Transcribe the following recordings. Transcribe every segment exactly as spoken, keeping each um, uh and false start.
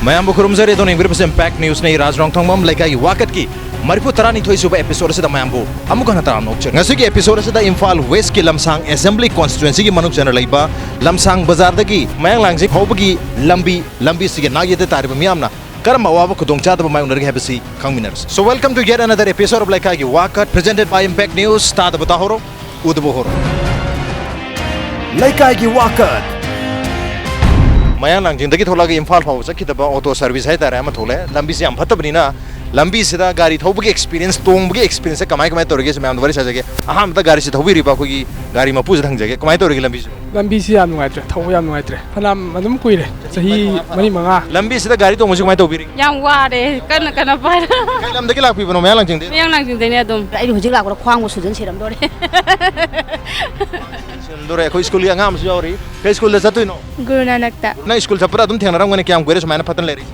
ꯃꯌꯥꯝꯕꯨ ꯈꯨꯔꯨꯝꯖꯔꯤ꯫ ꯑꯗꯣꯝꯅ ꯌꯦꯡꯕꯤꯔꯤꯕꯁꯤ ꯏꯝꯄꯦꯛ ꯅ꯭ꯌꯨꯁꯅꯤ꯫ ꯔꯥꯖ ꯔꯣꯡꯊꯣꯡꯕꯝ ꯂꯩꯀꯥꯏꯒꯤ ꯋꯥꯀꯠꯀꯤ ꯃꯔꯤꯐꯨ ꯇꯔꯥꯅꯤꯊꯣꯏ ꯁꯨꯕ ꯑꯦꯄꯤꯁꯣꯗ ꯑꯁꯤꯗ ꯃꯌꯥꯝꯕꯨ ꯑꯃꯨꯛ ꯍꯟꯅ ꯇꯔꯥꯝꯅ ꯑꯣꯛꯆꯔꯤ꯫ ꯉꯁꯤꯒꯤ ꯑꯦꯄꯤꯁꯣꯗ ꯑꯁꯤꯗ ꯏꯝꯐꯥꯜ ꯋꯦꯁꯀꯤ ꯂꯝꯁꯥꯡ ꯑꯦꯁꯦꯝꯕ꯭ꯂꯤ ꯀꯣꯟꯁꯇꯤꯇ꯭ꯋꯦꯟꯁꯤꯒꯤ ꯃꯅꯨꯡ ꯆꯟꯅ ꯂꯩꯕ ꯂꯝꯁꯥꯡ ꯕꯖꯥꯔꯗꯒꯤ ꯃꯌꯥꯡꯂꯥꯡꯖꯤꯡ ꯐꯥꯎꯕꯒꯤ ꯂꯝꯕꯤ, ꯂꯝꯕꯤꯁꯤꯒꯤ ꯅꯥꯛ ꯌꯦꯠꯇ ꯇꯥꯔꯤꯕ ꯃꯤꯌꯥꯝꯅ ꯀꯔꯝꯕ ꯑꯋꯥꯕ ꯈꯨꯗꯣꯡꯆꯥꯗꯕ ꯃꯥꯌꯣꯛꯅꯔꯤꯒꯦ ꯍꯥꯏꯕꯁꯤ ꯈꯪꯃꯤꯟꯅꯔꯁꯤ꯫ So, welcome to yet another episode of ꯂꯩꯀꯥꯏꯒꯤ ꯋꯥꯀꯠ, presented by Impact News꯫ ꯇꯥꯗꯕ ꯇꯥꯍꯧꯔꯣ, ꯎꯗꯕ ꯎꯍꯧꯔꯣ꯫ ꯂꯩꯀꯥꯏꯒꯤ ꯋꯥꯀꯠ꯫ ꯃꯌꯥꯡ ꯂꯥꯡꯖꯤꯡꯗꯒꯤ ꯊꯣꯛꯂꯛꯑꯒ ꯏꯝꯐꯥꯜ ꯐꯥꯎꯕ ꯆꯠꯈꯤꯗꯕ ꯑꯣꯇꯣ ꯁꯔꯚꯤꯁ ꯍꯥꯏꯇꯥꯔꯦ ꯑꯃ ꯊꯣꯛꯂꯛꯑꯦ꯫ ꯂꯝꯕꯤꯁꯦ ꯌꯥꯝ ꯐꯠꯇꯕꯅꯤꯅ ꯂꯝꯕꯤꯁꯤꯗ ꯒꯥꯔꯤ ꯊꯧꯕꯒꯤ ꯑꯦꯛꯁꯄꯤꯔꯤꯌꯦꯟꯁ, ꯇꯣꯡꯕꯒꯤ ꯑꯦꯛꯁꯄꯤꯔꯤꯌꯦꯟꯁꯁꯦ ꯀꯃꯥꯏ ꯀꯃꯥꯏꯅ ꯇꯧꯔꯤꯒꯦ ꯁꯤ ꯃꯌꯥꯝꯗ ꯋꯥꯔꯤ ꯁꯥꯖꯒꯦ꯫ ꯑꯍꯥꯟꯕꯗ ꯒꯥꯔꯤꯁꯦ ꯊꯧꯕꯤꯔꯤꯕ ꯑꯩꯈꯣꯏꯒꯤ ꯒꯥꯔꯤ ꯃꯄꯨꯁꯤꯗ ꯍꯪꯖꯒꯦ, ꯀꯃꯥꯏꯅ ꯇꯧꯔꯤꯒꯦ ꯂꯝꯕꯤꯁꯤꯕꯨ? ꯂꯝꯕꯤꯁꯤ ꯌꯥꯝ ꯅꯨꯡꯉꯥꯏꯇ꯭ꯔꯦ, ꯊꯧꯕ ꯌꯥꯝ ꯅꯨꯡꯉꯥꯏꯇ꯭ꯔꯦ꯫ ꯐꯅꯌꯥꯝ ꯑꯗꯨꯝ ꯀꯨꯏꯔꯦ, ꯆꯍꯤ ꯃꯔꯤ ꯃꯉꯥ꯫ ꯂꯝꯕꯤꯁꯤꯗ ꯒꯥꯔꯤ ꯇꯣꯡꯕꯁꯤ ꯀꯃꯥꯏꯅ ꯇꯧꯕꯤꯔꯤꯒꯦ? ꯌꯥꯝ ꯋꯥꯔꯦ, ꯀꯟꯅ ꯀꯟꯅ ꯄꯥꯏꯔ꯫ ꯀꯩ ꯂꯝꯗꯒꯤ ꯂꯥꯛꯄꯤꯕꯅꯣ? ꯃꯌꯥꯡ ꯂꯥꯡꯖꯤꯡꯗꯒꯤ? ꯃꯌꯥꯡ ꯂꯥꯡꯖꯤꯡꯗꯩꯅꯦ ꯑꯗꯨꯝ꯫ ꯑꯩꯗꯤ ꯍꯧꯖꯤꯛ ꯂꯥꯛꯄꯗ ꯈ꯭ꯋꯥꯡꯕꯨ ꯁꯨꯖꯟ ꯁꯤꯔꯝꯗꯣꯔꯦ꯫ ꯁꯤꯔꯝꯗꯣꯔꯦ꯫ ꯑꯩꯈꯣꯏ ꯁ꯭ꯀꯨꯜꯒꯤ ꯑꯉꯥꯡ ꯑꯃꯁꯨ ꯌꯥꯎꯔꯤ꯫ ꯀꯩ ꯁ꯭ꯀꯨꯜꯗ ꯆꯠꯇꯣꯏꯅꯣ? ꯒꯨꯔꯨ ꯅꯥꯅꯛꯇ꯫ ꯅꯪ ꯁ꯭ꯀꯨꯜ ꯆꯠꯄꯗ ꯑꯗꯨꯝ ꯊꯦꯡꯅꯔꯝꯒꯅꯤ, ꯀꯌꯥꯝ ꯀꯨꯏꯔꯦ ꯁꯨꯃꯥꯏꯅ ꯐꯠꯇꯅ ꯂꯩꯔꯤꯁꯦ?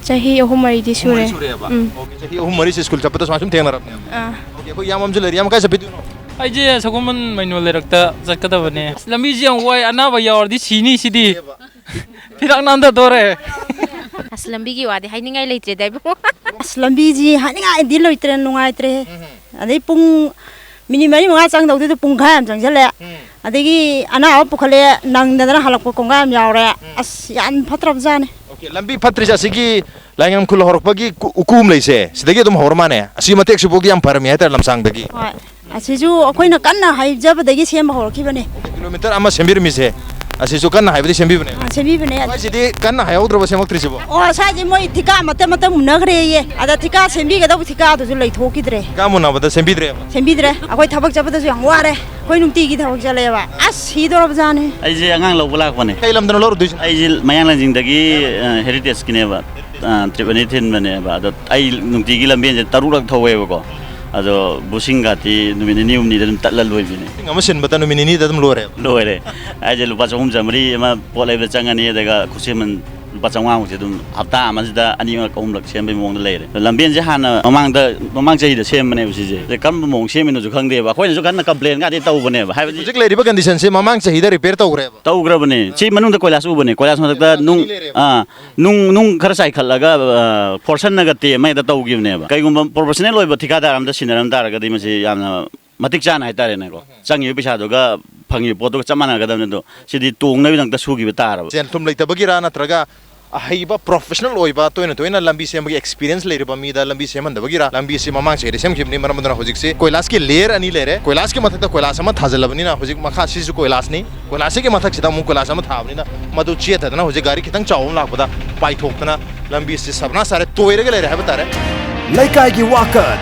ꯆꯍꯤ ꯑꯍꯨꯝ ꯃꯔꯤꯗꯤ ꯑꯍꯨꯝ ꯃꯔꯤ ꯁꯨꯔꯦ꯫ ꯁꯨꯔꯦꯕ? ꯎꯝ꯫ ꯑꯣꯀꯦ, ꯆꯍꯤ ꯑꯍꯨꯝ ꯃꯔꯤꯁꯦ ꯁ꯭ꯀꯨꯜ ꯆꯠꯄꯗ ꯁꯨꯃꯥꯏꯅ ꯁꯨꯝ ꯊꯦꯡꯅꯔꯕꯅꯦꯕ? ꯑꯥ꯫ ꯑꯣꯀꯦ, ꯑꯩꯈꯣꯏ ꯏꯌꯥꯝꯕ ꯑꯃꯁꯨ ꯂꯩꯔꯤ꯫ ꯏꯌꯥꯝꯕ, ꯀꯥꯏ ꯆꯠꯄꯤꯗꯣꯏꯅꯣ? ꯑꯩꯁꯦ ꯁꯒꯣꯜꯕꯟ ꯃꯩꯅꯣ ꯂꯩꯔꯛꯇ ꯆꯠꯀꯗꯕꯅꯦ꯫ ꯑꯁ, ꯂꯝꯕꯤꯁꯦ ꯌꯥꯝ ꯋꯥꯏ, ꯑꯅꯥꯕ ꯌꯥꯎꯔꯗꯤ ꯁꯤꯅꯤ ꯁꯤꯗꯤ꯫ ꯐꯤꯗꯥꯛ ꯅꯥꯟꯊꯗꯣꯔꯦ꯫ ꯑꯁ, ꯂꯝꯕꯤꯒꯤ ꯋꯥꯗꯤ ꯍꯥꯏꯅꯤꯡꯉꯥꯏ ꯂꯩꯇ꯭ꯔꯦꯗ ꯏꯕꯨꯡꯉꯣ꯫ ꯑꯁ, ꯂꯝꯕꯤꯁꯤ ꯍꯥꯏꯅꯤꯡꯉꯥꯏꯗꯤ ꯂꯩꯇ꯭ꯔꯦ, ꯅꯨꯡꯉꯥꯏꯇ꯭ꯔꯦꯍꯦ꯫ ꯎꯝ꯫ ꯑꯗꯩ ꯄꯨꯡ ꯃꯤꯅꯤꯠ ꯃꯔꯤ ꯃꯉꯥ ꯆꯪꯗꯧꯗꯨꯗ ꯄꯨꯡꯈꯥꯏ ꯑꯃ ꯆꯪꯁꯤꯜꯂꯦ꯫ ꯎꯝ꯫ ꯑꯗꯒꯤ ꯑꯅꯥꯕ ꯄꯨꯈꯠꯂꯦ, ꯅꯪꯗꯗꯅ ꯍꯜꯂꯛꯄ ꯀꯣꯡꯒꯥꯏ ꯑꯃ ꯌꯥꯎꯔꯦ꯫ ꯎꯝ꯫ ꯑꯁ, ꯌꯥꯝ ꯐꯠꯇ꯭ꯔꯕꯖꯥꯠꯅꯤ꯫ ꯑꯣꯀꯦ, ꯂꯝꯕꯤ ꯐꯠꯇ꯭ꯔꯤꯁꯦ ꯑꯁꯤꯒꯤ ꯂꯥꯏꯉꯝ ꯈꯨꯜ ꯍꯧꯔꯛꯄꯒꯤ ꯀꯨ-, ꯎꯀꯨ ꯑꯃ ꯂꯩꯁꯦ, ꯁꯤꯗꯒꯤ ꯑꯗꯨꯝ ꯍꯧꯔ ꯃꯥꯅꯦ꯫ ꯑꯁꯤ ꯃꯇꯦꯛꯁꯤꯐꯥꯎꯗꯤ ꯌꯥꯝ ꯐꯔꯝꯃꯤ ꯍꯥꯏꯇꯥꯔꯦ ꯂꯝꯁꯥꯡꯗꯒꯤ꯫ ꯍꯣꯏ꯫ ꯑꯁꯤꯁꯨ ꯑꯩꯈꯣꯏꯅ ꯀꯟꯅ ꯍꯥꯏꯖꯕꯗꯒꯤ ꯁꯦꯝꯕ ꯍꯧꯔꯛꯈꯤꯕꯅꯦ꯫ ꯀꯤꯂꯣꯃꯤꯇꯔ ꯑꯃ ꯁꯦꯝꯕꯤꯔꯝꯃꯤꯁꯦ, ꯑꯁꯤꯁꯨ ꯀꯟꯅ ꯍꯥꯏꯕꯗꯤ ꯁꯦꯝꯕꯤꯕꯅꯦ꯫ ꯑꯥ, ꯁꯦꯝꯕꯤꯕꯅꯦ꯫ ꯃꯣꯏꯁꯤꯗꯤ ꯀꯟꯅ ꯍꯥꯏꯍꯧꯗ꯭ꯔꯕ ꯁꯦꯝꯃꯛꯇ꯭ꯔꯤꯁꯤꯕꯣ? ꯑꯣ, ꯁ꯭ꯋꯥꯏꯁꯦ ꯃꯣꯏ ꯊꯤꯀꯥ ꯃꯇꯠ ꯃꯇꯠ ꯃꯨꯟꯅꯈ꯭ꯔꯦꯌꯦ꯫ ꯑꯗ ꯊꯤꯀꯥ ꯁꯦꯝꯕꯤꯒꯗꯧꯕ ꯊꯤꯀꯥꯗꯨꯁꯨ ꯂꯩꯊꯣꯛꯈꯤꯗ꯭ꯔꯦ꯫ ꯊꯤꯀꯥ ꯃꯨꯟꯅꯕꯗ ꯁꯦꯝꯕꯤꯗ꯭ꯔꯦꯕ? ꯁꯦꯝꯕꯤꯗ꯭ꯔꯦ꯫ ꯑꯩꯈꯣꯏ ꯊꯕꯛ ꯆꯠꯄꯗꯁꯨ ꯌꯥꯝ ꯋꯥꯔꯦ꯫ ꯑꯩꯈꯣꯏ ꯅꯨꯡꯇꯤꯒꯤ ꯊꯕꯛ ꯆꯠꯂꯦꯕ꯫ ꯑꯁ, ꯁꯤꯗꯧꯔꯕꯖꯥꯠꯅꯤ꯫ ꯑꯩꯁꯦ ꯑꯉꯥꯡ ꯂꯧꯕ ꯂꯥꯛꯄꯅꯦ꯫ ꯀꯩ ꯂꯝꯗꯅꯣ ꯂꯧꯔꯨꯗꯣꯏꯁꯦ? ꯑꯩꯁꯦ ꯃꯌꯥꯡ ꯂꯥꯡꯖꯤꯡꯗꯒꯤ, ꯑ, ꯍꯦꯔꯤꯇꯦꯖꯀꯤꯅꯦꯕ꯫ ꯑ, ꯇ꯭ꯔꯤꯞ ꯑꯅꯤ ꯊꯤꯟꯕꯅꯦꯕ꯫ ꯑꯗꯣ ꯑꯩ ꯅꯨꯡꯇꯤꯒꯤ ꯂꯝꯕꯦꯟꯁꯦ ꯇꯔꯨꯛꯂꯛ ꯊꯧꯋꯦꯕꯀꯣ꯫ ꯑꯗꯣ ꯕꯨꯁꯤꯡꯒꯥꯇꯤ ꯅꯨꯃꯤꯠ ꯅꯤꯅꯤ ꯍꯨꯝꯅꯤꯗ ꯑꯗꯨꯝ ꯇꯠꯂ ꯂꯣꯏꯕꯤꯅꯦ꯫ ꯕꯨꯁꯤꯡ ꯑꯃ ꯁꯤꯟꯕꯗ ꯅꯨꯃꯤꯠ ꯅꯤꯅꯤꯗ ꯑꯗꯨꯝ ꯂꯣꯏꯔꯦꯕ? ꯂꯣꯏꯔꯦ꯫ ꯑꯩꯁꯦ ꯂꯨꯄꯥ ꯆꯍꯨꯝ ꯆꯥꯝꯃꯔꯤ ꯑꯃ ꯄꯣꯠ ꯂꯩꯕꯗ ꯆꯪꯉꯅꯤ, ꯑꯗꯨꯒ ꯈꯨꯠꯁꯦꯝꯃꯟ ꯂꯨꯄꯥ ꯆꯥꯝꯃꯉꯥꯃꯨꯛꯁꯦ ꯑꯗꯨꯝ ꯍꯞꯇꯥ ꯑꯃꯁꯤꯗ ꯑꯅꯤꯔꯛ ꯑꯍꯨꯝꯂꯛ ꯁꯦꯝꯕꯒꯤ ꯃꯑꯣꯡꯗ ꯂꯩꯔꯦ꯫ ꯂꯝꯕꯦꯟꯁꯦ ꯍꯥꯟꯅ ꯃꯃꯥꯡꯗ, ꯃꯃꯥꯡ ꯆꯍꯤꯗ ꯁꯦꯝꯕꯅꯦꯕ ꯁꯤꯁꯦ꯫ ꯑꯗꯩ ꯀꯔꯝꯕ ꯃꯑꯣꯡ ꯁꯦꯝꯃꯤꯅꯣꯁꯨ ꯈꯪꯗꯦꯕ꯫ ꯑꯩꯈꯣꯏꯅꯁꯨ ꯀꯟꯅ ꯀꯝꯄ꯭ꯂꯦꯟꯒꯗꯤ ꯇꯧꯕꯅꯦꯕ꯫ ꯍꯥꯏꯕꯗꯤ ꯍꯧꯖꯤꯛ ꯂꯩꯔꯤꯕ ꯀꯟꯗꯤꯁꯟꯁꯦ ꯃꯃꯥꯡ ꯆꯍꯤꯗ ꯔꯤꯄꯦꯌꯔ ꯇꯧꯈ꯭ꯔꯦꯕ꯫ ꯇꯧꯈ꯭ꯔꯕꯅꯦ꯫ ꯁꯤ ꯃꯅꯨꯡꯗ ꯀꯣꯏꯂꯥꯁ ꯎꯕꯅꯦ꯫ ꯀꯣꯏꯂꯥꯁ ꯃꯊꯛꯇ ꯅꯨꯡ, ꯑꯥ, ꯅꯨꯡ, ꯅꯨꯡ ꯈꯔ ꯆꯥꯏꯈꯠꯂꯒ, ꯑꯥ, ꯐꯣꯔꯁꯟꯅꯒ ꯇꯦꯝ ꯑꯃ ꯍꯦꯛꯇ ꯇꯧꯈꯤꯕꯅꯦꯕ꯫ ꯀꯩꯒꯨꯝꯕ ꯄ꯭ꯔꯣꯐꯦꯁꯅꯦꯜ ꯑꯣꯏꯕ ꯊꯤꯀꯥꯗꯥꯔ ꯑꯝꯗ ꯁꯤꯟꯅꯔꯝ ꯇꯥꯔꯒꯗꯤ ꯃꯁꯤ ꯌꯥꯝꯅ ꯃꯇꯤꯛ ꯆꯥꯅ ꯍꯥꯏꯇꯥꯔꯦꯅꯦꯀꯣ, ꯆꯪꯉꯤꯕ ꯄꯩꯁꯥꯗꯨꯒ ꯐꯪꯉꯤꯕ ꯄꯣꯠꯇꯨꯒ ꯆꯞ ꯃꯥꯟꯅꯒꯗꯕꯅꯤ꯫ ꯑꯗꯣ ꯁꯤꯗꯤ ꯇꯣꯡꯅꯕꯒꯤꯗꯃꯛꯇ ꯁꯨꯈꯤꯕ ꯇꯥꯔꯕ꯫ ꯁꯦꯟ ꯊꯨꯝ ꯂꯩꯇꯕꯒꯤꯔꯥ ꯅꯠꯇ꯭ꯔꯒ ꯑꯍꯩꯕ ꯄ꯭ꯔꯣꯐꯦꯁꯅꯦꯜ ꯑꯣꯏꯕ, ꯇꯣꯏꯅ ꯇꯣꯏꯅ ꯂꯝꯕꯤ ꯁꯦꯝꯕꯒꯤ ꯑꯦꯛꯁꯄꯤꯔꯤꯌꯦꯟꯁ ꯂꯩꯔꯕ ꯃꯤꯗ ꯂꯝꯕꯤ ꯁꯦꯝꯍꯟꯗꯕꯒꯤꯔꯥ? ꯂꯝꯕꯤꯁꯤ ꯃꯃꯥꯡ ꯆꯍꯤꯗ ꯁꯦꯝꯈꯤꯕꯅꯤ꯫ ꯃꯔꯝ ꯑꯗꯨꯅ ꯍꯧꯖꯤꯛꯁꯤ ꯀꯣꯏꯂꯥꯁꯀꯤ ꯂꯦꯌꯔ ꯑꯅꯤ ꯂꯩꯔꯦ꯫ ꯀꯣꯏꯂꯥꯁꯀꯤ ꯃꯊꯛꯇ ꯀꯣꯏꯂꯥꯁ ꯑꯃ ꯊꯥꯖꯤꯜꯂꯕꯅꯤꯅ ꯍꯧꯖꯤꯛ ꯃꯈꯥ ꯁꯤꯁꯨ ꯀꯣꯏꯂꯥꯁꯅꯤ꯫ ꯀꯣꯏꯂꯥꯁꯁꯤꯒꯤ ꯃꯊꯛꯁꯤꯗ ꯑꯃꯨꯛ ꯀꯣꯏꯂꯥꯁ ꯑꯃ ꯊꯥꯕꯅꯤꯅ ꯃꯗꯨ ꯆꯦꯠꯊꯗꯅ ꯍꯧꯖꯤꯛ ꯒꯥꯔꯤ ꯈꯤꯇꯪ ꯆꯥꯎꯕ ꯑꯃ ꯂꯥꯛꯄꯗ ꯄꯥꯏꯊꯣꯛꯇꯅ ꯂꯝꯕꯤꯁꯤ ꯁꯕꯅꯥꯁ ꯇꯥꯔꯦ, ꯇꯣꯏꯔꯒ ꯂꯩꯔꯦ ꯍꯥꯏꯕ ꯇꯥꯔꯦ꯫ ꯂꯩꯀꯥꯏꯒꯤ ꯋꯥꯀꯠ꯫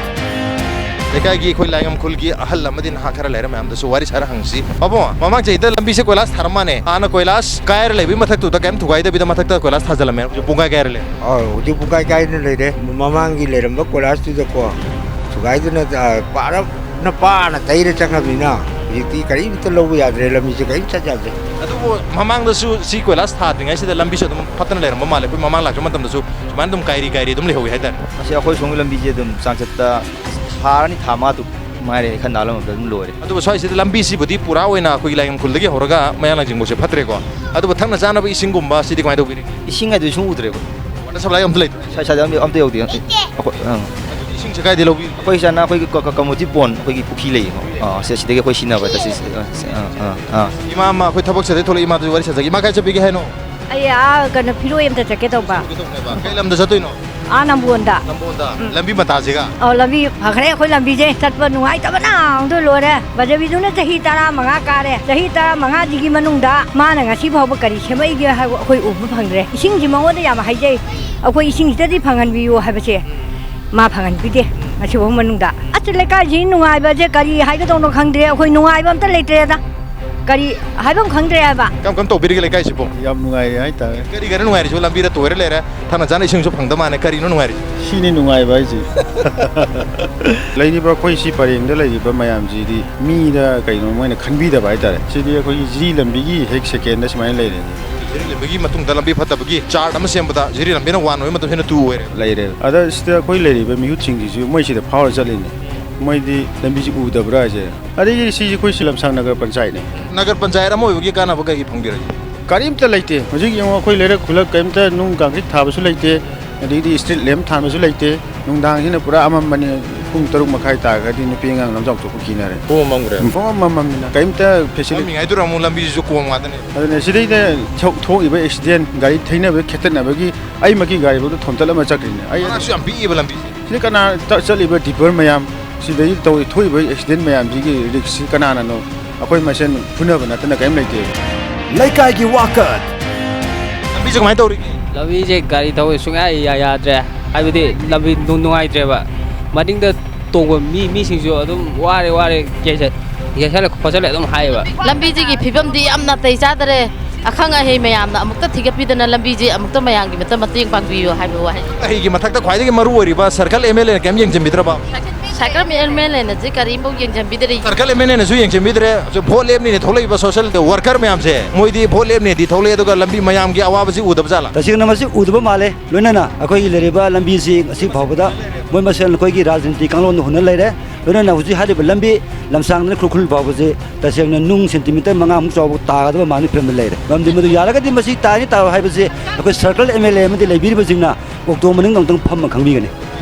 ꯂꯩꯀꯥꯏꯒꯤ ꯑꯩꯈꯣꯏ ꯂꯥꯏꯉꯝ ꯈꯨꯜꯒꯤ ꯑꯍꯜ ꯑꯃꯗꯤ ꯅꯍꯥ ꯈꯔ ꯂꯩꯔꯦ, ꯃꯌꯥꯝꯗꯁꯨ ꯋꯥꯔꯤ ꯁꯥꯔ ꯍꯪꯁꯤ꯫ ꯄꯥꯕꯨꯡ, ꯃꯃꯥꯡ ꯆꯍꯤꯗ ꯂꯝꯕꯤꯁꯦ ꯀꯣꯏꯂꯥꯁ ꯊꯥꯔꯝ ꯃꯥꯅꯦ꯫ ꯍꯥꯟꯅ ꯀꯣꯏꯂꯥꯁ ꯀꯥꯏꯔ ꯂꯩꯕꯒꯤ ꯃꯊꯛꯇꯨꯗ ꯀꯩꯝ ꯊꯨꯒꯥꯏꯗꯕꯤꯗ ꯃꯊꯛꯇ ꯀꯣꯏꯂꯥꯁ ꯊꯥꯖꯤꯜꯂꯝꯃꯦ꯫ ꯍꯧꯖꯤꯛ ꯄꯨꯡꯀꯥꯏ ꯀꯥꯏꯔ ꯂꯩ꯫ ꯑꯧ, ꯍꯧꯖꯤꯛ ꯄꯨꯡꯀꯥꯏ ꯀꯥꯏꯅ ꯂꯩꯔꯦ꯫ ꯃꯃꯥꯡꯒꯤ ꯂꯩꯔꯝꯕ ꯀꯣꯏꯂꯥꯁꯇꯨꯗꯀꯣ ꯊꯨꯒꯥꯏꯗꯅ, ꯑ, ꯄꯥꯔꯞꯅ ꯄꯥꯅ ꯇꯩꯔ ꯆꯪꯉꯕꯅꯤꯅ ꯍꯧꯖꯤꯛꯇꯤ ꯀꯔꯤꯝꯇ ꯂꯧꯕ ꯌꯥꯗ꯭ꯔꯦ, ꯂꯝꯕꯤꯁꯦ ꯀꯔꯤꯝ ꯆꯠ ꯌꯥꯗ꯭ꯔꯦ꯫ ꯑꯗꯨꯕꯨ ꯃꯃꯥꯡꯗꯁꯨ ꯁꯤ ꯀꯣꯏꯂꯥꯁ ꯊꯥꯗ꯭ꯔꯤꯉꯩꯁꯤꯗ ꯂꯝꯕꯤꯁꯨ ꯑꯗꯨꯝ ꯐꯠꯇꯅ ꯂꯩꯔꯝꯕ ꯃꯥꯜꯂꯦ꯫ ꯑꯩꯈꯣꯏ ꯃꯃꯥꯡ ꯂꯥꯛꯆꯕ ꯃꯇꯝꯗꯁꯨ ꯁꯨꯃꯥꯏꯅ ꯑꯗꯨꯝ ꯀꯥꯏꯔꯤ ꯀꯥꯏꯔꯤ ꯑꯗꯨꯝ ꯂꯩꯍꯧꯋꯤ ꯍꯥꯏꯇꯥꯔꯦ꯫ ꯑꯁꯤ ꯑꯩꯈꯣꯏ ꯁꯣꯝꯒꯤ ꯂꯝꯕꯤꯁꯦ ꯑꯗꯨꯝ ꯆꯥꯡꯆꯠꯇ ꯊꯥ ꯑꯅꯤ ꯊꯥ ꯃꯉꯥ ꯇꯨꯛ ꯉꯥꯏꯔꯦ, ꯈꯔ ꯅꯥꯜꯂꯝꯃꯕꯗ ꯑꯗꯨꯝ ꯂꯣꯏꯔꯦ꯫ ꯑꯗꯨꯕꯨ ꯁ꯭ꯋꯥꯏꯁꯤꯗ ꯂꯝꯕꯤꯁꯤꯕꯨꯗꯤ ꯄꯨꯔꯥ ꯑꯣꯏꯅ ꯑꯩꯈꯣꯏꯒꯤ ꯂꯥꯏꯌꯦꯡ ꯈꯨꯜꯗꯒꯤ ꯍꯧꯔꯒ ꯃꯌꯥꯡ ꯂꯥꯡꯖꯤꯡꯐꯥꯎꯁꯦ ꯐꯠꯇ꯭ꯔꯦꯀꯣ꯫ ꯑꯗꯨꯕꯨ ꯊꯛꯅ ꯆꯥꯅꯕ ꯏꯁꯤꯡꯒꯨꯝꯕ ꯁꯤꯗꯤ ꯀꯃꯥꯏꯅ ꯇꯧꯕꯤꯔꯤꯒꯦ? ꯏꯁꯤꯡ ꯍꯥꯏꯗꯨꯗꯤ ꯁꯨꯡ ꯎꯗ꯭ꯔꯦꯕ꯫ ꯋꯥꯇꯔ ꯁꯄ꯭ꯂꯥꯏ ꯑꯝꯇ ꯂꯩꯇ꯭ꯔꯦ? ꯁ꯭ꯋꯥꯏ ꯁ꯭ꯋꯥꯏꯗ ꯑꯝꯇ, ꯑꯝꯇ ꯌꯧꯗꯦ꯫ ꯑꯩꯈꯣꯏ, ꯑꯪ꯫ ꯑꯗꯨꯗꯤ ꯏꯁꯤꯡꯁꯦ ꯀꯥꯏꯗꯩ ꯂꯧꯕꯤꯔꯤꯒꯦ? ꯑꯩꯈꯣꯏ ꯁꯤꯗꯅ ꯑꯩꯈꯣꯏꯒꯤ ꯀ-, ꯀ-, ꯀꯝꯃꯨꯅꯤꯇꯤ ꯄꯣꯟ, ꯑꯩꯈꯣꯏꯒꯤ ꯄꯨꯈ꯭ꯔꯤ ꯂꯩꯌꯦꯀꯣ꯫ ꯑꯥ, ꯁꯤ, ꯁꯤꯗꯒꯤ ꯑꯩꯈꯣꯏ ꯁꯤꯖꯤꯟꯅꯕ ꯍꯥꯏꯇꯥꯔꯦ, ꯁꯤ, ꯁꯤ, ꯑꯥ, ꯑꯥ, ꯑꯥ꯫ ꯏꯃꯥ ꯑꯃ ꯑꯩꯈꯣꯏ ꯊꯕꯛ ꯆꯠꯊꯣꯛ ꯊꯣꯛꯂꯛꯏ, ꯏꯃꯥꯗꯨꯁꯨ ꯋꯥꯔꯤ ꯁꯥꯖꯒꯦ꯫ ꯏꯃꯥ, ꯀꯥꯏ ꯆꯠꯄꯤꯒꯦ ꯍꯥꯏꯅꯣ? ꯑꯩ ꯑꯥ ꯀꯩꯅꯣ ꯐꯤꯔꯣꯏ ꯑꯝꯇ ꯆꯠꯀꯦ ꯇꯧꯕ꯫ ꯀꯩ ꯂꯝꯗ ꯆꯠꯇꯣꯏꯅꯣ? ꯑꯥ ꯅꯝꯕꯣꯟꯗ꯫ ꯅꯝꯕꯣꯟꯗ? ꯎꯝ꯫ ꯂꯝꯕꯤ ꯃꯇꯥꯁꯤꯒ? ꯑꯧ, ꯂꯝꯕꯤ ꯐꯈ꯭ꯔꯦ ꯑꯩꯈꯣꯏ ꯂꯝꯕꯤꯁꯦ꯫ ꯆꯠꯄ ꯅꯨꯡꯉꯥꯏꯇꯕꯅ ꯑꯃꯨꯛꯇ ꯂꯣꯏꯔꯦ꯫ ꯕꯖꯕꯤꯗꯨꯅ ꯆꯍꯤ ꯇꯔꯥꯃꯉꯥ ꯀꯥꯔꯦ꯫ ꯆꯍꯤ ꯇꯔꯥꯃꯉꯥꯁꯤꯒꯤ ꯃꯅꯨꯡꯗ ꯃꯥꯅ ꯉꯁꯤ ꯐꯥꯎꯕ ꯀꯔꯤ ꯁꯦꯝꯃꯛꯏꯒꯦ ꯍꯥꯏꯕ ꯑꯩꯈꯣꯏ ꯎꯕ ꯐꯪꯗ꯭ꯔꯦ꯫ ꯏꯁꯤꯡꯁꯤ ꯃꯉꯣꯟꯗ ꯌꯥꯝ ꯍꯥꯏꯖꯩ꯫ ꯑꯩꯈꯣꯏ ꯏꯁꯤꯡꯁꯤꯗꯗꯤ ꯐꯪꯍꯟꯕꯤꯌꯨ ꯍꯥꯏꯕꯁꯦ꯫ ꯃꯥ ꯐꯪꯍꯟꯕꯤꯗꯦ ꯉꯁꯤꯐꯥꯎ ꯃꯅꯨꯡꯗ꯫ ꯑꯁ, ꯂꯩꯀꯥꯏꯁꯤ ꯅꯨꯡꯉꯥꯏꯕꯁꯦ ꯀꯔꯤ ꯍꯥꯏꯒꯗꯧꯅꯣ ꯈꯪꯗ꯭ꯔꯦ꯫ ꯑꯩꯈꯣꯏ ꯅꯨꯡꯉꯥꯏꯕ ꯑꯝꯇ ꯂꯩꯇ꯭ꯔꯦꯗ꯫ ꯀꯔꯤ ꯍꯥꯏꯐꯝ ꯈꯪꯗ꯭ꯔꯦ ꯍꯥꯏꯕ꯫ ꯀꯔꯝ ꯀꯔꯝ ꯇꯧꯕꯤꯔꯤꯒꯦ ꯂꯩꯀꯥꯏꯁꯤꯕꯨ? ꯌꯥꯝ ꯅꯨꯡꯉꯥꯏꯔꯦ ꯍꯥꯏꯇꯥꯔꯦ꯫ ꯀꯔꯤ ꯀꯔꯤ ꯅꯨꯡꯉꯥꯏꯔꯤꯁꯤꯕꯨ? ꯂꯝꯕꯤꯗ ꯇꯣꯏꯔ ꯂꯩꯔꯦ, ꯊꯛꯅ ꯆꯥꯅ ꯏꯁꯤꯡꯁꯨ ꯐꯪꯗ ꯃꯥꯜꯂꯦ, ꯀꯔꯤꯅꯣ ꯅꯨꯡꯉꯥꯏꯔꯤꯁꯦ? ꯁꯤꯅꯤ ꯅꯨꯡꯉꯥꯏꯕ ꯍꯥꯏꯁꯦ꯫ ꯂꯩꯔꯤꯕ ꯑꯩꯈꯣꯏ ꯁꯤ ꯄꯔꯦꯡꯗ ꯂꯩꯔꯤꯕ ꯃꯌꯥꯝꯁꯤꯗꯤ ꯃꯤꯗ ꯀꯩꯅꯣ ꯃꯣꯏꯅ ꯈꯟꯕꯤꯗꯕ ꯍꯥꯏꯇꯥꯔꯦ꯫ ꯁꯤꯗꯤ ꯑꯩꯈꯣꯏꯒꯤ ꯖꯤꯔꯤ ꯂꯝꯕꯤꯒꯤ ꯍꯦꯛ ꯁꯦꯀꯦꯟꯗ ꯁꯨꯃꯥꯏꯅ ꯂꯩꯔꯦ꯫ ꯂꯩꯕꯒꯤ ꯃꯇꯨꯡꯗ ꯂꯝꯕꯤ ꯐꯠꯇꯕꯒꯤ ꯆꯥꯔꯠ ꯑꯃ ꯁꯦꯝꯕꯗ ꯖꯤꯔꯤ ꯂꯝꯕꯤꯅ ꯋꯥꯟ ꯑꯣꯏꯕ ꯃꯇꯝ ꯍꯦꯟꯅ ꯇꯨ ꯑꯣꯏꯔꯦ꯫ ꯂꯩꯔꯦ꯫ ꯑꯗ ꯁꯤꯗ ꯑꯩꯈꯣꯏ ꯂꯩꯔꯤꯕ ꯃꯤꯍꯨꯠꯁꯤꯡꯁꯤꯁꯨ ꯃꯣꯏ ꯁꯤꯗ ꯐꯥꯎꯔ ꯆꯠꯂꯤꯅꯦ꯫ ꯃꯣꯏꯗꯤ ꯂꯝꯕꯤꯁꯤ ꯎꯗꯕ꯭ꯔꯥ ꯍꯥꯏꯁꯦ? ꯑꯗꯒꯤ ꯁꯤꯁꯤ ꯑꯩꯈꯣꯏ ꯁꯤ ꯂꯝꯁꯥꯡ ꯅꯒꯔ ꯄꯟꯆꯥꯌꯠꯅꯦ꯫ ꯅꯒꯔ ꯄꯟꯆꯥꯌꯠ ꯑꯃ ꯑꯣꯏꯕꯒꯤ ꯀꯥꯟꯅꯕ ꯀꯔꯤ ꯐꯪꯕꯤꯔꯒꯦ? ꯀꯔꯤꯝꯇ ꯂꯩꯇꯦ꯫ ꯍꯧꯖꯤꯛ ꯌꯦꯡꯉꯣ, ꯑꯩꯈꯣꯏ ꯂꯩꯔꯛ ꯈꯨꯂꯛ ꯀꯔꯤꯝꯇ ꯅꯨꯡ ꯀꯪꯀ꯭ꯔꯤꯠ ꯊꯥꯕꯁꯨ ꯂꯩꯇꯦ, ꯑꯗꯒꯤꯗꯤ ꯁ꯭ꯇ꯭ꯔꯤꯠ ꯂꯦꯝꯞ ꯊꯥꯟꯕꯁꯨ ꯂꯩꯇꯦ꯫ ꯅꯨꯡꯗꯥꯡꯁꯤꯅ ꯄꯨꯔꯥ ꯑꯃꯝꯕꯅꯤ꯫ ꯄꯨꯡ ꯇꯔꯨꯛ ꯃꯈꯥꯏ ꯇꯥꯔꯒꯗꯤ ꯅꯨꯄꯤ ꯑꯉꯥꯡ ꯂꯝꯖꯥꯎ ꯊꯣꯛꯄ ꯀꯤꯅꯔꯦ꯫ ꯄꯨꯡ ꯑꯃꯝꯈ꯭ꯔꯦ꯫ ꯄꯨꯡ ꯑꯃꯝꯃꯝꯅꯤꯅ ꯀꯔꯤꯝꯇ ꯐꯦꯁꯤꯂꯤꯇꯤ ꯃꯝꯃꯤꯉꯩꯗꯨꯗ ꯑꯃꯨꯛ ꯂꯝꯕꯤꯁꯤꯁꯨ ꯀꯣꯝ ꯉꯥꯛꯇꯅꯦ꯫ ꯑꯗꯨꯅ ꯁꯤꯗꯩꯗ ꯊꯣꯛ-, ꯊꯣꯛꯏꯕ ꯑꯦꯛꯁꯤꯗꯦꯟ, ꯒꯥꯔꯤ ꯊꯩꯅꯕ ꯈꯦꯠꯇꯠꯅꯕꯒꯤ ꯑꯩꯃꯛꯀꯤ ꯒꯥꯔꯤꯐꯥꯎꯗ ꯊꯣꯝꯇꯠ ꯑꯃ ꯆꯠꯈ꯭ꯔꯤꯅꯦ꯫ ꯑꯩ ꯃꯅꯥꯛꯁꯨ ꯌꯥꯝ ꯄꯤꯛꯏꯕ ꯂꯝꯕꯤꯁꯦ꯫ ꯁꯤꯗ ꯀꯅꯥ ꯇ-, ꯆꯠꯂꯤꯕ ꯗꯤꯄꯔ ꯃꯌꯥꯝ, ꯁꯤꯗꯒꯤ ꯇꯧꯔꯤ ꯊꯣꯛꯏꯕ ꯑꯦꯛꯁꯤꯗꯦꯟ ꯃꯌꯥꯝꯁꯤꯒꯤ ꯔꯤꯛꯁꯁꯤ ꯀꯅꯥꯅꯅꯣ? ꯑꯩꯈꯣꯏ ꯃꯁꯦꯟ ꯐꯨꯅꯕ ꯅꯠꯇꯅ ꯀꯔꯤꯝ ꯂꯩꯇꯦ꯫ ꯂꯩꯀꯥꯏꯒꯤ ꯋꯥꯀꯠ꯫ ꯂꯝꯕꯤꯁꯦ ꯀꯃꯥꯏꯅ ꯇꯧꯔꯤꯒꯦ? ꯂꯝꯕꯤꯁꯦ ꯒꯥꯔꯤ ꯊꯧꯕ ꯁꯨꯡꯌꯥ ꯌꯥ-, ꯌꯥꯗ꯭ꯔꯦ꯫ ꯍꯥꯏꯕꯗꯤ ꯂꯝꯕꯤ ꯅꯨꯡ-, ꯅꯨꯡꯉꯥꯏꯇ꯭ꯔꯦꯕ꯫ ꯃꯅꯤꯡꯗ ꯇꯣꯡꯕ ꯃꯤ, ꯃꯤꯁꯤꯡꯁꯨ ꯑꯗꯨꯝ ꯋꯥꯔꯦ, ꯋꯥꯔꯦ, ꯌꯩꯁ-, ꯌꯩꯁꯜꯂꯦ ꯈꯣꯠꯆꯜꯂꯦ ꯑꯗꯨꯝ ꯍꯥꯏꯌꯦꯕ꯫ ꯂꯝꯕꯤꯁꯤꯒꯤ ꯐꯤꯕꯝꯗꯤ ꯌꯥꯝ ꯅꯥꯇꯩ ꯆꯥꯗꯔꯦ꯫ ꯑꯈꯪ ꯑꯍꯩ ꯃꯌꯥꯝꯅ ꯑꯃꯨꯛꯇ ꯊꯤꯒꯠꯄꯤꯗꯅ ꯂꯝꯕꯤꯁꯦ ꯑꯃꯨꯛꯇ ꯃꯌꯥꯝꯒꯤ ꯃꯇꯝ ꯃꯇꯦꯡ ꯄꯥꯡꯕꯤꯌꯨ ꯍꯥꯏꯕ ꯋꯥꯍꯩ꯫ ꯑꯩꯒꯤ ꯃꯊꯛꯇ ꯈ꯭ꯋꯥꯏꯗꯒꯤ ꯃꯔꯨ ꯑꯣꯏꯔꯤꯕ ꯁꯔꯀꯜ ꯑꯦꯝ ꯑꯦꯜ ꯑꯦꯅ ꯀꯔꯤꯝ ꯌꯦꯡꯁꯤꯟꯕꯤꯗ꯭ꯔꯕ? ꯁꯔꯀꯜ ꯑꯦꯝ ꯑꯦꯜ ꯑꯦꯅꯁꯦ ꯀꯔꯤꯝꯐꯥꯎ ꯌꯦꯡꯁꯤꯟꯕꯤꯗ꯭ꯔꯦ꯫ ꯁꯔꯀꯜ ꯑꯦꯝ ꯑꯦꯜ ꯑꯦꯅꯁꯨ ꯌꯦꯡꯁꯤꯟꯕꯤꯗ꯭ꯔꯦ꯫ ꯚꯣꯠ ꯂꯦꯞꯅꯤꯅ ꯊꯣꯛꯂꯛꯏꯕ ꯁꯣꯁꯦꯜ ꯋꯥꯔꯀꯔ ꯃꯌꯥꯝꯁꯦ, ꯃꯣꯏꯗꯤ ꯚꯣꯠ ꯂꯦꯞꯅꯦꯗꯤ ꯊꯣꯛꯂꯛꯑꯦ, ꯑꯗꯨꯒ ꯂꯝꯕꯤ ꯃꯌꯥꯝꯒꯤ ꯑꯋꯥꯕꯁꯤ ꯎꯗꯕ ꯖꯥꯠꯂꯥ? ꯇꯁꯦꯡꯅ ꯃꯁꯤ ꯎꯗꯕ ꯃꯥꯜꯂꯦ꯫ ꯂꯣꯏꯅꯅ ꯑꯩꯈꯣꯏꯒꯤ ꯂꯩꯔꯤꯕ ꯂꯝꯕꯤꯁꯤ ꯉꯁꯤ ꯐꯥꯎꯕꯗ ꯃꯣꯏ ꯃꯁꯦꯜ ꯑꯩꯈꯣꯏꯒꯤ ꯔꯥꯖꯅꯤꯇꯤ ꯀꯥꯡꯂꯣꯟꯗ ꯍꯨꯟꯅ ꯂꯩꯔꯦ꯫ ꯂꯣꯏꯅꯅ ꯍꯧꯖꯤꯛ ꯍꯥꯏꯔꯤꯕ ꯂꯝꯕꯤ ꯂꯝꯁꯥꯡꯗꯅ ꯈꯨꯔꯈꯨꯜ ꯐꯥꯎꯕꯁꯦ ꯇꯁꯦꯡꯅ ꯅꯨꯡ ꯁꯦꯟꯇꯤꯃꯤꯇꯔ ꯃꯉꯥꯃꯨꯛ ꯆꯥꯎꯕ ꯇꯥꯒꯗꯕ ꯃꯥꯟꯕꯒꯤ ꯐꯤꯕꯝꯗ ꯂꯩꯔꯦ꯫ ꯃꯔꯝꯗꯤ ꯃꯗꯨ ꯌꯥꯔꯒꯗꯤ ꯃꯁꯤ ꯇꯥꯅꯤ ꯇꯥꯔꯣꯏ ꯍꯥꯏꯕꯁꯦ ꯑꯩꯈꯣꯏ ꯁꯔꯀꯜ ꯑꯦꯝ ꯑꯦꯜ ꯑꯦ ꯑꯃꯗꯤ ꯂꯩꯕꯤꯔꯤꯕꯁꯤꯡꯅ ꯑꯣꯛꯇꯣ ꯃꯅꯨꯡꯗ ꯑꯃꯨꯛꯇꯪ ꯐꯝꯃ ꯈꯪꯕꯤꯒꯅꯤ꯫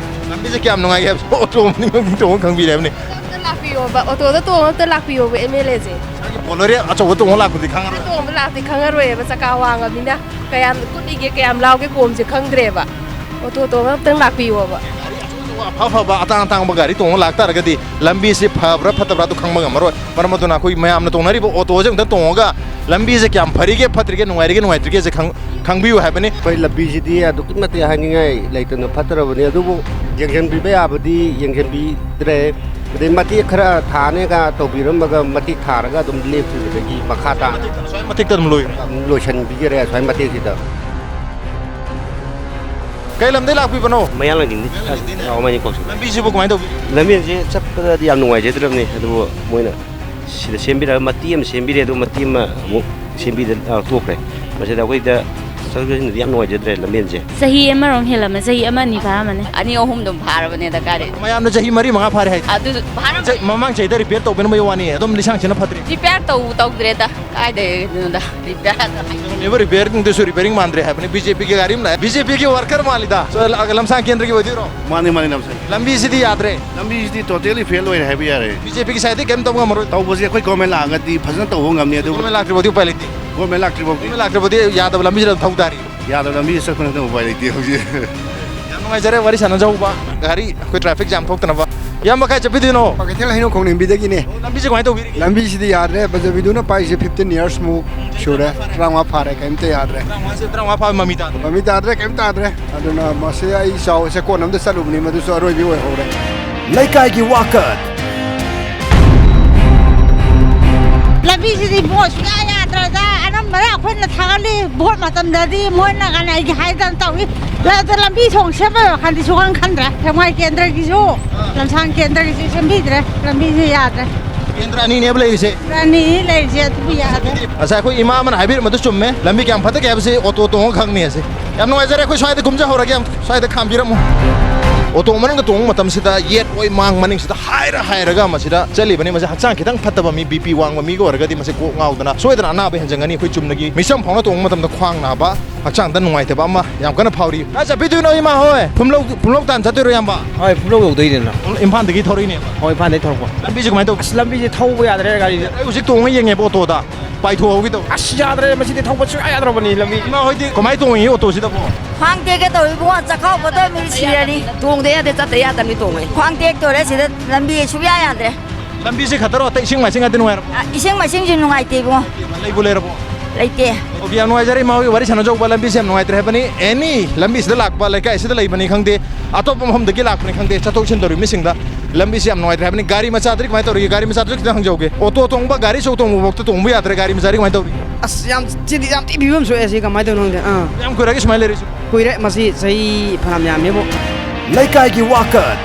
ꯂꯝꯕꯤꯁꯦ ꯀꯌꯥꯝ ꯅꯨꯡꯉꯥꯏꯒꯦ ꯍꯥꯏꯕꯁꯦ ꯑꯣꯛꯇꯣ ꯃꯅꯨꯡꯗ ꯑꯃꯨꯛ ꯇꯣꯡꯉ ꯈꯪꯕꯤꯔꯦ ꯍꯥꯏꯕꯅꯤ꯫ ꯑꯝꯇ ꯂꯥꯛꯄꯤꯌꯣꯕ, ꯑꯣꯇꯣꯗ ꯇꯣꯡꯉ ꯑꯝꯇ ꯂꯥꯛꯄꯤꯌꯣꯕ ꯑꯦꯝ ꯑꯦꯜ ꯑꯦꯁꯦ꯫ ꯅꯪꯒꯤ ꯕꯣꯂꯦꯔꯣ ꯑꯆꯧꯕ ꯇꯣꯡꯉ ꯂꯥꯛꯄꯗꯤ ꯈꯪꯉꯔꯣꯏ꯫ ꯇꯣꯡꯕ ꯂꯥꯛꯇꯤ ꯈꯪꯉꯔꯣꯏꯕ, ꯆꯀꯥ ꯋꯥꯡꯉꯕꯅꯤꯅ꯫ ꯀꯌꯥꯝ ꯀꯨꯠꯂꯤꯒꯦ, ꯀꯌꯥꯝ ꯂꯥꯎꯒꯦ ꯀꯣꯝꯁꯦ ꯈꯪꯗ꯭ꯔꯦꯕ꯫ ꯑꯣꯇꯣ ꯇꯣꯡꯉ ꯑꯝꯇꯪ ꯂꯥꯛꯄꯤꯌꯣꯕ꯫ ꯑꯐ ꯑꯐꯕ ꯑꯇꯥꯡ ꯑꯇꯥꯡꯕ ꯒꯥꯔꯤ ꯇꯣꯡꯉ ꯂꯥꯛꯇꯥꯔꯒꯗꯤ ꯂꯝꯕꯤꯁꯤ ꯐꯕ꯭ꯔꯥ ꯐꯠꯇꯕ꯭ꯔꯥ ꯑꯗꯨ ꯈꯪꯕ ꯉꯝꯃꯔꯣꯏ꯫ ꯃꯔꯝ ꯑꯗꯨꯅ ꯑꯩꯈꯣꯏ ꯃꯌꯥꯝꯅ ꯇꯣꯡꯅꯔꯤꯕ ꯑꯣꯇꯣꯁꯦ ꯑꯃꯨꯛꯇꯪ ꯇꯣꯡꯉꯒ ꯂꯝꯕꯤꯁꯦ ꯀꯌꯥꯝ ꯐꯔꯤꯒꯦ ꯐꯠꯇ꯭ꯔꯤꯒꯦ ꯅꯨꯡꯉꯥꯏꯔꯤꯒꯦ ꯅꯨꯡꯉꯥꯏꯇ꯭ꯔꯤꯒꯦꯁꯦ ꯈꯪ-, ꯈꯪꯕꯤꯌꯨ ꯍꯥꯏꯕꯅꯤ꯫ ꯑꯩꯈꯣꯏ ꯂꯝꯕꯤꯁꯤꯗꯤ ꯑꯗꯨꯛꯀꯤ ꯃꯇꯤꯛ ꯍꯥꯏꯅꯤꯡꯉꯥꯏ ꯂꯩꯇꯅ ꯐꯠꯇ꯭ꯔꯕꯅꯤ, ꯑꯗꯨꯕꯨ ꯌꯦꯡꯁꯤꯟꯕꯤꯕ ꯌꯥꯕꯗꯤ ꯌꯦꯡꯁꯤꯟꯕꯤꯗ꯭ꯔꯦ꯫ ꯑꯗꯩ ꯃꯇꯦꯛ ꯈꯔ ꯊꯥꯅꯦꯒ ꯇꯧꯕꯤꯔꯝꯃꯒ ꯃꯇꯦꯛ ꯊꯥꯔꯒ ꯑꯗꯨꯝ ꯂꯦꯞꯈꯤꯕꯗꯒꯤ ꯃꯈꯥ ꯇꯥꯅ ꯑꯁ꯭ꯋꯥꯏ ꯃꯇꯦꯛꯇ ꯑꯗꯨꯝ ꯂꯣꯏ꯫ ꯑꯗꯨꯝ ꯂꯣꯏꯁꯤꯟꯕꯤꯈꯔꯦ ꯑꯁ꯭ꯋꯥꯏ ꯃꯇꯦꯛꯁꯤꯗ꯫ ꯀꯩ ꯂꯝꯗꯩ ꯂꯥꯛꯄꯤꯕꯅꯣ? ꯃꯌꯥꯡꯂꯥꯡꯕꯤꯗꯩꯅꯤ꯫ ꯑꯁ, ꯑꯧ, ꯃꯌꯥꯡꯂꯥꯡꯕꯤꯗꯩꯅꯤ꯫ ꯂꯝꯕꯤꯁꯤꯕꯨ ꯀꯃꯥꯏꯅ ꯇꯧꯕꯤ? ꯂꯝꯕꯤꯁꯦ ꯆꯠꯄꯗꯗꯤ ꯌꯥꯝ ꯅꯨꯡꯉꯥꯏꯖꯗ꯭ꯔꯕꯅꯤ, ꯑꯗꯨꯕꯨ ꯃꯣꯏꯅ ꯁꯤꯗ ꯁꯦꯝꯕꯤꯔꯒ ꯃꯇꯦꯛ ꯑꯃ ꯁꯦꯝꯕꯤꯔꯦ, ꯑꯗꯨ ꯃꯇꯦꯛ ꯑꯃ ꯑꯃꯨꯛ ꯁꯦꯝꯕꯤꯗ, ꯑ, ꯇꯣꯛꯈ꯭ꯔꯦ꯫ ꯃꯁꯤꯗ ꯑꯩꯈꯣꯏꯗ ꯆꯠꯊꯣꯛ ꯆꯠꯁꯤꯟꯗꯗꯤ ꯌꯥꯝ ꯅꯨꯡꯉꯥꯏꯖꯗ꯭ꯔꯦ ꯂꯝꯕꯦꯟꯁꯦ꯫ ꯆꯍꯤ ꯑꯃꯔꯣꯝ ꯍꯦꯜꯂꯝꯃꯦ, ꯆꯍꯤ ꯑꯃ ꯑꯅꯤ ꯐꯥꯔꯝꯃꯅꯤ꯫ ꯑꯅꯤ ꯑꯍꯨꯝ ꯑꯗꯨꯝ ꯐꯥꯔꯕꯅꯦꯗ, ꯀꯥꯏꯗꯩ? ꯃꯌꯥꯝꯅ ꯆꯍꯤ ꯃꯔꯤ ꯃꯉꯥ ꯐꯥꯔꯦ ꯍꯥꯏ꯫ ꯑꯗꯨꯁꯨ ꯐꯥꯔꯝ- ꯆꯍꯤ, ꯃꯃꯥꯡ ꯆꯍꯤꯗ ꯔꯤꯄꯤꯌꯔ ꯇꯧꯕꯤꯔꯝꯕꯩ ꯋꯥꯅꯤ, ꯑꯗꯨꯝ ꯂꯤꯁꯥꯡꯁꯤꯠꯅ ꯐꯠꯇ꯭ꯔꯤ꯫ ꯔꯤꯄꯤꯌꯥꯔ ꯇꯧ ꯇꯧꯗ꯭ꯔꯦꯗ, ꯀꯥꯏꯗꯩꯅꯣꯗ ꯔꯤꯄꯤꯌꯥꯔ꯫ ꯔꯤꯄꯤꯌꯥꯔꯤꯡꯗꯨꯁꯨ ꯔꯤꯄꯤꯌꯥꯔꯤꯡ ꯃꯥꯟꯗ꯭ꯔꯦ ꯍꯥꯏꯕꯅꯤ꯫ ꯕꯤ ꯖꯦ ꯄꯤꯒꯤ ꯒꯥꯔꯤ ꯑꯃ ꯂꯥꯛꯑꯦ, ꯕꯤ ꯖꯦ ꯄꯤꯒꯤ ꯋꯥꯔꯀꯔ ꯃꯥꯜꯂꯤꯗ꯫ ꯁꯣ-, ꯂ-, ꯂꯝꯁꯥꯡ ꯀꯦꯟꯗ꯭ꯔꯒꯤ ꯑꯣꯏꯗꯣꯏꯔꯣ? ꯃꯥꯅꯦ, ꯃꯥꯅꯦ, ꯂꯝꯁꯥꯡ꯫ ꯂꯝꯕꯤꯁꯤꯗꯤ ꯌꯥꯗ꯭ꯔꯦ꯫ ꯂꯝꯕꯤꯁꯤꯗꯤ ꯇꯣꯇꯦꯂꯤ ꯐꯦꯜ ꯑꯣꯏꯔꯦ ꯍꯥꯏꯕ ꯌꯥꯔꯦ꯫ ꯕꯤ ꯖꯦ ꯄꯤꯒꯤ ꯁꯥꯏꯠꯇꯒꯤ ꯀꯩꯝ ꯇꯧꯕ ꯉꯝꯃꯔꯣꯏ꯫ ꯇꯧꯕꯁꯦ ꯑꯩꯈꯣꯏ ꯒꯣꯔꯃꯦꯟ ꯂꯥꯛꯑꯒꯗꯤ ꯐꯖꯅ ꯇꯧꯕ ꯉꯝꯅꯤ, ꯑꯗꯨꯕꯨ ꯒꯣꯔꯃꯦꯟ ꯂꯥꯛꯇ꯭ꯔꯤꯐꯥꯎꯗꯤ ꯎꯄꯥꯏ ꯂꯩꯇꯦ꯫ ꯒꯣꯔꯃꯦꯟ ꯂꯥꯛꯇ꯭ꯔꯤꯐꯥꯎꯗꯤ ꯎꯄꯥꯏ ꯂꯩꯇꯦ꯫ ꯒꯣꯔꯃꯦꯟ ꯂꯥꯛꯇ꯭ꯔꯤꯐꯥꯎꯗꯤ ꯒꯣꯔꯃꯦꯟ ꯂꯥꯛꯇ꯭ꯔꯤꯐꯥꯎꯗꯤ ꯌꯥꯗꯕ ꯂꯝꯕꯤꯁꯤꯗ ꯑꯗꯨꯝ ꯊꯧ ꯇꯥꯔꯤ꯫ ꯌꯥꯗꯕ ꯂꯝꯕꯤꯗ ꯆꯠꯄ ꯅꯠꯇꯅ ꯎꯄꯥꯏ ꯂꯩꯇꯦ ꯍꯧꯖꯤꯛ꯫ ꯌꯥꯝ ꯅꯨꯡꯉꯥꯏꯖꯔꯦ ꯋꯥꯔꯤ ꯁꯥꯟꯅꯖꯍꯧꯕ꯫ ꯒꯥꯔꯤ ꯑꯩꯈꯣꯏ ꯇ꯭ꯔꯥꯐꯤꯛ ꯖꯥꯝ ꯊꯣꯛꯇꯅꯕ꯫ ꯏꯌꯥꯝꯕ ꯀꯥꯏ ꯆꯠꯄꯤꯗꯣꯏꯅꯣ? ꯀꯩꯊꯦꯜ ꯍꯩꯅꯧ ꯈꯣꯡꯅꯤꯡꯕꯤꯗꯒꯤꯅꯦ꯫ ꯂꯝꯕꯤꯁꯦ ꯀꯃꯥꯏꯅ ꯇꯧꯕꯤꯔꯤꯒꯦ? ꯂꯝꯕꯤꯁꯤꯗꯤ ꯌꯥꯗ꯭ꯔꯦ, ꯕꯖꯕꯤꯗꯨꯅ ꯄꯥꯏꯁꯦ fifteen years ꯃꯨꯛ ꯁꯨꯔꯦ, ꯇꯔꯥꯃꯉꯥ ꯐꯥꯔꯦ, ꯀꯩꯝꯇ ꯌꯥꯗ꯭ꯔꯦ꯫ ꯇꯔꯥꯃꯉꯥꯁꯦ, ꯇꯔꯥꯃꯉꯥ ꯐꯥꯕ ꯃꯃꯤ ꯇꯥꯗ꯭ꯔꯦ꯫ ꯃꯃꯤ ꯇꯥꯗ꯭ꯔꯦ, ꯀꯩꯝ ꯇꯥꯗ꯭ꯔꯦ꯫ ꯑꯗꯨꯅ ꯃꯁꯤ ꯑꯩ ꯆꯥꯎꯁꯦ ꯀꯣꯟ ꯑꯝꯗ ꯆꯠꯂꯨꯕꯅꯤ, ꯃꯗꯨꯁꯨ ꯑꯔꯣꯏꯕꯤ ꯑꯣꯏꯍꯧꯔꯦ꯫ ꯂꯩꯀꯥꯏꯒꯤ ꯋꯥꯀꯠ꯫ ꯂꯝꯕꯤꯁꯤꯗꯤ ꯏꯕꯨꯡꯉꯣ ꯁꯨꯡꯌꯥ ꯌꯥꯗ꯭ꯔꯦꯗ꯫ ꯑꯅꯝꯕꯅ ꯑꯩꯈꯣꯏꯅ ꯊꯥꯒꯠꯂꯤ, ꯚꯣꯠ ꯃꯇꯝꯗꯗꯤ ꯃꯣꯏꯅ ꯀꯅꯥꯒꯤ ꯍꯥꯏꯗꯅ ꯇꯧꯏ꯫ ꯑꯗꯣ ꯂꯝꯕꯤ ꯊꯣꯡ ꯁꯦꯝꯕꯒꯤ ꯋꯥꯈꯜꯗꯤ ꯁꯨꯡꯈꯟ ꯈꯟꯗ꯭ꯔꯦ꯫ ꯁꯦꯛꯃꯥꯏ ꯀꯦꯟꯗ꯭ꯔꯒꯤꯁꯨ, ꯂꯝꯁꯥꯡ ꯀꯦꯟꯗ꯭ꯔꯒꯤꯁꯨ ꯁꯦꯝꯕꯤꯗ꯭ꯔꯦ꯫ ꯂꯝꯕꯤꯁꯦ ꯌꯥꯗ꯭ꯔꯦ꯫ ꯀꯦꯟꯗ꯭ꯔ ꯑꯅꯤꯅꯦꯕ ꯂꯩꯔꯤꯁꯦ꯫ ꯑꯅꯤ ꯂꯩꯔꯤꯁꯦ, ꯑꯗꯨꯕꯨ ꯌꯥꯗ꯭ꯔꯦ꯫ ꯉꯁꯥꯏ ꯑꯩꯈꯣꯏ ꯏꯃꯥ ꯑꯃꯅ ꯍꯥꯏꯕꯤꯔꯝꯕꯗꯨ ꯆꯨꯝꯃꯦ, ꯂꯝꯕꯤ ꯀꯌꯥꯝ ꯐꯠꯇꯒꯦ ꯍꯥꯏꯕꯁꯤ ꯑꯣꯇꯣ ꯇꯣꯡꯉꯒ ꯈꯪꯅꯤ ꯍꯥꯏꯁꯦ꯫ ꯌꯥꯝ ꯅꯨꯡꯉꯥꯏꯖꯔꯦ, ꯑꯩꯈꯣꯏ ꯁ꯭ꯋꯥꯏꯗ ꯀꯨꯝꯖꯍꯧꯔꯒꯦ, ꯌꯥꯝ ꯁ꯭ꯋꯥꯏꯗ ꯈꯥꯝꯕꯤꯔꯝꯃꯨ꯫ ꯑꯣꯇꯣ ꯃꯅꯨꯡꯗ ꯇꯣꯡꯕ ꯃꯇꯝꯁꯤꯗ ꯌꯦꯠ ꯑꯣꯏ ꯃꯥꯡ ꯃꯅꯤꯡꯁꯤꯗ ꯍꯥꯏꯔ ꯍꯥꯏꯔꯒ ꯃꯁꯤꯗ ꯆꯠꯂꯤꯕꯅꯤ꯫ ꯃꯁꯤ ꯍꯛꯆꯥꯡ ꯈꯤꯇꯪ ꯐꯠꯇꯕ ꯃꯤ, ꯕꯤ ꯄꯤ ꯋꯥꯡꯕ ꯃꯤꯒ ꯑꯣꯏꯔꯒꯗꯤ ꯃꯁꯤ ꯀꯣꯛ ꯉꯥꯎꯗꯅ ꯁꯣꯏꯗꯅ ꯑꯅꯥꯕ ꯍꯦꯟꯖꯟꯒꯅꯤ꯫ ꯑꯩꯈꯣꯏ ꯆꯨꯝꯅꯒꯤ ꯃꯤꯆꯝ ꯐꯥꯎꯅ ꯇꯣꯡꯕ ꯃꯇꯝꯗ ꯈ꯭ꯋꯥꯡ ꯅꯥꯕ, ꯍꯛꯆꯥꯡꯗ ꯅꯨꯡꯉꯥꯏꯇꯕ ꯑꯃ ꯌꯥꯝ ꯀꯟꯅ ꯐꯥꯎꯔꯤ꯫ ꯀꯥꯏ ꯆꯠꯄꯤꯗꯣꯏꯅꯣ ꯏꯃꯥ ꯍꯣꯏ? ꯐꯨꯝꯂꯧ, ꯐꯨꯝꯂꯧ ꯇꯥꯟ ꯆꯠꯇꯣꯏꯔꯣ ꯏꯌꯥꯝꯕ? ꯍꯣꯏ, ꯐꯨꯝꯂꯧ ꯌꯧꯗꯣꯏꯅꯤꯅ꯫ ꯏꯝꯐꯥꯜꯗꯒꯤ ꯊꯧꯔꯛꯏꯅꯦꯕ? ꯍꯣꯏ, ꯏꯝꯐꯥꯜꯗꯒꯤ ꯊꯧꯔꯛꯄ꯫ ꯂꯝꯕꯤꯁꯦ ꯀꯃꯥꯏꯅ ꯇꯧꯒꯦ? ꯑꯁ, ꯂꯝꯕꯤꯁꯦ ꯊꯧꯕ ꯌꯥꯗ꯭ꯔꯦ ꯒꯥꯔꯤꯁꯦ꯫ ꯑꯩ ꯍꯧꯖꯤꯛ ꯇꯣꯡꯉ ꯌꯦꯡꯉꯦꯕ ꯑꯣꯇꯣꯗ, ꯄꯥꯏꯊꯣꯛꯍꯧꯒꯦ ꯇꯧ꯫ ꯑꯁ, ꯌꯥꯗ꯭ꯔꯦ, ꯃꯁꯤꯗꯤ ꯊꯧꯕ ꯁꯨꯡꯌꯥ ꯌꯥꯗ꯭ꯔꯕꯅꯤ ꯂꯝꯕꯤ꯫ ꯏꯃꯥ ꯍꯣꯏꯗꯤ ꯀꯃꯥꯏꯅ ꯇꯣꯡꯉꯤ ꯑꯣꯇꯣꯁꯤꯗꯕꯣ? ꯈ꯭ꯋꯥꯡ ꯇꯦꯛꯀꯦ ꯇꯧꯏ ꯏꯕꯨꯡꯉꯣ, ꯆꯈꯥꯎ ꯐꯠꯇꯕ ꯃꯤ ꯁꯤꯔꯅꯤ꯫ ꯇꯣꯡꯗ ꯌꯥꯗꯦ, ꯆꯠꯇ ꯌꯥꯗꯕꯅꯤ ꯇꯣꯡꯉꯦ꯫ ꯈ꯭ꯋꯥꯡ ꯇꯦꯛꯇꯣꯔꯦ ꯁꯤꯗ, ꯂꯝꯕꯤ ꯁꯨꯡꯌꯥ ꯌꯥꯗ꯭ꯔꯦ꯫ ꯂꯝꯕꯤꯁꯦ ꯈꯛꯇꯔꯣ? ꯑꯇꯩ ꯏꯁꯤꯡ ꯃꯥꯏꯁꯤꯡꯒꯗꯤ ꯅꯨꯡꯉꯥꯏꯔꯕꯣ? ꯑ, ꯏꯁꯤꯡ ꯃꯥꯏꯁꯤꯡꯁꯨ ꯅꯨꯡꯉꯥꯏꯇꯦ ꯏꯕꯨꯡꯉꯣ꯫ ꯂꯩꯕꯨ ꯂꯩꯔꯕꯣ? ꯂꯩꯇꯦ꯫ ꯑꯣꯀꯦ, ꯌꯥꯝ ꯅꯨꯡꯉꯥꯏꯖꯔꯦ ꯏꯃꯥ ꯍꯣꯏ ꯋꯥꯔꯤ ꯁꯥꯟꯅꯖꯧꯕ꯫ ꯂꯝꯕꯤꯁꯦ ꯌꯥꯝ ꯅꯨꯡꯉꯥꯏꯇ꯭ꯔꯦ ꯍꯥꯏꯕꯅꯤ꯫ ꯑꯦꯅꯤ ꯂꯝꯕꯤꯁꯤꯗ ꯂꯥꯛꯄ, ꯂꯩꯀꯥꯏꯁꯤꯗ ꯂꯩꯕꯅꯤ ꯈꯪꯗꯦ, ꯑꯇꯣꯞꯄ ꯃꯐꯝꯗꯒꯤ ꯂꯥꯛꯄꯅꯤ ꯈꯪꯗꯦ, ꯆꯠꯊꯣꯛ ꯆꯠꯁꯤꯟ ꯇꯧꯔꯤꯕ ꯃꯤꯁꯤꯡꯗ ꯂꯝꯕꯤꯁꯦ ꯌꯥꯝ ꯅꯨꯡꯉꯥꯏꯇ꯭ꯔꯦ ꯍꯥꯏꯕꯅꯤ꯫ ꯒꯥꯔꯤ ꯃꯆꯥꯗꯨꯗꯤ ꯀꯃꯥꯏꯅ ꯇꯧꯔꯤꯒꯦ? ꯒꯥꯔꯤ ꯃꯆꯥꯗꯨꯁꯨ ꯈꯤꯇꯪ ꯍꯪꯖꯍꯧꯒꯦ꯫ ꯑꯣꯇꯣ ꯇꯣꯡꯕ, ꯒꯥꯔꯤ ꯑꯆꯧ ꯇꯣꯡꯕ ꯐꯥꯎꯗ ꯇꯣꯡꯕ ꯌꯥꯗ꯭ꯔꯦ, ꯒꯥꯔꯤ ꯃꯆꯥꯗꯤ ꯀꯃꯥꯏꯅ ꯇꯧꯔꯤ? ꯑꯁ, ꯌꯥꯝ ꯊꯤꯗꯤ, ꯌꯥꯝ ꯊꯤ ꯐꯤꯕꯝ ꯁꯣꯛꯑꯦ ꯁꯤ, ꯀꯃꯥꯏꯅ ꯇꯧꯅꯣ ꯈꯪꯗꯦ꯫ ꯑꯥ꯫ ꯌꯥꯝ ꯀꯨꯏꯔꯒꯦ ꯁꯨꯃꯥꯏꯅ ꯂꯩꯔꯤꯁꯤ? ꯀꯨꯏꯔꯦ, ꯃꯁꯤ ꯆꯍꯤ ꯐꯅꯌꯥꯝ ꯌꯥꯝꯃꯦꯕꯨ꯫ ꯂꯩꯀꯥꯏꯒꯤ ꯋꯥꯀꯠ꯫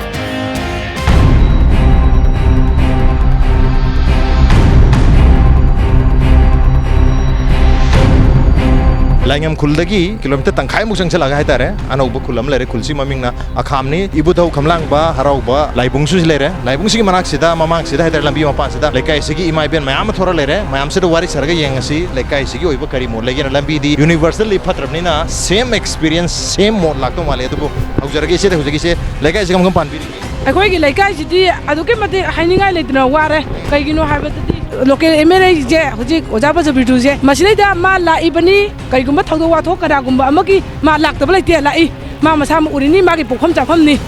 ꯂꯥꯏꯉꯝ ꯈꯨꯜꯗꯒꯤ ꯀꯤꯂꯣꯃꯤꯇꯔ ꯇꯪꯈꯥꯏꯃꯨꯛ ꯆꯪꯁꯤꯜꯂꯛꯑꯒ ꯍꯥꯏꯇꯥꯔꯦ, ꯑꯅꯧꯕ ꯈꯨꯜ ꯑꯃ ꯂꯩꯔꯦ꯫ ꯈꯨꯜꯁꯤ ꯃꯃꯤꯡꯅ ꯑꯈꯥꯝꯅꯤ꯫ ꯏꯕꯨꯙꯧ ꯈꯝꯂꯥꯡꯕ ꯍꯔꯥꯎꯕ ꯂꯥꯏꯕꯨꯡꯁꯨ ꯂꯩꯔꯦ꯫ ꯂꯥꯏꯕꯨꯡꯁꯤꯒꯤ ꯃꯅꯥꯛꯁꯤꯗ, ꯃꯃꯥꯡꯁꯤꯗ ꯍꯥꯏꯇꯥꯔꯦ, ꯂꯝꯕꯤ ꯃꯄꯥꯟꯁꯤꯗ ꯂꯩꯀꯥꯏꯁꯤꯒꯤ ꯏꯃꯥ ꯏꯕꯦꯟ ꯃꯌꯥꯝ ꯑꯃ ꯊꯣꯔꯛ ꯂꯩꯔꯦ꯫ ꯃꯌꯥꯝꯁꯤꯗ ꯋꯥꯔꯤ ꯁꯥꯔꯒ ꯌꯦꯡꯉꯁꯤ ꯂꯩꯀꯥꯏꯁꯤꯒꯤ ꯑꯣꯏꯕ ꯀꯔꯤ ꯃꯣꯠ ꯂꯩꯒꯦꯅ꯫ ꯂꯝꯕꯤꯗꯤ ꯌꯨꯅꯤꯚꯔꯁꯦꯜꯂꯤ ꯐꯠꯇ꯭ꯔꯕꯅꯤꯅ same experience, same ꯃꯣꯠ ꯂꯥꯛꯇꯧ ꯃꯥꯜꯂꯦ꯫ ꯑꯗꯨꯕꯨ ꯍꯧꯖꯔꯒꯦ ꯏꯆꯦꯗ, ꯍꯧꯖꯤꯛ ꯏꯆꯦ ꯂꯩꯀꯥꯏꯁꯤꯒ ꯑꯃꯨꯛ ꯄꯥꯟꯕꯤꯔꯤꯒꯦ꯫ ꯑꯩꯈꯣꯏꯒꯤ ꯂꯩꯀꯥꯏꯁꯤꯗꯤ ꯑꯗꯨꯛꯀꯤ ꯃꯇꯤꯛ ꯍꯥꯏꯅꯤꯡꯉꯥꯏ ꯂꯩꯇꯅ ꯋꯥꯔꯦ꯫ ꯀꯩꯒꯤꯅꯣ ꯍꯥꯏꯕꯗꯗꯤ, ꯂꯣꯀꯦꯜ ꯑꯦꯝ ꯑꯦꯜ ꯑꯦꯁꯦ ꯍꯧꯖꯤꯛ ꯑꯣꯖꯥ ꯕꯖꯕꯤꯔꯗꯨꯁꯦ ꯃꯁꯤꯗꯩꯗ ꯃꯥ ꯂꯥꯛꯏꯕꯅꯤ꯫ ꯀꯔꯤꯒꯨꯝꯕ ꯊꯧꯗꯣꯛ ꯋꯥꯊꯣꯛ ꯀꯅꯥꯒꯨꯝꯕ ꯑꯃꯒꯤ ꯃꯥ ꯂꯥꯛꯇꯕ ꯂꯩꯇꯦ, ꯂꯥꯛꯏ꯫ ꯃꯥ ꯃꯁꯥꯃꯛ ꯎꯔꯤꯅꯤ, ꯃꯥꯒꯤ ꯄꯣꯛꯐꯝ ꯆꯥꯐꯝꯅꯤ꯫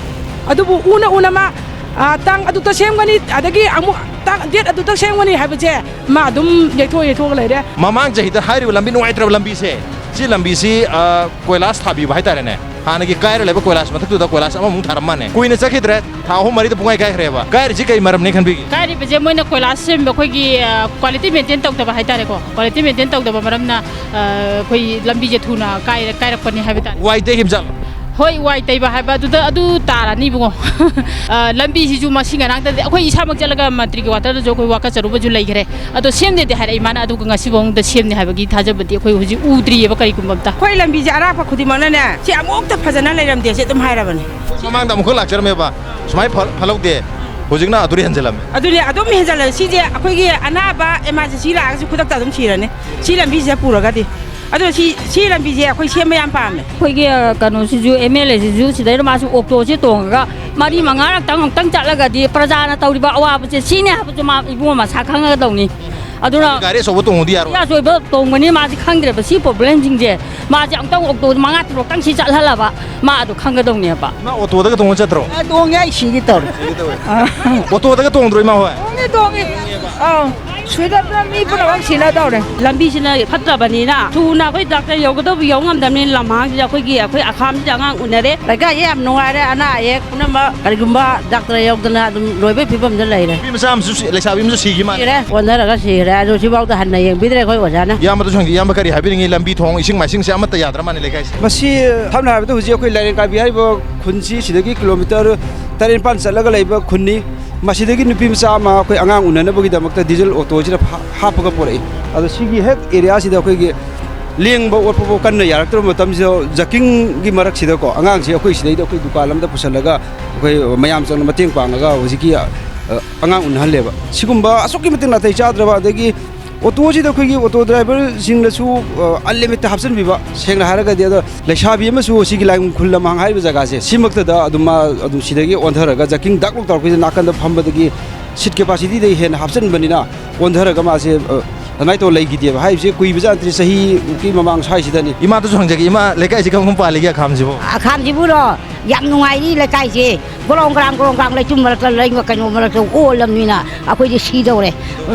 ꯑꯗꯨꯕꯨ ꯎꯅ ꯎꯅ ꯃꯥ, ꯑ, ꯇꯥꯡ ꯑꯗꯨꯛꯇ ꯁꯦꯝꯒꯅꯤ, ꯑꯗꯒꯤ ꯑꯃꯨꯛ ꯇꯥꯡ ꯗꯦꯠ ꯑꯗꯨꯛꯇ ꯁꯦꯝꯒꯅꯤ ꯍꯥꯏꯕꯁꯦ ꯃꯥ ꯑꯗꯨꯝ ꯌꯩꯊꯣꯛ ꯌꯩꯊꯣꯛꯑ ꯂꯩꯔꯦ꯫ ꯃꯃꯥꯡ ꯆꯍꯤꯗ ꯍꯥꯏꯔꯤꯕ ꯂꯝꯕꯤ ꯅꯨꯡꯉꯥꯏꯇ꯭ꯔꯕ ꯂꯝꯕꯤꯁꯦ, ꯁꯤ ꯂꯝꯕꯤꯁꯤ, ꯑ, ꯀꯣꯏꯂꯥꯁ ꯊꯥꯕꯤꯕ ꯍꯥꯏꯇꯥꯔꯦꯅꯦ꯫ ꯍꯥꯟꯅꯒꯤ ꯀꯥꯏꯔ ꯂꯩꯕ ꯀꯣꯏꯂꯥꯁ ꯃꯊꯛꯇꯨꯗ ꯀꯣꯏꯂꯥꯁ ꯑꯃꯃꯨꯛ ꯊꯥꯔꯝ ꯃꯥꯅꯦ꯫ ꯀꯨꯏꯅ ꯆꯠꯈꯤꯗ꯭ꯔꯦ, ꯊꯥ ꯑꯍꯨꯝ ꯃꯔꯤꯗ ꯄꯨꯡꯀꯥꯏ ꯀꯥꯏꯈ꯭ꯔꯦꯕ꯫ ꯀꯥꯏꯔꯤꯁꯤ ꯀꯩ ꯃꯔꯝꯅꯤ ꯈꯟꯕꯤꯒꯦ? ꯀꯥꯏꯔꯤꯕꯁꯦ ꯃꯣꯏꯅ ꯀꯣꯏꯂꯥꯁ ꯁꯦꯝꯕ ꯑꯩꯈꯣꯏꯒꯤ, ꯑ, ꯀ꯭ꯋꯥꯂꯤꯇꯤ ꯃꯦꯟꯇꯦꯟ ꯇꯧꯗꯕ ꯍꯥꯏꯇꯥꯔꯦꯀꯣ꯫ ꯀ꯭ꯋꯥꯂꯤꯇꯤ ꯃꯦꯟꯇꯦꯟ ꯇꯧꯗꯕ ꯃꯔꯝꯅ, ꯑ, ꯑꯩꯈꯣꯏ ꯂꯝꯕꯤꯁꯦ ꯊꯨꯅ ꯀꯥꯏꯔ-, ꯀꯥꯏꯔꯛꯄꯅꯤ ꯍꯥꯏꯕ ꯇꯥꯔꯦ꯫ ꯋꯥꯏ ꯇꯩꯈꯤꯕ ꯖꯥꯠꯂꯣ? ꯍꯣꯏ, ꯋꯥꯏ ꯇꯩꯕ ꯍꯥꯏꯕ ꯑꯗꯨꯗ, ꯑꯗꯨ ꯇꯥꯔꯅꯤ ꯏꯕꯨꯡꯉꯣ꯫ ꯑ, ꯂꯝꯕꯤꯁꯤꯁꯨ ꯃꯁꯤ ꯉꯔꯥꯡꯗꯗꯤ ꯑꯩꯈꯣꯏ ꯏꯁꯥꯃꯛ ꯆꯠꯂꯒ ꯃꯟꯇ꯭ꯔꯤꯒꯤ ꯀ꯭ꯋꯥꯇꯔꯗꯁꯨ ꯑꯩꯈꯣꯏ ꯋꯥꯀꯠꯆꯔꯨꯕꯁꯨ ꯂꯩꯈ꯭ꯔꯦ꯫ ꯑꯗꯣ ꯁꯦꯝꯅꯦꯗꯤ ꯍꯥꯏꯔꯛꯏ ꯃꯥꯅ, ꯑꯗꯨꯒ ꯉꯁꯤꯐꯥꯎꯗ ꯁꯦꯝꯅꯤ ꯍꯥꯏꯕꯒꯤ ꯊꯥꯖꯕꯗꯤ ꯑꯩꯈꯣꯏ ꯍꯧꯖꯤꯛ ꯎꯗ꯭ꯔꯤꯑꯕ ꯀꯔꯤꯒꯨꯝꯕ ꯑꯝꯇ꯫ ꯑꯩꯈꯣꯏ ꯂꯝꯕꯤꯁꯦ ꯑꯔꯥꯞꯄ ꯈꯨꯗꯤꯡꯃꯛꯅꯅꯦ, ꯁꯤ ꯑꯃꯨꯛꯇ ꯐꯖꯅ ꯂꯩꯔꯝꯗꯦ, ꯁꯤ ꯑꯗꯨꯝ ꯍꯥꯏꯔꯕꯅꯦ꯫ ꯃꯃꯥꯡꯗ ꯑꯃꯨꯛꯈꯛ ꯂꯥꯛꯆꯔꯝꯃꯦꯕ, ꯁꯨꯃꯥꯏꯅ ꯐ-, ꯐꯠꯍꯧꯗꯦ, ꯍꯧꯖꯤꯛꯅ ꯑꯗꯨꯗꯤ ꯍꯦꯟꯖꯜꯂꯝꯃꯦ꯫ ꯑꯗꯨꯅꯦ, ꯑꯗꯨꯝ ꯍꯦꯟꯖꯜꯂꯦ꯫ ꯁꯤꯁꯦ ꯑꯩꯈꯣꯏꯒꯤ ꯑꯅꯥꯕ ꯏꯃꯥꯔꯖꯦꯟꯁꯤ ꯂꯥꯛꯑꯒꯁꯨ ꯈꯨꯗꯛꯇ ꯑꯗꯨꯝ ꯁꯤꯔꯅꯤ, ꯁꯤ ꯂꯝꯕꯤꯁꯤꯗ ꯄꯨꯔꯒꯗꯤ꯫ ꯑꯗꯣ ꯁꯤ, ꯁꯤ ꯂꯝꯕꯤꯁꯦ ꯑꯩꯈꯣꯏ ꯁꯦꯝꯕ ꯌꯥꯝ ꯄꯥꯝꯃꯦ꯫ ꯑꯩꯈꯣꯏꯒꯤ, ꯑ, ꯀꯩꯅꯣꯁꯤꯁꯨ, ꯑꯦꯝ ꯑꯦꯜ ꯑꯦꯁꯤꯁꯨ ꯁꯤꯗꯩꯗ ꯃꯥꯁꯨ ꯑꯣꯛꯇꯣꯁꯦ ꯇꯣꯡꯉꯒ ꯃꯔꯤ ꯃꯉꯥꯔꯛꯇꯪ ꯑꯃꯨꯛꯇꯪ ꯆꯠꯂꯒꯗꯤ ꯄ꯭ꯔꯖꯥꯅ ꯇꯧꯔꯤꯕ ꯑꯋꯥꯕꯁꯦ ꯁꯤꯅꯦ ꯍꯥꯏꯕꯁꯨ ꯃꯥ ꯏꯕꯨꯡꯉꯣ ꯃꯁꯥ ꯈꯪꯉꯒꯗꯧꯅꯤ꯫ ꯑꯗꯨꯅ ꯒꯥꯔꯤ ꯑꯆꯧꯕ ꯇꯣꯡꯉꯨꯗꯤ ꯌꯥꯔꯣꯏ꯫ ꯒꯥꯔꯤ ꯑꯆꯧꯕ ꯇꯣꯡꯕꯅꯤ ꯃꯥꯁꯦ ꯈꯪꯗ꯭ꯔꯦꯕ ꯁꯤ ꯄ꯭ꯔꯣꯕ꯭ꯂꯦꯝꯁꯤꯡꯁꯦ꯫ ꯃꯥꯁꯦ ꯑꯃꯨꯛꯇꯪ ꯑꯣꯛꯇꯣ ꯃꯉꯥ ꯇꯔꯨꯛꯇꯪ ꯁꯤ ꯆꯠꯍꯜꯂꯕ ꯃꯥ ꯑꯗꯨ ꯈꯪꯒꯗꯧꯅꯦꯕ꯫ ꯏꯃꯥ, ꯑꯣꯇꯣꯗꯒ ꯇꯣꯡꯉ ꯆꯠꯇ꯭ꯔꯣ? ꯑꯦ, ꯇꯣꯡꯉꯦ, ꯑꯩ ꯁꯤꯒꯦ ꯇꯧꯔꯦ꯫ ꯁꯤꯒꯦ ꯇꯧꯋꯦ꯫ ꯑꯥ꯫ ꯑꯣꯇꯣꯗꯒ ꯇꯣꯡꯗ꯭ꯔꯣ ꯏꯃꯥ ꯍꯣꯏ? ꯇꯣꯡꯉꯦ, ꯇꯣꯡꯉꯦ꯫ ꯑꯥꯎ꯫ ꯁꯤꯗ ꯄꯨꯔꯥ ꯃꯤ ꯄꯨꯝꯅꯃꯛ ꯁꯤꯅꯗꯧꯔꯦ꯫ ꯂꯝꯕꯤꯁꯤꯅ ꯐꯠꯇꯕꯅꯤꯅ ꯊꯨꯅ ꯑꯩꯈꯣꯏ ꯗꯥꯛꯇꯔ ꯌꯧꯒꯗꯧꯕ ꯌꯧ ꯉꯝꯗꯕꯅꯤꯅ ꯂꯝꯍꯥꯡꯁꯤꯗ ꯑꯩꯈꯣꯏꯒꯤ, ꯑꯩꯈꯣꯏ ꯑꯈꯥꯝꯁꯤꯗ ꯑꯉꯥꯡ ꯎꯅꯔꯦ꯫ ꯂꯩꯀꯥꯏꯁꯦ ꯌꯥꯝ ꯅꯨꯡꯉꯥꯏꯔꯦ, ꯑꯅꯥ ꯑꯌꯦꯛ ꯄꯨꯝꯅꯃꯛ ꯀꯔꯤꯒꯨꯝꯕ ꯗꯥꯛꯇꯔ ꯌꯧꯗꯅ ꯑꯗꯨꯝ ꯂꯣꯏꯕꯒꯤ ꯐꯤꯕꯝꯗ ꯂꯩꯔꯦ꯫ ꯅꯨꯄꯤ ꯃꯆꯥ ꯑꯃꯁꯨ ꯁꯤ-, ꯂꯩꯁꯥꯕꯤ ꯑꯃꯁꯨ ꯁꯤꯈꯤ ꯃꯥꯜꯂꯦ꯫ ꯁꯤꯔꯦ, ꯑꯣꯟꯊꯔꯒ ꯁꯤꯈ꯭ꯔꯦ꯫ ꯑꯗꯨ ꯁꯤꯐꯥꯎꯗ ꯍꯟꯅ ꯌꯦꯡꯕꯤꯗ꯭ꯔꯦ ꯑꯩꯈꯣꯏ ꯑꯣꯖꯥꯅ꯫ ꯏꯌꯥꯝꯕꯗꯁꯨ ꯍꯪꯒꯦ, ꯏꯌꯥꯝꯕ ꯀꯔꯤ ꯍꯥꯏꯕꯤꯅꯤꯡꯉꯤ? ꯂꯝꯕꯤ ꯊꯣꯡ, ꯏꯁꯤꯡ ꯃꯥꯏꯁꯤꯡꯁꯦ ꯑꯃꯠꯇ ꯌꯥꯗ꯭ꯔ ꯃꯥꯜꯂꯦ ꯂꯩꯀꯥꯏꯁꯦ꯫ ꯃꯁꯤ ꯁꯝꯅ ꯍꯥꯏꯔꯕꯗ ꯍꯧꯖꯤꯛ ꯑꯩꯈꯣꯏ ꯂꯥꯏꯔꯦꯟ ꯀꯥꯕꯤ ꯍꯥꯏꯔꯤꯕ ꯈꯨꯟꯁꯤ ꯁꯤꯗꯒꯤ ꯀꯤꯂꯣꯃꯤꯇꯔ ꯇꯔꯦꯠ ꯅꯤꯄꯥꯟ ꯆꯠꯂꯒ ꯂꯩꯕ ꯈꯨꯟꯅꯤ꯫ ꯃꯁꯤꯗꯒꯤ ꯅꯨꯄꯤ ꯃꯆꯥ ꯑꯃ ꯑꯩꯈꯣꯏ ꯑꯉꯥꯡ ꯎꯅꯅꯕꯒꯤꯗꯃꯛꯇ ꯗꯤꯖꯜ ꯑꯣꯇꯣꯁꯤꯗ ꯐꯥ-, ꯍꯥꯞꯄꯒ ꯄꯣꯔꯛꯏ꯫ ꯑꯗꯣ ꯁꯤꯒꯤ ꯍꯦꯛ ꯑꯦꯔꯤꯌꯥꯁꯤꯗ ꯑꯩꯈꯣꯏꯒꯤ ꯂꯦꯡꯕ ꯑꯣꯠꯄꯐꯥꯎ ꯀꯟꯅ ꯌꯥꯔꯛꯇ꯭ꯔꯕ ꯃꯇꯝꯁꯤꯗ, ꯖꯀꯤꯡꯒꯤ ꯃꯔꯛꯁꯤꯗꯀꯣ, ꯑꯉꯥꯡꯁꯤ ꯑꯩꯈꯣꯏ ꯁꯤꯗꯩꯗ ꯑꯩꯈꯣꯏ ꯗꯨꯀꯥꯟ ꯑꯃꯗ ꯄꯨꯁꯜꯂꯒ ꯑꯩꯈꯣꯏ ꯃꯌꯥꯝ ꯆꯪꯅ ꯃꯇꯦꯡ ꯄꯥꯡꯉꯒ ꯍꯧꯖꯤꯛꯀꯤ, ꯑ, ꯑꯉꯥꯡ ꯎꯅꯍꯜꯂꯦꯕ꯫ ꯁꯤꯒꯨꯝꯕ ꯑꯁꯨꯛꯀꯤ ꯃꯇꯤꯛ ꯅꯥꯇꯩ ꯆꯥꯗ꯭ꯔꯕ, ꯑꯗꯒꯤ ꯑꯣꯇꯣꯁꯤꯗ ꯑꯩꯈꯣꯏꯒꯤ ꯑꯣꯇꯣ ꯗ꯭ꯔꯥꯏꯚꯔꯁꯤꯡꯅꯁꯨ, ꯑ, unlimited ꯍꯥꯞꯆꯤꯟꯕꯤꯕ, ꯁꯦꯡꯅ ꯍꯥꯏꯔꯒꯗꯤ꯫ ꯑꯗꯣ ꯂꯩꯁꯥꯕꯤ ꯑꯃꯁꯨ ꯁꯤꯒꯤ ꯂꯥꯏꯕꯨꯡ ꯈꯨꯜ ꯂꯝꯍꯥꯡ ꯍꯥꯏꯔꯤꯕ ꯖꯒꯥꯁꯦ, ꯁꯤꯃꯛꯇꯗ ꯑꯗꯨꯝ ꯃꯥ ꯑꯗꯨꯝ ꯁꯤꯗꯒꯤ ꯑꯣꯟꯊꯔꯒ ꯖꯀꯤꯡ ꯗꯛ ꯂꯧ ꯇꯧꯔꯛꯄꯁꯤꯗ ꯅꯥꯀꯟꯗ ꯐꯝꯕꯗꯒꯤ seat capacityꯗꯩ ꯍꯦꯟꯅ ꯍꯥꯞꯆꯤꯟꯕꯅꯤꯅ ꯑꯣꯟꯊꯔꯒ ꯃꯥꯁꯦ, ꯑ, ꯑꯗꯨꯃꯥꯏꯅ ꯇꯧꯔ ꯂꯩꯈꯤꯗꯦꯕ꯫ ꯍꯥꯏꯔꯤꯕꯁꯦ ꯀꯨꯏꯕꯖꯥꯠ ꯅꯠꯇ꯭ꯔꯤ, ꯆꯍꯤꯃꯨꯛꯀꯤ ꯃꯃꯥꯡ ꯁ꯭ꯋꯥꯏꯁꯤꯗꯅꯤ꯫ ꯏꯃꯥꯗꯁꯨ ꯍꯪꯖꯒꯦ, ꯏꯃꯥ, ꯂꯩꯀꯥꯏꯁꯤ ꯀꯔꯝ ꯀꯔꯝ ꯄꯥꯜꯂꯤꯒꯦ ꯑꯈꯥꯝꯁꯤꯕꯨ? ꯑꯈꯥꯝꯁꯤꯕꯨꯔꯣ? ꯌꯥꯝ ꯅꯨꯡꯉꯥꯏꯔꯤ ꯂꯩꯀꯥꯏꯁꯦ꯫ ꯒ꯭ꯔꯣꯡ ꯒ꯭ꯔꯥꯡ, ꯒ꯭ꯔꯣꯡ ꯒ꯭ꯔꯥꯡ ꯂꯩꯆꯨꯝ ꯃꯔꯛꯇ, ꯂꯩꯃ ꯀꯩꯅꯣ ꯃꯔꯛꯇ ꯑꯣꯜꯂꯝꯅꯤꯅ ꯑꯩꯈꯣꯏꯗꯤ ꯁꯤꯗꯧꯔꯦ꯫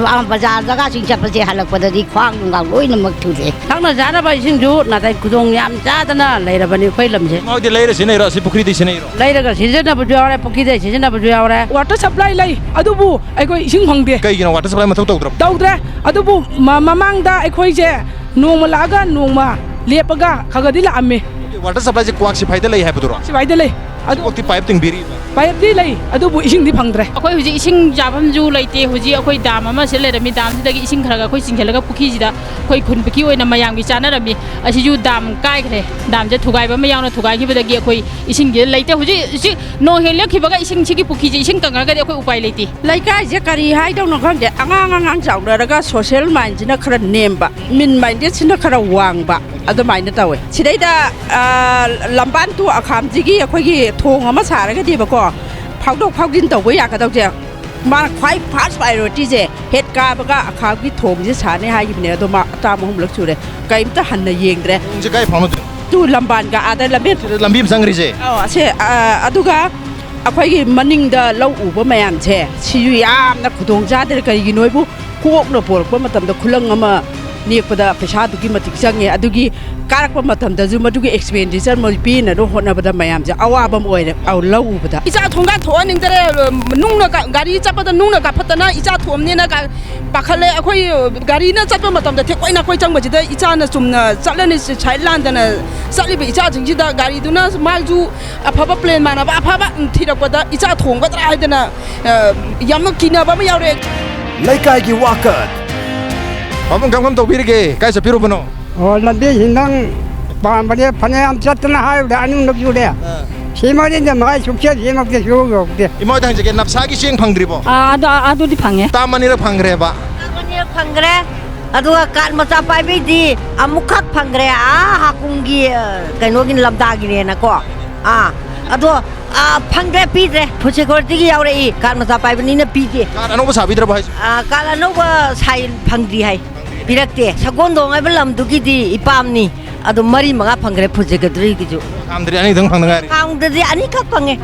ꯑꯥ, ꯕꯖꯥꯔ ꯖꯒꯥꯁꯤꯡ ꯆꯠꯄꯁꯦ ꯍꯜꯂꯛꯄꯗꯗꯤ ꯈ꯭ꯋꯥꯡ ꯅꯨꯡꯒꯥꯡ ꯂꯣꯏꯅꯃꯛ ꯊꯨꯗꯦ꯫ ꯊꯛꯅ ꯆꯥꯅꯕ ꯏꯁꯤꯡꯁꯨ ꯅꯥꯇꯩ ꯈꯨꯗꯣꯡ ꯌꯥꯝ ꯆꯥꯗꯅ ꯂꯩꯔꯕꯅꯤ ꯑꯩꯈꯣꯏ ꯂꯝꯁꯦ꯫ ꯏꯃꯥ ꯍꯣꯏꯗꯤ ꯂꯩꯔ ꯁꯤꯖꯤꯟꯅꯩꯔꯣ? ꯑꯁꯤ ꯄꯨꯈ꯭ꯔꯤꯗꯩ ꯁꯤꯖꯤꯟꯅꯩꯔꯣ? ꯂꯩꯔꯒ ꯁꯤꯖꯤꯟꯅꯕꯁꯨ ꯌꯥꯎꯔꯦ, ꯄꯨꯈ꯭ꯔꯤꯗꯩ ꯁꯤꯖꯤꯟꯅꯕꯁꯨ ꯌꯥꯎꯔꯦ꯫ Water supply ꯂꯩ, ꯑꯗꯨꯕꯨ ꯑꯩꯈꯣꯏ ꯏꯁꯤꯡ ꯐꯪꯗꯦ꯫ ꯀꯩꯒꯤꯅꯣ water supply ꯃꯊꯧ ꯇꯧꯗ꯭ꯔꯕ? ꯇꯧꯗ꯭ꯔꯦ꯫ ꯑꯗꯨꯕꯨ ꯃ-, ꯃꯃꯥꯡꯗ ꯑꯩꯈꯣꯏꯁꯦ ꯅꯣꯡꯃ ꯂꯥꯛꯑꯒ ꯅꯣꯡꯃ ꯂꯦꯞꯄꯒ ꯈꯒꯗꯤ ꯂꯥꯛꯑꯝꯃꯤ꯫ Water supplyꯁꯦ ꯀ꯭ꯋꯥꯛ ꯁꯤꯐꯥꯏꯗ ꯂꯩ ꯍꯥꯏꯕꯗꯨꯔꯣ? ꯁꯤꯐꯥꯏꯗ ꯂꯩ꯫ ꯑꯗꯨ ꯀ꯭ꯋꯥꯛꯇꯤ pipe ꯇꯤꯡꯕꯤꯔꯤꯕ? Pipeꯇꯤ ꯂꯩ, ꯑꯗꯨꯕꯨ ꯏꯁꯤꯡꯗꯤ ꯐꯪꯗ꯭ꯔꯦ꯫ ꯑꯩꯈꯣꯏ ꯍꯧꯖꯤꯛ ꯏꯁꯤꯡ ꯆꯥꯐꯝꯁꯨ ꯂꯩꯇꯦ꯫ ꯍꯧꯖꯤꯛ ꯑꯩꯈꯣꯏ dam ꯑꯃ ꯁꯤꯗ ꯂꯩꯔꯝꯃꯤ, damꯁꯤꯗꯒꯤ ꯏꯁꯤꯡ ꯈꯔ ꯈꯔ ꯑꯩꯈꯣꯏ ꯆꯤꯡꯁꯤꯜꯂꯒ ꯄꯨꯈ꯭ꯔꯤꯁꯤꯗ ꯑꯩꯈꯣꯏ ꯈꯨꯟ ꯄꯨꯈ꯭ꯔꯤ ꯑꯣꯏꯅ ꯃꯌꯥꯝꯒꯤ ꯆꯥꯅꯔꯝꯃꯤ꯫ ꯑꯁꯤꯁꯨ dam ꯀꯥꯏꯈ꯭ꯔꯦ꯫ Damꯁꯦ ꯊꯨꯒꯥꯏꯕ ꯑꯃ ꯌꯥꯎꯅ ꯊꯨꯒꯥꯏꯈꯤꯕꯗꯒꯤ ꯑꯩꯈꯣꯏ ꯏꯁꯤꯡꯁꯦ ꯂꯩꯇꯦ꯫ ꯍꯧꯖꯤꯛ, ꯍꯧꯖꯤꯛ ꯅꯣꯡ ꯍꯦꯛ ꯂꯦꯞꯈꯤꯕꯒ ꯏꯁꯤꯡꯁꯤꯒꯤ ꯄꯨꯈ꯭ꯔꯤꯁꯦ ꯏꯁꯤꯡ ꯀꯪꯉꯒꯗꯤ ꯑꯩꯈꯣꯏ ꯎꯄꯥꯏ ꯂꯩꯇꯦ꯫ ꯂꯩꯀꯥꯏꯁꯦ ꯀꯔꯤ ꯍꯥꯏꯗꯧꯅꯣ ꯈꯪꯗꯦ꯫ ꯑꯉꯥꯡ ꯑꯉꯥꯡ ꯆꯥꯎꯅꯔꯒ social mindꯁꯤꯅ ꯈꯔ ꯅꯦꯝꯕ, mean mindedꯁꯤꯅ ꯈꯔ ꯋꯥꯡꯕ, ꯑꯗꯨꯃꯥꯏꯅ ꯇꯧꯋꯦ꯫ ꯁꯤꯗꯩꯗ, ꯑ, ꯂꯝꯕꯥꯟ to ꯑꯈꯥꯝꯁꯤꯒꯤ ꯑꯩꯈꯣꯏꯒꯤ ꯊꯣꯡ ꯑꯃ ꯁꯥꯔꯒꯗꯤꯕꯀꯣ, ꯐꯥꯎꯗꯣꯛ ꯐꯥꯎꯖꯤꯟ ꯇꯧꯕ ꯌꯥꯒꯗꯧꯁꯦ, ꯃꯥꯅ ꯈ꯭ꯋꯥꯏ first priorityꯁꯦ ꯍꯦꯛ ꯀꯥꯕꯒ ꯑꯈꯥꯝꯒꯤ ꯊꯣꯡꯁꯦ ꯁꯥꯅꯤ ꯍꯥꯏꯈꯤꯕꯅꯦ꯫ ꯑꯗꯣ ꯃꯥ ꯇꯥꯝ ꯑꯍꯨꯝꯂꯛ ꯁꯨꯔꯦ, ꯀꯔꯤꯝꯇ ꯍꯟꯅ ꯌꯦꯡꯗ꯭ꯔꯦ꯫ ꯊꯣꯡꯁꯦ ꯀꯥꯏ ꯐꯥꯎꯅꯗꯣꯏꯅꯣ? To ꯂꯝꯕꯥꯟꯒ ꯑꯥꯗ ꯂꯝꯕꯦꯟ ꯁꯤꯗ ꯂꯝꯕꯤ ꯑꯃ ꯆꯪꯈ꯭ꯔꯤꯁꯦ? ꯑꯧ, ꯑꯁꯦ, ꯑ, ꯑꯗꯨꯒ ꯑꯩꯈꯣꯏꯒꯤ ꯃꯅꯤꯡꯗ ꯂꯧ ꯎꯕ ꯃꯌꯥꯝꯁꯦ, ꯁꯤꯁꯨ ꯌꯥꯝꯅ ꯈꯨꯗꯣꯡ ꯆꯥꯗ꯭ꯔꯦ꯫ ꯀꯔꯤꯒꯤꯅꯣ ꯍꯥꯏꯕꯨ, ꯀꯣꯛꯅ ꯄꯣꯔꯛꯄ ꯃꯇꯝꯗ ꯈꯨꯂꯪ ꯑꯃ ꯅꯦꯛꯄꯗ ꯄꯩꯁꯥ ꯑꯗꯨꯛꯀꯤ ꯃꯇꯤꯛ ꯆꯪꯉꯦ꯫ ꯑꯗꯨꯒꯤ ꯀꯥꯔꯛꯄ ꯃꯇꯝꯗꯁꯨ ꯃꯗꯨꯒꯤ expenditure ꯃꯣꯏ ꯄꯤꯅꯕ ꯍꯣꯠꯅꯕꯗ ꯃꯌꯥꯝꯁꯦ ꯑꯋꯥꯕ ꯑꯃ ꯑꯣꯏꯔꯦ꯫ ꯑꯧ, ꯂꯧ ꯎꯕꯗ꯫ ꯏꯆꯥ ꯊꯣꯡꯒꯥꯟ ꯊꯣꯛꯍꯟꯅꯤꯡꯗꯔꯦ꯫ ꯅꯨꯡꯅ ꯀ-, ꯒꯥꯔꯤ ꯆꯠꯄꯗ ꯅꯨꯡꯅ ꯀꯥꯞꯊꯠꯇꯅ ꯏꯆꯥ ꯊꯣꯝꯅꯦꯅ ꯀ-, ꯄꯥꯈꯠꯂꯦ꯫ ꯑꯩꯈꯣꯏ ꯒꯥꯔꯤꯅ ꯆꯠꯄ ꯃꯇꯝꯗ ꯊꯦꯛꯀꯣꯏ ꯅꯥꯀꯣꯏ ꯆꯪꯕꯁꯤꯗ ꯏꯆꯥꯅ ꯆꯨꯝꯅ ꯆꯠꯂꯅꯤ, ꯁꯤ-, side ꯂꯥꯟꯗꯅ ꯆꯠꯂꯤꯕ ꯏꯆꯥꯁꯤꯡꯁꯤꯗ ꯒꯥꯔꯤꯗꯨꯅ ꯃꯥꯁꯨ ꯑꯐꯕ plan ꯃꯥꯟꯅꯕ ꯑꯐꯕ ꯊꯤꯔꯛꯄꯗ ꯏꯆꯥ ꯊꯣꯝꯒꯗ꯭ꯔꯥ ꯍꯥꯏꯗꯅ, ꯑ, ꯌꯥꯝꯅ ꯀꯤꯅꯕ ꯑꯃ ꯌꯥꯎꯔꯦ꯫ ꯂꯩꯀꯥꯏꯒꯤ ꯋꯥꯀꯠ꯫ ꯄꯥꯕꯨꯡ ꯀꯔꯝ ꯀꯔꯝ ꯇꯧꯕꯤꯔꯤꯒꯦ? ꯀꯥꯏ ꯆꯠꯄꯤꯔꯨꯕꯅꯣ? ꯑꯣ, ꯂꯝꯕꯤꯁꯤ ꯅꯪ ꯄꯥꯝꯕꯅꯦ, ꯐꯅꯌꯥꯝ ꯆꯠꯇꯅ ꯍꯥꯏꯕꯗ ꯑꯅꯤꯃꯨꯛ ꯁꯨꯔꯦ꯫ ꯑꯥ꯫ ꯁꯤꯃꯗꯤ ꯃꯥꯏ ꯁꯨꯛꯆꯦꯟ ꯁꯤꯃꯛꯇꯤ ꯁꯨ ꯌꯧꯗꯦ꯫ ꯏꯃꯥ ꯍꯣꯏꯗ ꯍꯪꯖꯒꯦ, ꯅꯞꯁꯥꯒꯤ ꯆꯦꯡ ꯐꯪꯗ꯭ꯔꯤꯕꯣ? ꯑꯥ, ꯑꯗꯨ, ꯑꯗꯨꯗꯤ ꯐꯪꯉꯦ꯫ ꯇꯥꯝ ꯑꯅꯤꯔꯛ ꯐꯪꯈ꯭ꯔꯦꯕ? ꯇꯥꯝ ꯑꯅꯤꯔꯛ ꯐꯪꯈ꯭ꯔꯦ꯫ ꯑꯗꯨꯒ ꯀꯥꯔꯗ ꯃꯆꯥ ꯄꯥꯏꯕꯩꯗꯤ ꯑꯃꯨꯛꯈꯛ ꯐꯪꯈ꯭ꯔꯦ, ꯑꯥ, ꯍꯥꯀꯨꯝꯒꯤ, ꯑ, ꯀꯩꯅꯣꯒꯤ ꯂꯝꯗꯥꯒꯤꯅꯦꯅꯀꯣ꯫ ꯑꯥ, ꯑꯗꯣ, ꯑꯥ, ꯐꯪꯗ꯭ꯔꯦ, ꯄꯤꯗ꯭ꯔꯦ꯫ ꯐꯨꯗ ꯁꯦꯀ꯭ꯌꯨꯔꯤꯇꯤꯒꯤ ꯌꯥꯎꯔꯛꯏ, ꯀꯥꯔꯗ ꯃꯆꯥ ꯄꯥꯏꯕꯅꯤꯅ ꯄꯤꯗꯦ꯫ ꯀꯥꯔꯗ ꯑꯅꯧꯕ ꯁꯥꯕꯤꯗ꯭ꯔꯕꯣ ꯍꯥꯏꯁꯦ? ꯑꯥ, ꯀꯥꯔꯗ ꯑꯅꯧꯕ ꯁꯥꯏ ꯐꯪꯗ꯭ꯔꯤ ꯍꯥꯏ꯫ ꯄꯤꯔꯛꯇꯦ꯫ ꯁꯒꯣꯜꯗꯣꯡ ꯍꯥꯏꯕ ꯂꯝꯗꯨꯒꯤꯗꯤ ꯏꯄꯥꯝꯅꯤ꯫ ꯑꯗꯨ ꯃꯔꯤ ꯃꯉꯥ ꯐꯪꯈ꯭ꯔꯦ ꯐꯨꯗ ꯁꯦꯀ꯭ꯔꯦꯇꯔꯤꯒꯤꯁꯨ꯫ ꯈꯥꯝꯗ꯭ꯔꯤ, ꯑꯅꯤꯗꯪ ꯐꯪꯗ ꯉꯥꯏꯔꯤ꯫ ꯈꯥꯝꯗꯗꯤ ꯑꯅꯤꯈꯛ ꯐꯪꯉꯦ꯫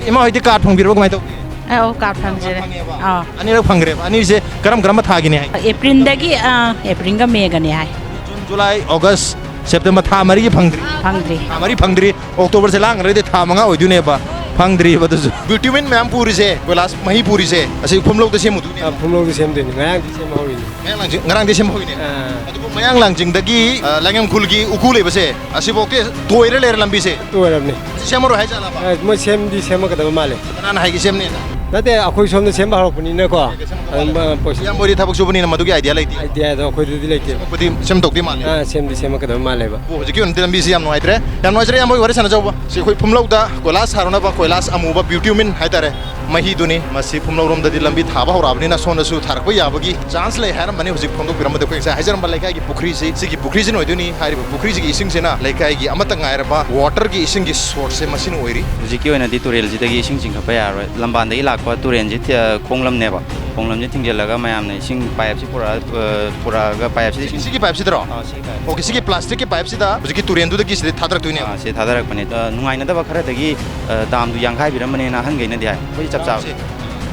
ꯏꯃꯥ ꯍꯣꯏꯗꯤ ꯀꯥꯔꯗ ꯐꯪꯕꯤꯔꯕꯣ, ꯀꯃꯥꯏꯅ ꯇꯧꯒꯦ? ꯑꯧ, ꯀꯥꯔꯗ ꯐꯪꯖꯔꯦ꯫ ꯐꯪꯉꯦꯕ? ꯑꯥ꯫ ꯑꯅꯤꯔꯛ ꯐꯪꯈ꯭ꯔꯦꯕ? ꯑꯅꯤꯁꯦ ꯀꯔꯝ ꯀꯔꯝꯕ ꯊꯥꯒꯤꯅꯤ ꯍꯥꯏ? ꯑꯦꯄ꯭ꯔꯤꯜꯗꯒꯤ, ꯑꯥ, ꯑꯦꯄ꯭ꯔꯤꯜꯒ ꯃꯦꯒꯅꯤ ꯍꯥꯏ꯫ ꯖꯨꯟ, ꯖꯨꯂꯥꯏ, ꯑꯣꯒꯁ, ꯁꯦꯞꯇꯦꯝꯕꯔ, ꯊꯥ ꯃꯔꯤꯒꯤ ꯐꯪꯗ꯭ꯔꯤ? ꯐꯪꯗ꯭ꯔꯤ꯫ ꯊꯥ ꯃꯔꯤ ꯐꯪꯗ꯭ꯔꯤ꯫ ꯑꯣꯛꯇꯣꯕꯔꯁꯦ ꯂꯥꯡꯈ꯭ꯔꯗꯤ ꯊꯥ ꯃꯉꯥ ꯑꯣꯏꯗꯣꯏꯅꯦꯕ꯫ ꯐꯪꯗ꯭ꯔꯤꯕ ꯑꯗꯨꯁꯨ꯫ ꯕꯤꯇ꯭ꯌꯨꯃꯤꯟ ꯃꯌꯥꯝ ꯄꯨꯔꯤꯁꯦ, ꯀꯣꯏꯂꯥꯁ ꯃꯍꯤ ꯄꯨꯔꯤꯁꯦ, ꯑꯁꯤ ꯐꯨꯝꯂꯧꯗ ꯁꯦꯝꯃꯨꯗꯣꯏꯅꯦ? ꯑꯥ, ꯐꯨꯝꯂꯧꯗ ꯁꯦꯝꯗꯣꯏꯅꯤ꯫ ꯉꯔꯥꯡꯗꯤ ꯁꯦꯝꯕ ꯍꯧꯔꯤꯅꯤ꯫ ꯃꯌꯥꯡ ꯂꯥꯡꯖꯤꯡ-, ꯉꯔꯥꯡꯗꯤ ꯁꯦꯝꯕ ꯍꯧꯔꯤꯅꯦ? ꯑꯥ꯫ ꯑꯗꯨꯕꯨ ꯃꯌꯥꯡ ꯂꯥꯡꯖꯤꯡꯗꯒꯤ, ꯑ, ꯂꯥꯏꯉꯝꯈꯨꯜꯒꯤ ꯎꯀꯨ ꯂꯩꯕꯁꯦ, ꯑꯁꯤꯐꯥꯎꯗꯤ ꯇꯣꯏꯔ ꯂꯩꯔꯦ ꯂꯝꯕꯤꯁꯦ꯫ ꯇꯣꯏꯔꯕꯅꯤ꯫ ꯑꯁꯤ ꯁꯦꯝꯃꯔꯣꯏ ꯍꯥꯏꯖꯥꯠꯂꯕ? ꯑ, ꯃꯣꯏ ꯁꯦꯝꯗꯤ ꯁꯦꯝꯃꯛꯀꯗꯕ ꯃꯥꯜꯂꯦ꯫ ꯀꯅꯥꯅ ꯍꯥꯏꯒꯦ ꯁꯦꯝꯅꯦꯅ? ꯅꯠꯇꯦ, ꯑꯩꯈꯣꯏ ꯁꯣꯝꯗ ꯁꯦꯝꯕ ꯍꯧꯔꯛꯄꯅꯤꯅꯀꯣ꯫ ꯑꯗꯨꯝ, ꯑ, ꯄꯣꯁ- ꯏꯌꯥꯝꯕ ꯍꯣꯏꯗꯤ ꯊꯕꯛ ꯁꯨꯕꯅꯤꯅ ꯃꯗꯨꯒꯤ idea ꯂꯩꯇꯦ꯫ Idea ꯗꯣ ꯑꯩꯈꯣꯏꯗꯗꯤ ꯂꯩꯇꯦꯕ꯫ ꯁꯦꯝꯃꯛꯄꯗꯤ ꯁꯦꯝꯗꯣꯛꯇꯤ ꯃꯥꯜꯂꯦ꯫ ꯑꯥ, ꯁꯦꯝꯗꯤ ꯁꯦꯝꯃꯛꯀꯗꯕ ꯃꯥꯜꯂꯦꯕ꯫ ꯑꯣ, ꯍꯧꯖꯤꯛꯀꯤ ꯑꯣꯏꯅꯗꯤ ꯂꯝꯕꯤꯁꯤ ꯌꯥꯝ ꯅꯨꯡꯉꯥꯏꯇ꯭ꯔꯦ꯫ ꯌꯥꯝ ꯅꯨꯡꯉꯥꯏꯖꯔꯦ ꯏꯌꯥꯝꯕ ꯍꯣꯏ ꯋꯥꯔꯤ ꯁꯥꯟꯅꯖꯧꯕ꯫ ꯁꯤ ꯑꯩꯈꯣꯏ ꯐꯨꯝꯂꯧꯗ ꯀꯣꯏꯂꯥꯁ ꯊꯥꯔꯨꯅꯕ ꯀꯣꯏꯂꯥꯁ ꯑꯃꯨꯕ ꯕꯤꯇ꯭ꯌꯨꯃꯤꯟ ꯍꯥꯏꯇꯥꯔꯦ, ꯃꯍꯤꯗꯨꯅꯤ꯫ ꯃꯁꯤ ꯐꯨꯝꯂꯧꯔꯣꯝꯗꯗꯤ ꯂꯝꯕꯤ ꯊꯥꯕ ꯍꯧꯔꯛꯑꯕꯅꯤꯅ ꯁꯣꯝꯗꯁꯨ ꯊꯥꯔꯛꯄ ꯌꯥꯕꯒꯤ chance ꯂꯩ ꯍꯥꯏꯔꯝꯕꯅꯤ꯫ ꯍꯧꯖꯤꯛ ꯐꯣꯡꯗꯣꯛꯄꯤꯔꯝꯕꯗ ꯑꯩꯈꯣꯏ ꯉꯁꯥꯏ ꯍꯥꯏꯖꯔꯝꯕ ꯂꯩꯀꯥꯏꯒꯤ ꯄꯨꯈ꯭ꯔꯤꯁꯤ, ꯁꯤꯒꯤ ꯄꯨꯈ꯭ꯔꯤꯁꯤꯅ ꯑꯣꯏꯗꯣꯏꯅꯤ꯫ ꯍꯥꯏꯔꯤꯕ ꯄꯨꯈ꯭ꯔꯤꯁꯤꯒꯤ ꯏꯁꯤꯡꯁꯤꯅ ꯂꯩꯀꯥꯏꯒꯤ ꯑꯃꯠꯇ ꯉꯥꯏꯔꯕ water ꯒꯤ ꯏꯁꯤꯡꯒꯤ source ꯁꯦ ꯃꯁꯤꯅ ꯑꯣꯏꯔꯤ꯫ ꯍꯧꯖꯤꯛꯀꯤ ꯑꯣꯏꯅꯗꯤ ꯇꯨꯔꯦꯜꯁꯤꯗꯒꯤ ꯏꯁꯤꯡ ꯆꯤꯡꯈꯠꯄ ꯌꯥꯔꯔꯣꯏ꯫ ꯂꯝꯕꯥꯟꯗꯒꯤ ꯂꯥꯛꯄ ꯇꯨꯔꯦꯜꯁꯤ ꯊꯤ-, ꯑ, ꯈꯣꯡꯂꯝꯅꯦꯕ꯫ ꯈꯣꯡꯂꯝꯁꯤ ꯊꯤꯡꯖꯤꯜꯂꯒ ꯃꯌꯥꯝꯅ ꯏꯁꯤꯡ pipe ꯁꯤ ꯄꯨꯔꯛꯑ-, ꯑ, ꯄꯨꯔꯛꯑꯒ pipe ꯁꯤꯗ ꯏꯁꯤꯡ ꯁꯤꯒꯤ pipe ꯁꯤꯗꯔꯣ? ꯑꯥ, ꯁꯤꯒꯤ pipe꯫ Okay, ꯁꯤꯒꯤ plastic ꯀꯤ pipe ꯁꯤꯗ ꯍꯧꯖꯤꯛꯀꯤ ꯇꯨꯔꯦꯜꯗꯨꯗꯒꯤ ꯁꯤꯗ ꯊꯥꯗꯔꯛꯇꯣꯏꯅꯦꯕ? ꯑꯥ, ꯁꯤ ꯊꯥꯗꯔꯛꯄꯅꯦ꯫ ꯑ, ꯅꯨꯡꯉꯥꯏꯅꯗꯕ ꯈꯔꯗꯒꯤ, ꯑ, dam ꯗꯨ ꯌꯥꯡꯈꯥꯏꯕꯤꯔꯝꯕꯅꯦꯅ ꯑꯍꯟꯈꯩꯅꯗꯤ ꯍꯥꯏ꯫ ꯑꯩꯈꯣꯏ ꯆꯞ ꯆꯥꯕ ꯁꯤ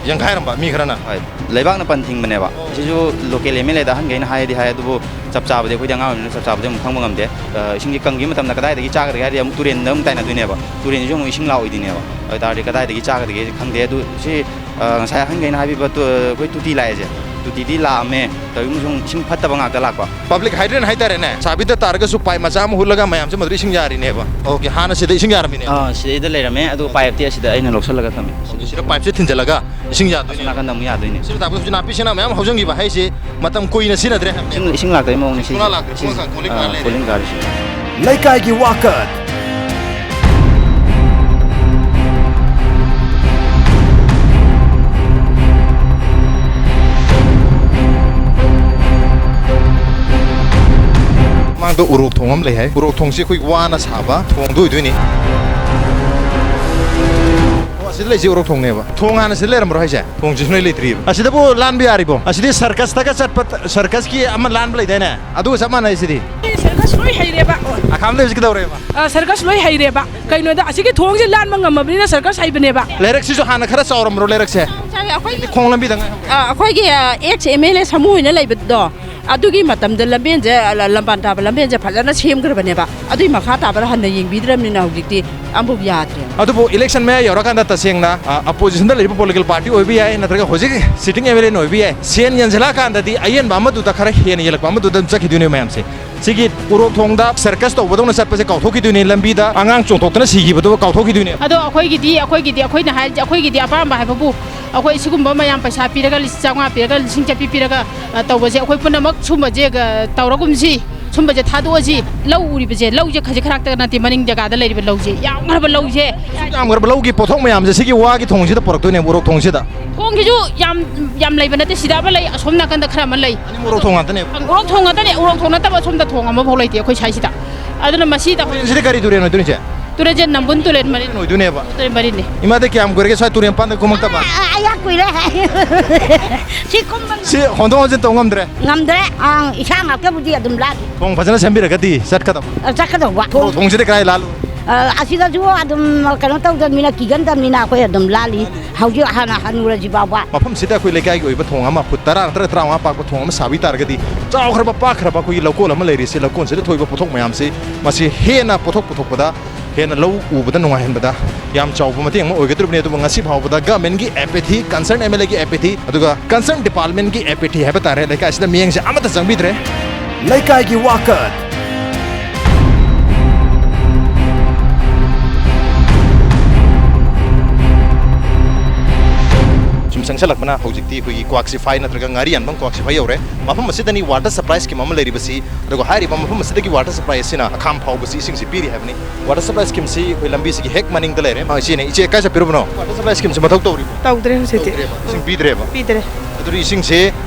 ꯌꯥꯡꯈꯥꯏꯔꯝꯕ ꯃꯤ ꯈꯔꯅ? ꯍꯣꯏ, ꯂꯩꯕꯥꯛꯅ ꯄꯟ ꯊꯤꯡꯕꯅꯦꯕ꯫ ꯑꯣ꯫ ꯁꯤꯁꯨ local M L A ꯗ ꯑꯍꯟꯈꯩꯅ ꯍꯥꯏꯗꯤ ꯍꯥꯏ, ꯑꯗꯨꯕꯨ ꯆꯞ ꯆꯥꯕꯗꯤ ꯑꯩꯈꯣꯏꯗꯤ ꯑꯉꯥꯡ ꯑꯣꯏꯕꯅꯤꯅ ꯆꯞ ꯆꯥꯕꯗꯤ ꯑꯃꯨꯛ ꯈꯪꯕ ꯉꯝꯗꯦ꯫ ꯑ, ꯏꯁꯤꯡꯁꯦ ꯀꯪꯈꯤꯕ ꯃꯇꯝꯗ ꯀꯗꯥꯏꯗꯒꯤ ꯆꯥꯒꯗꯒꯦ ꯍꯥꯏꯔꯗꯤ ꯑꯃꯨꯛ ꯇꯨꯔꯦꯟꯗ ꯑꯃꯨꯛ ꯇꯥꯏꯅꯗꯣꯏꯅꯦꯕ꯫ ꯇꯨꯔꯦꯟꯁꯤꯁꯨ ꯑꯃꯨꯛ ꯏꯁꯤꯡ ꯂꯥꯛꯑꯣꯏꯗꯣꯏꯅꯦꯕ꯫ ꯑꯗꯨ ꯑꯣꯏ ꯇꯥꯔꯗꯤ ꯀꯗꯥꯏꯗꯒꯤ ꯆꯥꯒꯗꯒꯦ ꯈꯪꯗꯦ꯫ ꯑꯗꯨ ꯁꯤ, ꯑ, ꯉꯁꯥꯏ ꯑꯍꯟꯈꯩꯅ ꯍꯥꯏꯕꯤꯕ ꯇꯨ-, ꯑꯩꯈꯣꯏ ꯇꯣꯇꯤ ꯂꯥꯛꯑꯦꯁꯦ, ꯇꯣꯇꯤꯗꯤ ꯂꯥꯛꯑꯝꯃꯦ, ꯇꯧꯏꯒꯨꯝꯕꯁꯨꯡ ꯏꯁꯤꯡ ꯐꯠꯇꯕ ꯉꯥꯛꯇ ꯂꯥꯛꯄ꯫ ꯄꯕ꯭ꯂꯤꯛ ꯍꯥꯏꯗ꯭ꯔꯦꯟ ꯍꯥꯏꯇꯥꯔꯦꯅꯦ, ꯆꯥꯕꯤꯗ ꯇꯥꯔꯒꯁꯨ ꯄꯥꯏꯞ ꯃꯆꯥ ꯑꯃ ꯍꯨꯠꯂꯒ ꯃꯌꯥꯝꯁꯦ ꯃꯗꯨꯗ ꯏꯁꯤꯡ ꯌꯥꯔꯤꯅꯦꯕ꯫ ꯑꯣꯀꯦ, ꯍꯥꯟꯅ ꯁꯤꯗ ꯏꯁꯤꯡ ꯌꯥꯔꯝꯃꯤꯅꯦꯕ꯫ ꯑꯥ, ꯁꯤꯗꯩꯗ ꯂꯩꯔꯝꯃꯦ, ꯑꯗꯨꯒ ꯄꯥꯏꯞꯇꯤ ꯑꯁꯤꯗ ꯑꯩꯅ ꯂꯧꯁꯜꯂꯒ ꯊꯝꯃꯦ꯫ ꯑꯣꯀꯦ, ꯁꯤꯗ ꯄꯥꯏꯞꯁꯦ ꯊꯤꯟꯖꯤꯜꯂꯒ ꯏꯁꯤꯡ ꯑꯁꯣꯝ ꯌꯥꯗꯣꯏꯅꯦ꯫ ꯅꯥꯀꯟꯗ ꯑꯃꯨꯛ ꯌꯥꯗꯣꯏꯅꯦ꯫ ꯁꯤꯗ ꯇꯥꯛꯄꯗ ꯍꯧꯖꯤꯛ ꯅꯥꯄꯤ ꯁꯤꯡꯅꯥ ꯃꯌꯥꯝ ꯍꯧꯖꯤꯟꯈꯤꯕ ꯍꯥꯏꯁꯦ ꯃꯇꯝ ꯀꯨꯏꯅ ꯁꯤꯖꯤꯟꯅꯗ꯭ꯔꯦ ꯍꯥꯏꯕꯅꯦꯕ꯫ ꯏꯁꯤꯡ, ꯏꯁꯤꯡ ꯂꯥꯛꯇꯕꯩ ꯃꯑꯣꯡꯅꯤ ꯁꯤꯁꯦ꯫ ꯁꯨꯡꯂꯥꯛ ꯂꯥꯛꯇ꯭ꯔꯦ꯫ ꯏꯁꯤꯡ, ꯁꯨꯡꯂꯥꯛ ꯂꯥꯛꯇ꯭ꯔꯦ꯫ ꯑꯥ, ꯁꯨꯡꯂꯥꯛ ꯂꯥꯛꯇ꯭ꯔꯦ꯫ ꯀꯣꯂꯤꯡ ꯀꯥꯔꯦ꯫ ꯀꯣꯂꯤꯡ ꯀꯥꯔꯦ ꯁꯤꯗ꯫ ꯂꯩꯀꯥꯏꯒꯤ ꯋꯥꯀꯠ꯫ ꯃꯥꯡꯗ ꯎꯔꯣꯛ ꯊꯣꯡ ꯑꯃ ꯂꯩ ꯍꯥꯏ꯫ ꯎꯔꯣꯛ ꯊꯣꯡꯁꯤ ꯑꯩꯈꯣꯏ ꯋꯥꯅ ꯁꯥꯕ ꯊꯣꯡꯗꯣ ꯑꯣꯏꯗꯣꯏꯅꯤ꯫ ꯑꯣ, ꯑꯁꯤꯗ ꯂꯩꯁꯤ ꯎꯔꯣꯛ ꯊꯣꯡꯅꯦꯕ꯫ ꯊꯣꯡ ꯍꯥꯟꯅ ꯁꯤꯗ ꯂꯩꯔꯝꯕ꯭ꯔꯣ ꯍꯥꯏꯁꯦ? ꯊꯣꯡꯁꯤ ꯁꯨꯡꯂꯩ ꯂꯩꯇ꯭ꯔꯤꯕ꯫ ꯑꯁꯤꯗꯕꯨ ꯂꯥꯟꯕ ꯌꯥꯔꯤꯕꯣ? ꯑꯁꯤꯗꯤ ꯁꯔꯀꯁꯇꯒ ꯆꯠꯄ, ꯁꯔꯀꯁꯀꯤ ꯑꯃ ꯂꯥꯟꯕ ꯂꯩꯗꯥꯏꯅꯦ? ꯑꯗꯨꯒ ꯆꯞ ꯃꯥꯟꯅꯩ ꯁꯤꯗꯤ꯫ ꯁꯔꯀꯁ ꯂꯣꯏ ꯍꯩꯔꯦꯕ꯫ ꯑꯈꯥꯝ ꯂꯩꯕꯁꯤ ꯀꯩꯗꯧꯔꯦꯕ? ꯑ, ꯁꯔꯀꯁ ꯂꯣꯏ ꯍꯩꯔꯦꯕ꯫ ꯀꯩꯅꯣꯗ ꯑꯁꯤꯒꯤ ꯊꯣꯡꯁꯦ ꯂꯥꯟꯕ ꯉꯝꯃꯕꯅꯤꯅ ꯁꯔꯀꯁ ꯍꯩꯕꯅꯦꯕ꯫ ꯂꯩꯔꯛꯁꯤꯁꯨ ꯍꯥꯟꯅ ꯈꯔ ꯆꯥꯎꯔꯝꯕ꯭ꯔꯣ ꯂꯩꯔꯛꯁꯦ? ꯆꯥꯎꯋꯦ, ꯑꯩꯈꯣꯏꯒꯤ ꯈꯣꯡ ꯂꯝꯕꯤꯗ ꯉꯥꯏꯍꯧꯔꯦ꯫ ꯑ, ꯑꯩꯈꯣꯏꯒꯤ, ꯑ, ꯑꯦꯛꯁ ꯑꯦꯝ ꯑꯦꯜ ꯑꯦ ꯁꯥꯃꯨ ꯍꯣꯏꯅ ꯂꯩꯕꯗꯣ, ꯑꯗꯨꯒꯤ ꯃꯇꯝꯗ ꯂꯝꯕꯦꯟꯁꯦ, ꯑ, ꯂꯝꯕꯥꯟ ꯇꯥꯕ ꯂꯝꯕꯦꯟꯁꯦ ꯐꯖꯅ ꯁꯦꯝꯈ꯭ꯔꯕꯅꯦꯕ꯫ ꯑꯗꯨꯏ ꯃꯈꯥ ꯇꯥꯕꯗ ꯍꯟꯅ ꯌꯦꯡꯕꯤꯗ꯭ꯔꯕꯅꯤꯅ ꯍꯧꯖꯤꯛꯇꯤ ꯑꯃꯐꯥꯎ ꯌꯥꯗ꯭ꯔꯦ꯫ ꯑꯗꯨꯕꯨ ꯏꯂꯦꯛꯁꯟ ꯃꯌꯥ ꯌꯧꯔꯀꯥꯟꯗ ꯇꯁꯦꯡꯅ, ꯑ, ꯑꯣꯄꯣꯖꯤꯁꯟꯗ ꯂꯩꯔꯤꯕ ꯄꯣꯂꯤꯇꯤꯀꯦꯜ ꯄꯥꯔꯇꯤ ꯑꯣꯏꯕ ꯌꯥꯏ, ꯅꯠꯇ꯭ꯔꯒ ꯍꯧꯖꯤꯛ ꯁꯤꯇꯤꯡ ꯑꯦꯝ ꯑꯦꯜ ꯑꯦꯅ ꯑꯣꯏꯕ ꯌꯥꯏ, ꯁꯦꯟ ꯌꯦꯟꯁꯤꯜꯂꯛꯑꯀꯥꯟꯗꯗꯤ ꯑꯌꯦꯟꯕ ꯑꯃꯗꯨꯗ ꯈꯔ ꯍꯦꯟꯅ ꯌꯦꯜꯂꯛꯄ ꯑꯃꯗꯨꯗ ꯑꯗꯨꯝ ꯆꯠꯈꯤꯗꯣꯏꯅꯦꯕ ꯃꯌꯥꯝꯁꯦ꯫ ꯁꯤꯒꯤ ꯎꯔꯣꯛ ꯊꯣꯡꯗ ꯁꯔꯀꯁ ꯇꯧꯕꯗꯧꯅ ꯆꯠꯄꯁꯦ ꯀꯥꯎꯊꯣꯛꯈꯤꯗꯣꯏꯅꯦ, ꯂꯝꯕꯤꯗ ꯑꯉꯥꯡ ꯆꯣꯡꯊꯣꯛꯇꯅ ꯁꯤꯈꯤꯕꯗꯣ ꯀꯥꯎꯊꯣꯛꯈꯤꯗꯣꯏꯅꯦ꯫ ꯑꯗꯣ ꯑꯩꯈꯣꯏꯒꯤꯗꯤ, ꯑꯩꯈꯣꯏꯒꯤꯗꯤ, ꯑꯩꯈꯣꯏꯅ ꯍꯥꯏꯔꯤꯁꯦ, ꯑꯩꯈꯣꯏꯒꯤꯗꯤ ꯑꯄꯥꯝꯕ ꯍꯥꯏꯕꯕꯨ ꯑꯩꯈꯣꯏ ꯁꯤꯒꯨꯝꯕ ꯃꯌꯥꯝ ꯄꯩꯁꯥ ꯄꯤꯔꯒ, ꯂꯤꯁꯤꯡ ꯆꯥꯝꯃꯉꯥ ꯄꯤꯔꯒ, ꯂꯤꯁꯤꯡ ꯆꯠꯄꯤ ꯄꯤꯔꯒ, ꯑ, ꯇꯧꯕꯁꯦ, ꯑꯩꯈꯣꯏ ꯄꯨꯝꯅꯃꯛ ꯁꯨꯝꯕꯁꯦ, ꯑ, ꯇꯧꯔꯒꯨꯝꯁꯤ, ꯁꯨꯝꯕꯁꯦ ꯊꯥꯗꯣꯛꯑꯁꯤ꯫ ꯂꯧ ꯎꯔꯤꯕꯁꯦ, ꯂꯧꯁꯦ ꯈꯖꯤꯛ ꯈꯔꯥꯛꯇ ꯅꯠꯇꯦ, ꯃꯅꯤꯡ ꯖꯒꯥꯗ ꯂꯩꯔꯤꯕ ꯂꯧꯁꯦ, ꯌꯥꯝꯈ꯭ꯔꯕ ꯂꯧꯁꯦ꯫ ꯌꯥꯝꯈ꯭ꯔꯕ ꯂꯧꯒꯤ ꯄꯣꯠꯊꯣꯛ ꯃꯌꯥꯝꯁꯦ ꯁꯤꯒꯤ ꯋꯥꯒꯤ ꯊꯣꯡꯁꯤꯗ ꯄꯨꯔꯛꯇꯣꯏꯅꯦꯕ, ꯎꯔꯣꯛ ꯊꯣꯡꯁꯤꯗ꯫ ꯊꯣꯡꯁꯤꯁꯨ ꯌꯥꯝ, ꯌꯥꯝ ꯂꯩꯕ ꯅꯠꯇꯦ, ꯁꯤꯗ ꯑꯃ ꯂꯩ, ꯑꯁꯣꯝ ꯅꯥꯀꯟꯗ ꯈꯔ ꯑꯃ ꯂꯩ꯫ ꯑꯅꯤꯃꯛ ꯎꯔꯣꯛ ꯊꯣꯡ ꯉꯥꯛꯇꯅꯦꯕ? ꯎꯔꯣꯛ ꯊꯣꯡ ꯉꯥꯛꯇꯅꯦ, ꯎꯔꯣꯛ ꯊꯣꯡ ꯅꯠꯇꯕ ꯑꯁꯣꯝꯗ ꯊꯣꯡ ꯑꯃꯐꯥꯎ ꯂꯩꯇꯦ ꯑꯩꯈꯣꯏ ꯁ꯭ꯋꯥꯏꯁꯤꯗ꯫ ꯑꯗꯨꯅ ꯃꯁꯤꯗ ꯇꯨꯔꯦꯟꯁꯤꯗꯤ ꯀꯔꯤ ꯇꯨꯔꯦꯟ ꯑꯣꯏꯗꯣꯏꯅꯣ, ꯏꯆꯦ? ꯇꯨꯔꯦꯟꯁꯦ ꯅꯝꯕꯨꯜ ꯇꯨꯔꯦꯟ ꯃꯔꯤ꯫ ꯇꯨꯔꯦꯟ ꯑꯣꯏꯗꯣꯏꯅꯦꯕ? ꯇꯨꯔꯦꯟ ꯃꯔꯤꯅꯤ꯫ ꯏꯃꯥꯗꯤ ꯀꯌꯥꯝ ꯀꯨꯏꯔꯒꯦ ꯁ꯭ꯋꯥꯏ ꯇꯨꯔꯦꯟ ꯃꯄꯥꯟꯗ ꯀꯨꯝꯃꯛꯇꯕ? ꯑ, ꯑ, ꯌꯥꯝ ꯀꯨꯏꯔꯦ꯫ ꯁꯤ ꯀꯨꯝꯕ ꯁꯤ ꯍꯣꯟꯗꯣꯛ ꯍꯣꯟꯖꯤꯟ ꯇꯧ ꯉꯝꯗ꯭ꯔꯦ? ꯉꯝꯗ꯭ꯔꯦ꯫ ꯑ, ꯏꯁꯥ ꯉꯥꯛꯇꯕꯨꯗꯤ ꯑꯗꯨꯝ ꯂꯥꯜꯂꯤ꯫ ꯊꯣꯡ ꯐꯖꯅ ꯁꯦꯝꯕꯤꯔꯒꯗꯤ ꯆꯠꯀꯗꯕ꯫ ꯑ, ꯆꯠꯀꯗꯧꯕ꯫ ꯊꯣꯡ ꯊꯣꯡꯁꯤꯗꯤ ꯀꯗꯥꯏ ꯂꯥꯜꯂꯨ? ꯑ, ꯑꯁꯤꯗꯁꯨ ꯑꯗꯨꯝ ꯀꯩꯅꯣ ꯇꯧꯗꯕꯅꯤꯅ, ꯀꯤꯒꯟꯗꯕꯅꯤꯅ ꯑꯩꯈꯣꯏ ꯑꯗꯨꯝ ꯂꯥꯜꯂꯤ꯫ ꯍꯧꯖꯤꯛ ꯍꯥꯟꯅ ꯍꯟꯅꯨꯔꯁꯤ ꯐꯥꯎꯕ꯫ ꯃꯐꯝꯁꯤꯗ ꯑꯩꯈꯣꯏ ꯂꯩꯀꯥꯏꯒꯤ ꯑꯣꯏꯕ ꯊꯣꯡ ꯑꯃ, ꯐꯨꯠ ꯇꯔꯥ ꯅꯠꯇ꯭ꯔꯒ ꯇꯔꯥꯃꯉꯥ ꯄꯥꯛꯄ ꯊꯣꯡ ꯑꯃ ꯁꯥꯕꯤ ꯇꯥꯔꯒꯗꯤ, ꯆꯥꯎꯈ꯭ꯔꯕ, ꯄꯥꯛꯈ꯭ꯔꯕ ꯑꯩꯈꯣꯏꯒꯤ ꯂꯧꯀꯣꯜ ꯑꯃ ꯂꯩꯔꯤꯁꯦ, ꯂꯧꯀꯣꯜꯁꯤꯗ ꯊꯣꯛꯏꯕ ꯄꯣꯠꯊꯣꯛ ꯃꯌꯥꯝꯁꯤ, ꯃꯁꯤ ꯍꯦꯟꯅ ꯄꯣꯠꯊꯣꯛ ꯄꯨꯊꯣꯛꯄꯗ ꯍꯦꯟꯅ ꯂꯧ ꯎꯕꯗ ꯅꯨꯡꯉꯥꯏꯍꯟꯕꯗ ꯌꯥꯝ ꯆꯥꯎꯕ ꯃꯇꯦꯡ ꯑꯃ ꯑꯣꯏꯒꯗꯧꯔꯤꯕꯅꯤ꯫ ꯑꯗꯨꯕꯨ ꯉꯁꯤ ꯐꯥꯎꯕꯗ government ꯀꯤ apathy, concerned M L A ꯒꯤ apathy, ꯑꯗꯨꯒ concerned department ꯀꯤ apathy ꯍꯥꯏꯕ ꯇꯥꯔꯦ, ꯂꯩꯀꯥꯏ ꯑꯁꯤꯗ ꯃꯤꯠꯌꯦꯡꯁꯦ ꯑꯃꯠꯇ ꯆꯪꯕꯤꯗ꯭ꯔꯦ꯫ ꯂꯩꯀꯥꯏꯒꯤ ꯋꯥꯀꯠ꯫ ꯁꯨꯝ ꯆꯪꯁꯜꯂꯛꯄꯅ ꯍꯧꯖꯤꯛꯇꯤ ꯑꯩꯈꯣꯏꯒꯤ ꯀ꯭ꯋꯥꯛꯁꯤꯐꯥꯏ ꯅꯠꯇ꯭ꯔꯒ ꯉꯥꯔꯤꯌꯥꯟꯐꯝ ꯀ꯭ꯋꯥꯛꯁꯤꯐꯥꯏ ꯌꯧꯔꯦ꯫ ꯃꯐꯝ ꯑꯁꯤꯗꯅꯤ water supply scheme ꯑꯃ ꯂꯩꯔꯤꯕꯁꯤ, ꯑꯗꯨꯒ ꯍꯥꯏꯔꯤꯕ ꯃꯐꯝ ꯑꯁꯤꯗꯒꯤ water supply ꯑꯁꯤꯅ ꯑꯈꯥꯝ ꯐꯥꯎꯕꯁꯤ ꯏꯁꯤꯡꯁꯤ ꯄꯤꯔꯤ ꯍꯥꯏꯕꯅꯤ꯫ Water supply scheme ꯁꯤ ꯑꯩꯈꯣꯏ ꯂꯝꯕꯤꯁꯤꯒꯤ ꯍꯦꯛ ꯃꯅꯤꯡꯗ ꯂꯩꯔꯦ꯫ ꯑꯥ, ꯏꯆꯦꯅꯦ꯫ ꯏꯆꯦ, ꯀꯥꯏ ꯆꯠꯄꯤꯔꯨꯕꯅꯣ? Water supply scheme ꯁꯤ ꯃꯊꯧ ꯇꯧꯔꯤꯕꯣ? ꯇꯧꯗ꯭ꯔꯦ ꯍꯧꯖꯤꯛꯇꯤ꯫ ꯇꯧꯗ꯭ꯔꯦꯕ? ꯏꯁꯤꯡ ꯄꯤꯗ꯭ꯔꯦꯕ? ꯄꯤꯗ꯭ꯔꯦ꯫ ꯑꯗꯨꯗꯤ ꯏꯁꯤꯡꯁꯦ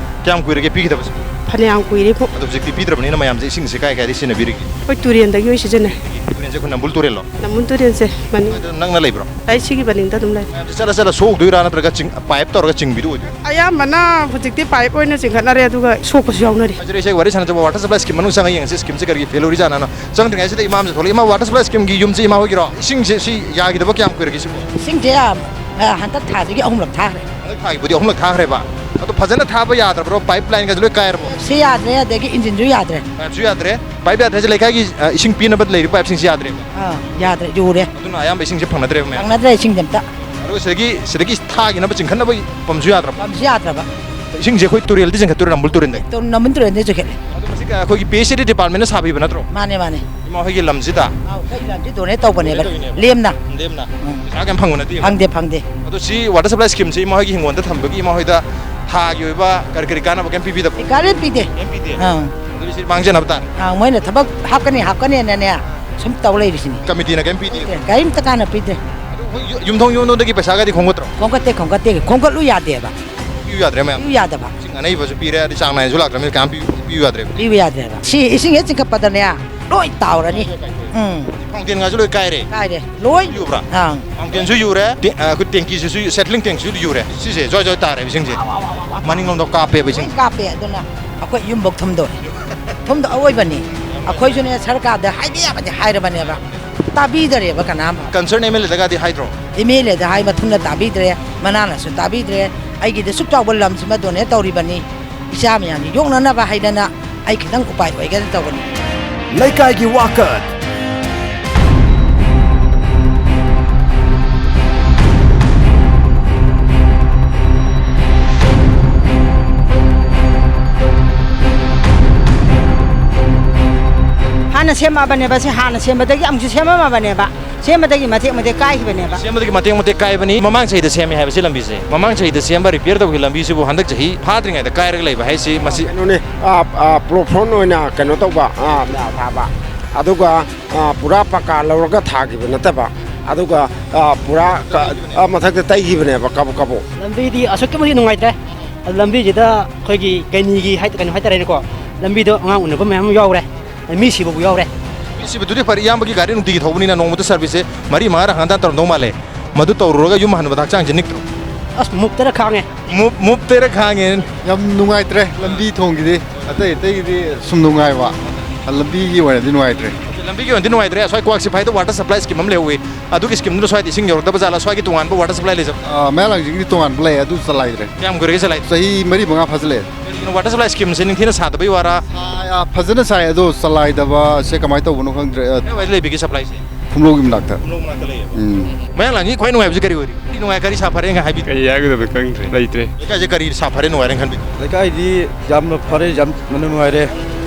ꯀꯌꯥꯝ ꯀꯨꯏꯔꯒꯦ ꯄꯤꯈꯤꯗꯕꯁꯦ? ꯐꯅꯌꯥꯝ ꯀꯨꯏꯔꯦꯕꯣ꯫ ꯑꯗꯣ ꯍꯧꯖꯤꯛꯇꯤ ꯄꯤꯗ꯭ꯔꯕꯅꯤꯅ ꯃꯌꯥꯝꯁꯦ ꯏꯁꯤꯡꯁꯦ ꯀꯥꯏ ꯀꯥꯏꯗ ꯁꯤꯖꯤꯟꯅꯕꯤꯔꯤꯒꯦ? ꯑꯩꯈꯣꯏ ꯇꯨꯔꯦꯟꯗꯒꯤ ꯑꯣꯏ ꯁꯤꯖꯤꯟꯅꯩ꯫ ꯇꯨꯔꯦꯟꯁꯦ ꯑꯩꯈꯣꯏ ꯅꯝꯕꯨꯜ ꯇꯨꯔꯦꯜꯂꯣ? ꯅꯝꯕꯨꯜ ꯇꯨꯔꯦꯜꯁꯦ ꯃꯅꯤꯡ꯫ ꯑꯗꯨ ꯅꯛꯅ ꯂꯩꯕ꯭ꯔꯣ? ꯑꯩ ꯁꯤꯒꯤ ꯃꯅꯤꯡꯗ ꯑꯗꯨꯝ ꯂꯩ꯫ ꯃꯌꯥꯝꯁꯦ ꯆꯠꯂ ꯆꯠꯂ ꯁꯣꯛꯎꯗꯣꯏꯔꯥ ꯅꯠꯇ꯭ꯔꯒ ꯆꯤꯡ-, pipe ꯇꯧꯔꯒ ꯆꯤꯡꯕꯤꯗꯣ ꯑꯣꯏꯗꯣꯏꯔꯣ? ꯑꯌꯥꯝꯕꯅ ꯍꯧꯖꯤꯛꯇꯤ pipe ꯑꯣꯏꯅ ꯆꯤꯡꯈꯠꯅꯔꯦ, ꯑꯗꯨꯒ ꯁꯣꯛꯄꯁꯨ ꯌꯥꯎꯅꯔꯤ꯫ ꯍꯧꯖꯤꯛ ꯏꯆꯦ ꯋꯥꯔꯤ ꯁꯥꯟꯅꯖꯕ water supply scheme ꯃꯅꯨꯡ ꯆꯪꯉ ꯌꯦꯡꯉꯁꯤ, scheme ꯁꯦ ꯀꯔꯤꯒꯤ fail ꯑꯣꯏꯔꯤꯖꯥꯠꯅꯣꯅ꯫ ꯆꯪꯗ꯭ꯔꯤꯉꯩꯁꯤꯗ ꯏꯃꯥ ꯑꯃꯁꯨ ꯊꯣꯛꯂꯛꯏ꯫ "ꯏꯃꯥ, water supply scheme ꯒꯤ ꯌꯨꯝꯁꯦ ꯏꯃꯥ ꯍꯣꯏꯒꯤꯔꯣ? ꯏꯁꯤꯡꯁꯦ ꯁꯤ ꯌꯥꯈꯤꯗꯕ ꯀꯌꯥꯝ ꯀꯨꯏꯔꯒꯦ ꯁꯤꯕꯨ?" ꯏꯁꯤꯡꯁꯦ, ꯑ, ꯍꯟꯗꯛ ꯊꯥꯁꯤꯒꯤ ꯑꯍꯨꯝꯂꯛ ꯊꯥꯈ꯭ꯔꯦ꯫ ꯍꯟꯗꯛ ꯊꯥꯒꯤꯕꯨꯗꯤ ꯑꯍꯨꯝꯂꯛ ꯊꯥꯈ꯭ꯔꯦꯕ꯫ ꯑꯗꯣ ꯐꯖꯅ ꯊꯥꯕ ꯌꯥꯗ꯭ꯔꯕ꯭ꯔꯣ? Pipeline ꯒꯁꯦ ꯂꯣꯏ ꯀꯥꯏꯔꯕꯣ? ꯁꯤ ꯌꯥꯗ꯭ꯔꯦ, ꯑꯗꯒꯤ engine ꯁꯨ ꯌꯥꯗ꯭ꯔꯦ꯫ Pipe ꯁꯨ ꯌꯥꯗ꯭ꯔꯦ꯫ Pipe ꯌꯥꯗ꯭ꯔꯦ ꯍꯥꯏꯁꯦ ꯂꯩꯀꯥꯏꯒꯤ, ꯑ, ꯏꯁꯤꯡ ꯄꯤꯅꯕ ꯂꯩꯔꯤꯕ pipe ꯁꯤꯡꯁꯤ ꯌꯥꯗ꯭ꯔꯦꯕ? ꯑꯥ, ꯌꯥꯗ꯭ꯔꯦ, ꯌꯨꯔꯦ꯫ ꯑꯗꯨꯅ ꯑꯌꯥꯝꯕ ꯏꯁꯤꯡꯁꯦ ꯐꯪꯅꯗ꯭ꯔꯦꯕ ꯃꯌꯥꯝ? ꯐꯪꯅꯗ꯭ꯔꯦ ꯏꯁꯤꯡꯁꯦ ꯑꯝꯇ꯫ ꯑꯗꯨꯒ ꯁꯤꯗꯒꯤ, ꯁꯤꯗꯒꯤ ꯊꯥꯈꯤꯅꯕ ꯆꯤꯡꯈꯠꯅꯕ ꯄꯝꯁꯨ ꯌꯥꯗ꯭ꯔꯕ? ꯄꯝꯁꯨ ꯌꯥꯗ꯭ꯔꯕ꯫ ꯏꯁꯤꯡꯁꯦ ꯑꯩꯈꯣꯏ ꯇꯨꯔꯦꯜꯗꯤ ꯆꯤꯡꯈꯠꯇꯣꯏꯔꯣ, ꯅꯝꯕꯨꯜ ꯇꯨꯔꯦꯜꯗꯒꯤ? ꯇꯨ-, ꯅꯝꯕꯨꯜ ꯇꯨꯔꯦꯜꯗꯒꯤ ꯆꯤꯡꯈꯠꯂꯦ꯫ ꯑꯗꯣ ꯃꯁꯤ ꯀ-, ꯑꯩꯈꯣꯏꯒꯤ P H E D department ꯅ ꯁꯥꯕꯤꯕ ꯅꯠꯇ꯭ꯔꯣ? ꯃꯥꯅꯦ, ꯃꯥꯅꯦ꯫ ꯏꯃꯥ ꯍꯣꯏꯒꯤ ꯂꯝꯁꯤꯗ? ꯑꯥꯎ, ꯑꯩꯈꯣꯏ ꯂꯝꯁꯤ donate ꯇꯧꯕꯅꯦꯕ, donate ꯇꯧꯔꯤꯅꯦꯕ꯫ ꯂꯦꯝꯅ꯫ ꯂꯦꯝꯅ? ꯎꯝ꯫ ꯄꯩꯁꯥ ꯀꯩꯝ ꯐꯪꯕ ꯅꯠꯇꯦꯕ? ꯐꯪꯗꯦ, ꯐꯪꯗꯦ꯫ ꯑꯗꯣ ꯁꯤ water supply scheme ꯁꯤ ꯏꯃꯥ ꯍꯣꯏꯒꯤ ꯍꯤꯡꯒꯣꯜꯗ ꯊꯝꯕꯒꯤ ꯏꯃꯥ ꯍꯣꯏꯗ ꯊꯥꯒꯤ ꯑꯣꯏꯕ ꯀꯔꯤ ꯀꯔꯤ ꯀꯥꯟꯅꯕ ꯀꯩꯝ ꯄꯤꯕꯤꯗꯕ꯭ꯔꯣ? ꯀꯔꯤꯝ ꯄꯤꯗꯦ꯫ ꯀꯩꯝ ꯄꯤꯗꯦ? ꯑꯥ꯫ ꯑꯗꯨꯗꯤ ꯁꯤ ꯃꯥꯡꯖꯅꯕ ꯇꯥꯔꯦ? ꯑꯥ, ꯃꯣꯏꯅ ꯊꯕꯛ ꯍꯥꯞꯀꯅꯤ, ꯍꯥꯞꯀꯅꯤꯅ ꯁꯨꯝ ꯇꯧ ꯂꯩꯔꯤꯁꯤꯅꯤ꯫ Committee ꯅ ꯀꯩꯝ ꯄꯤꯗꯦ? ꯀꯔꯤꯝꯇ ꯀꯥꯟꯅ ꯄꯤꯗꯦ꯫ ꯑꯗꯨ ꯍꯣꯏ, ꯌꯨ-, ꯌꯨꯝꯊꯣꯡ ꯌꯨꯝꯊꯣꯡꯗꯒꯤ ꯄꯩꯁꯥꯒꯗꯤ ꯈꯣꯝꯒꯠꯇ꯭ꯔꯣ? ꯈꯣꯝꯒꯠꯇꯦ, ꯈꯣꯝꯒꯠꯇꯦ, ꯈꯣꯝꯒꯠꯂꯨ ꯌꯥꯗꯦꯕ꯫ ꯄꯤꯌꯨ ꯌꯥꯗ꯭ꯔꯦ ꯃꯌꯥꯝ? ꯄꯤꯌꯨ ꯌꯥꯗꯕ꯫ ꯏꯁꯤꯡ ꯑꯅꯩꯕꯁꯨ ꯄꯤꯔꯦ, ꯑꯗꯩ ꯆꯥꯡ ꯅꯥꯏꯅꯁꯨ ꯂꯥꯛꯇ꯭ꯔꯕꯅꯤꯅ ꯀꯌꯥꯝ ꯄꯤꯌꯨ, ꯄꯤꯌꯨ ꯌꯥꯗ꯭ꯔꯦꯕ? ꯄꯤꯌꯨ ꯌꯥꯗ꯭ꯔꯦꯕ꯫ ꯁꯤ ꯏꯁꯤꯡ ꯍꯦꯛ ꯆꯤꯡꯈꯠꯄꯗꯅꯦ, ꯂꯣꯏ ꯇꯥꯎꯔꯅꯤ꯫ ꯎꯝ꯫ Fountain ꯒꯁꯨ ꯂꯣꯏ ꯀꯥꯏꯔꯦ? ꯀꯥꯏꯔꯦ, ꯂꯣꯏ꯫ ꯌꯨꯕ꯭ꯔꯥ? ꯑꯪ꯫ Fountain ꯁꯨ ꯌꯨꯔꯦ, ꯇꯦ-, ꯑ, ꯑꯩꯈꯣꯏ tank ꯁꯨ, settling tank ꯁꯨ ꯌꯨꯔꯦ꯫ ꯁꯤꯁꯦ ꯖꯣꯏ ꯖꯣꯏ ꯇꯥꯔꯦꯕ ꯏꯁꯤꯡꯁꯦ꯫ ꯃꯅꯤꯡꯂꯣꯝꯗ ꯀꯥꯞꯄꯦꯕ ꯏꯁꯤꯡ꯫ ꯂꯣꯏ ꯀꯥꯞꯄꯦ, ꯑꯗꯨꯅ ꯑꯩꯈꯣꯏ ꯌꯨꯝꯕꯨꯛ ꯊꯨꯝꯗꯣꯛꯑꯦ꯫ ꯊꯨꯝꯗꯣꯛ ꯑꯋꯣꯏꯕꯅꯤ꯫ ꯑꯩꯈꯣꯏꯁꯨꯅꯦ ꯁꯔꯀꯥꯔꯗ ꯍꯥꯏꯕ ꯌꯥꯕꯗꯤ ꯍꯥꯏꯔꯕꯅꯦꯕ꯫ ꯇꯥꯕꯤꯗꯔꯦꯕ ꯀꯅꯥꯝ꯫ Concern M L A ꯗꯒꯗꯤ ꯍꯥꯏꯗ꯭ꯔꯣ? M L A ꯗ ꯍꯥꯏ, ꯃꯊꯨꯟꯅ ꯇꯥꯕꯤꯗ꯭ꯔꯦ, ꯃꯅꯥꯅꯁꯨ ꯇꯥꯕꯤꯗ꯭ꯔꯦ꯫ ꯑꯩꯒꯤꯗꯤ ꯑꯁꯨꯛ ꯆꯥꯎꯕ ꯂꯝꯁꯤꯃ donate ꯇꯧꯔꯤꯕꯅꯤ, ꯏꯆꯥ ꯃꯌꯥꯝꯒꯤ ꯌꯣꯛꯅꯅꯕ ꯍꯥꯏꯗꯅ ꯑꯩ ꯈꯤꯇꯪ ꯎꯄꯥꯏ ꯑꯣꯏꯒꯦꯅ ꯇꯧꯕꯅꯤ꯫ ꯂꯩꯀꯥꯏꯒꯤ ꯋꯥꯀꯠ꯫ ꯁꯦꯝꯃꯛꯑꯕꯅꯦꯕ, ꯁꯤ ꯍꯥꯟꯅ ꯁꯦꯝꯕꯗꯒꯤ ꯑꯃꯨꯛꯁꯨ ꯁꯦꯝꯃꯝꯃꯕꯅꯦꯕ, ꯁꯦꯝꯕꯗꯒꯤ ꯃꯇꯦꯛ ꯃꯇꯦꯛ ꯀꯥꯏꯈꯤꯕꯅꯦꯕ꯫ ꯁꯦꯝꯕꯗꯒꯤ ꯃꯇꯦꯛ ꯃꯇꯦꯛ ꯀꯥꯏꯕꯅꯤ꯫ ꯃꯃꯥꯡ ꯆꯍꯤꯗ ꯁꯦꯝꯃꯦ ꯍꯥꯏꯕꯁꯤ ꯂꯝꯕꯤꯁꯦ, ꯃꯃꯥꯡ ꯆꯍꯤꯗ ꯁꯦꯝꯕ, ꯔꯤꯄꯤꯌꯔ ꯇꯧꯈꯤꯕ ꯂꯝꯕꯤꯁꯤꯕꯨ ꯍꯟꯗꯛ ꯆꯍꯤ ꯐꯥꯗ꯭ꯔꯤꯉꯩꯗ ꯀꯥꯏꯔꯒ ꯂꯩꯕ ꯍꯥꯏꯁꯤ ꯃꯁꯤ ꯀꯩꯅꯣꯅꯦ, ꯑ, ꯑ, ꯄ꯭ꯂꯣꯐꯣꯟ ꯑꯣꯏꯅ ꯀꯩꯅꯣ ꯇꯧꯕ, ꯑ, ꯊꯥꯕ, ꯑꯗꯨꯒ, ꯑ, ꯄꯨꯔꯥ ꯄꯀꯥ ꯂꯧꯔꯒ ꯊꯥꯈꯤꯕ ꯅꯠꯇꯕ, ꯑꯗꯨꯒ, ꯑ, ꯄꯨꯔꯥ ꯀ-, ꯑ, ꯃꯊꯛꯇ ꯇꯩꯈꯤꯕꯅꯦꯕ ꯀꯕꯣꯛ ꯀꯕꯣꯛ꯫ ꯂꯝꯕꯤꯗꯤ ꯑꯁꯨꯛꯀꯤ ꯃꯇꯤꯛ ꯅꯨꯡꯉꯥꯏꯇ꯭ꯔꯦ꯫ ꯂꯝꯕꯤꯁꯤꯗ ꯑꯩꯈꯣꯏꯒꯤ ꯀꯩꯅꯤꯒꯤ ꯍꯥꯏ-, ꯀꯩꯅꯣ ꯍꯥꯏꯇꯥꯔꯦꯅꯦꯀꯣ, ꯂꯝꯕꯤꯗꯣ ꯑꯉꯥꯡ ꯎꯅꯕ ꯃꯌꯥꯝ ꯑꯃ ꯌꯥꯎꯔꯦ, ꯃꯤ ꯁꯤꯕꯕꯨ ꯌꯥꯎꯔꯦ꯫ ꯃꯤ ꯁꯤꯕꯗꯨꯗꯤ ꯐꯔꯦ, ꯏꯌꯥꯝꯕꯒꯤ ꯒꯥꯔꯤ ꯅꯨꯡꯇꯤꯒꯤ ꯊꯧꯕꯅꯤꯅ ꯅꯣꯡꯃꯗ ꯁꯥꯔꯚꯤꯁꯁꯦ ꯃꯔꯤ ꯃꯉꯥꯔꯛ ꯍꯟꯒꯠ ꯍꯟꯗꯥ ꯇꯧꯔꯝꯗꯧ ꯃꯥꯜꯂꯦ꯫ ꯃꯗꯨ ꯇꯧꯔꯨꯔꯒ ꯌꯨꯝ ꯍꯟꯕꯗ ꯍꯛꯆꯥꯡꯁꯦ ꯅꯤꯛꯇ꯭ꯔꯣ? ꯑꯁ, ꯃꯨꯞꯇꯔ ꯈꯥꯡꯉꯦ꯫ ꯃꯨꯞ-, ꯃꯨꯞꯇꯔ ꯈꯥꯡꯉꯦ꯫ ꯌꯥꯝ ꯅꯨꯡꯉꯥꯏꯇ꯭ꯔꯦ ꯂꯝꯕꯤ ꯊꯣꯡꯒꯤꯗꯤ, ꯑꯇꯩ ꯑꯇꯩꯒꯤꯗꯤ ꯁꯨꯝ ꯅꯨꯡꯉꯥꯏꯕ, ꯂꯝꯕꯤꯒꯤ ꯑꯣꯏꯅꯗꯤ ꯅꯨꯡꯉꯥꯏꯇ꯭ꯔꯦ꯫ ꯂꯝꯕꯤꯒꯤ ꯑꯣꯏꯅꯗꯤ ꯅꯨꯡꯉꯥꯏꯇ꯭ꯔꯦ꯫ ꯑꯁ꯭ꯋꯥꯏ ꯀ꯭ꯋꯥꯛ ꯁꯤꯐꯥꯏꯗ ꯋꯥꯇꯔ ꯁꯄ꯭ꯂꯥꯏ ꯁ꯭ꯀꯤꯝ ꯑꯃ ꯂꯩꯍꯧꯋꯤ, ꯑꯗꯨꯒꯤ ꯁ꯭ꯀꯤꯝꯗꯨꯅ ꯁ꯭ꯋꯥꯏꯗ ꯏꯁꯤꯡ ꯌꯧꯔꯛꯇꯕ ꯖꯥꯠꯂ? ꯁ꯭ꯋꯥꯏꯒꯤ ꯇꯣꯉꯥꯟꯕ ꯋꯥꯇꯔ ꯁꯄ꯭ꯂꯥꯏ ꯂꯩꯖꯕ? ꯑꯥ, ꯃꯌꯥꯡ ꯂꯥꯡꯖꯤꯡꯒꯤꯗꯤ ꯇꯣꯉꯥꯟꯕ ꯂꯩ, ꯑꯗꯨ ꯆꯂꯥꯏꯗ꯭ꯔꯦ꯫ ꯀꯌꯥꯝ ꯀꯨꯏꯔꯒꯦ ꯆꯂꯥꯏ? ꯆꯍꯤ ꯃꯔꯤ ꯃꯉꯥ ꯐꯥꯖꯤꯜꯂꯛꯑꯦ꯫ ꯀꯔꯤꯒꯤꯅꯣ ꯋꯥꯇꯔ ꯁꯄ꯭ꯂꯥꯏ ꯁ꯭ꯀꯤꯝꯁꯦ ꯅꯤꯡꯊꯤꯅ ꯁꯥꯗꯕꯩ ꯋꯥꯔꯥ? ꯁꯥꯏ, ꯑꯥ, ꯐꯖꯅ ꯁꯥꯏ, ꯑꯗꯣ ꯆꯂꯥꯏꯗꯕꯁꯦ ꯀꯃꯥꯏꯅ ꯇꯧꯕꯅꯣ ꯈꯪꯗ꯭ꯔꯦ꯫ ꯑ, ꯀꯥꯏꯋꯥꯏꯗ ꯂꯩꯕꯤꯒꯦ ꯁꯄ꯭ꯂꯥꯏꯁꯦ? ꯐꯨꯝꯂꯧꯒꯤ ꯃꯅꯥꯛꯇ꯫ ꯐꯨꯝꯂꯧ ꯃꯅꯥꯛꯇ ꯂꯩꯌꯦꯕ꯫ ꯎꯝ꯫ ꯃꯌꯥꯡ ꯂꯥꯡꯒꯤ ꯈ꯭ꯋꯥꯏ ꯅꯨꯡꯉꯥꯏꯕꯁꯦ ꯀꯔꯤ ꯑꯣꯏꯔꯤ? ꯀꯔꯤ ꯅꯨꯡꯉꯥꯏ, ꯀꯔꯤ ꯁꯥꯐꯔꯦꯅ ꯍꯥꯏꯕꯤꯒꯦ? ꯀꯔꯤ ꯍꯥꯏꯒꯗꯕꯅꯣ ꯈꯪꯗ꯭ꯔꯦ, ꯂꯩꯇ꯭ꯔꯦ꯫ ꯂꯩꯀꯥꯏꯁꯦ ꯀꯔꯤ ꯁꯥꯐꯔꯦ ꯅꯨꯡꯉꯥꯏꯔꯦꯅ ꯈꯟꯕꯤꯒꯦ? ꯂꯩꯀꯥꯏꯗꯤ ꯌꯥꯝꯅ ꯐꯔꯦ, ꯌꯥꯝꯅ ꯅꯨꯡꯉꯥꯏꯔꯦ꯫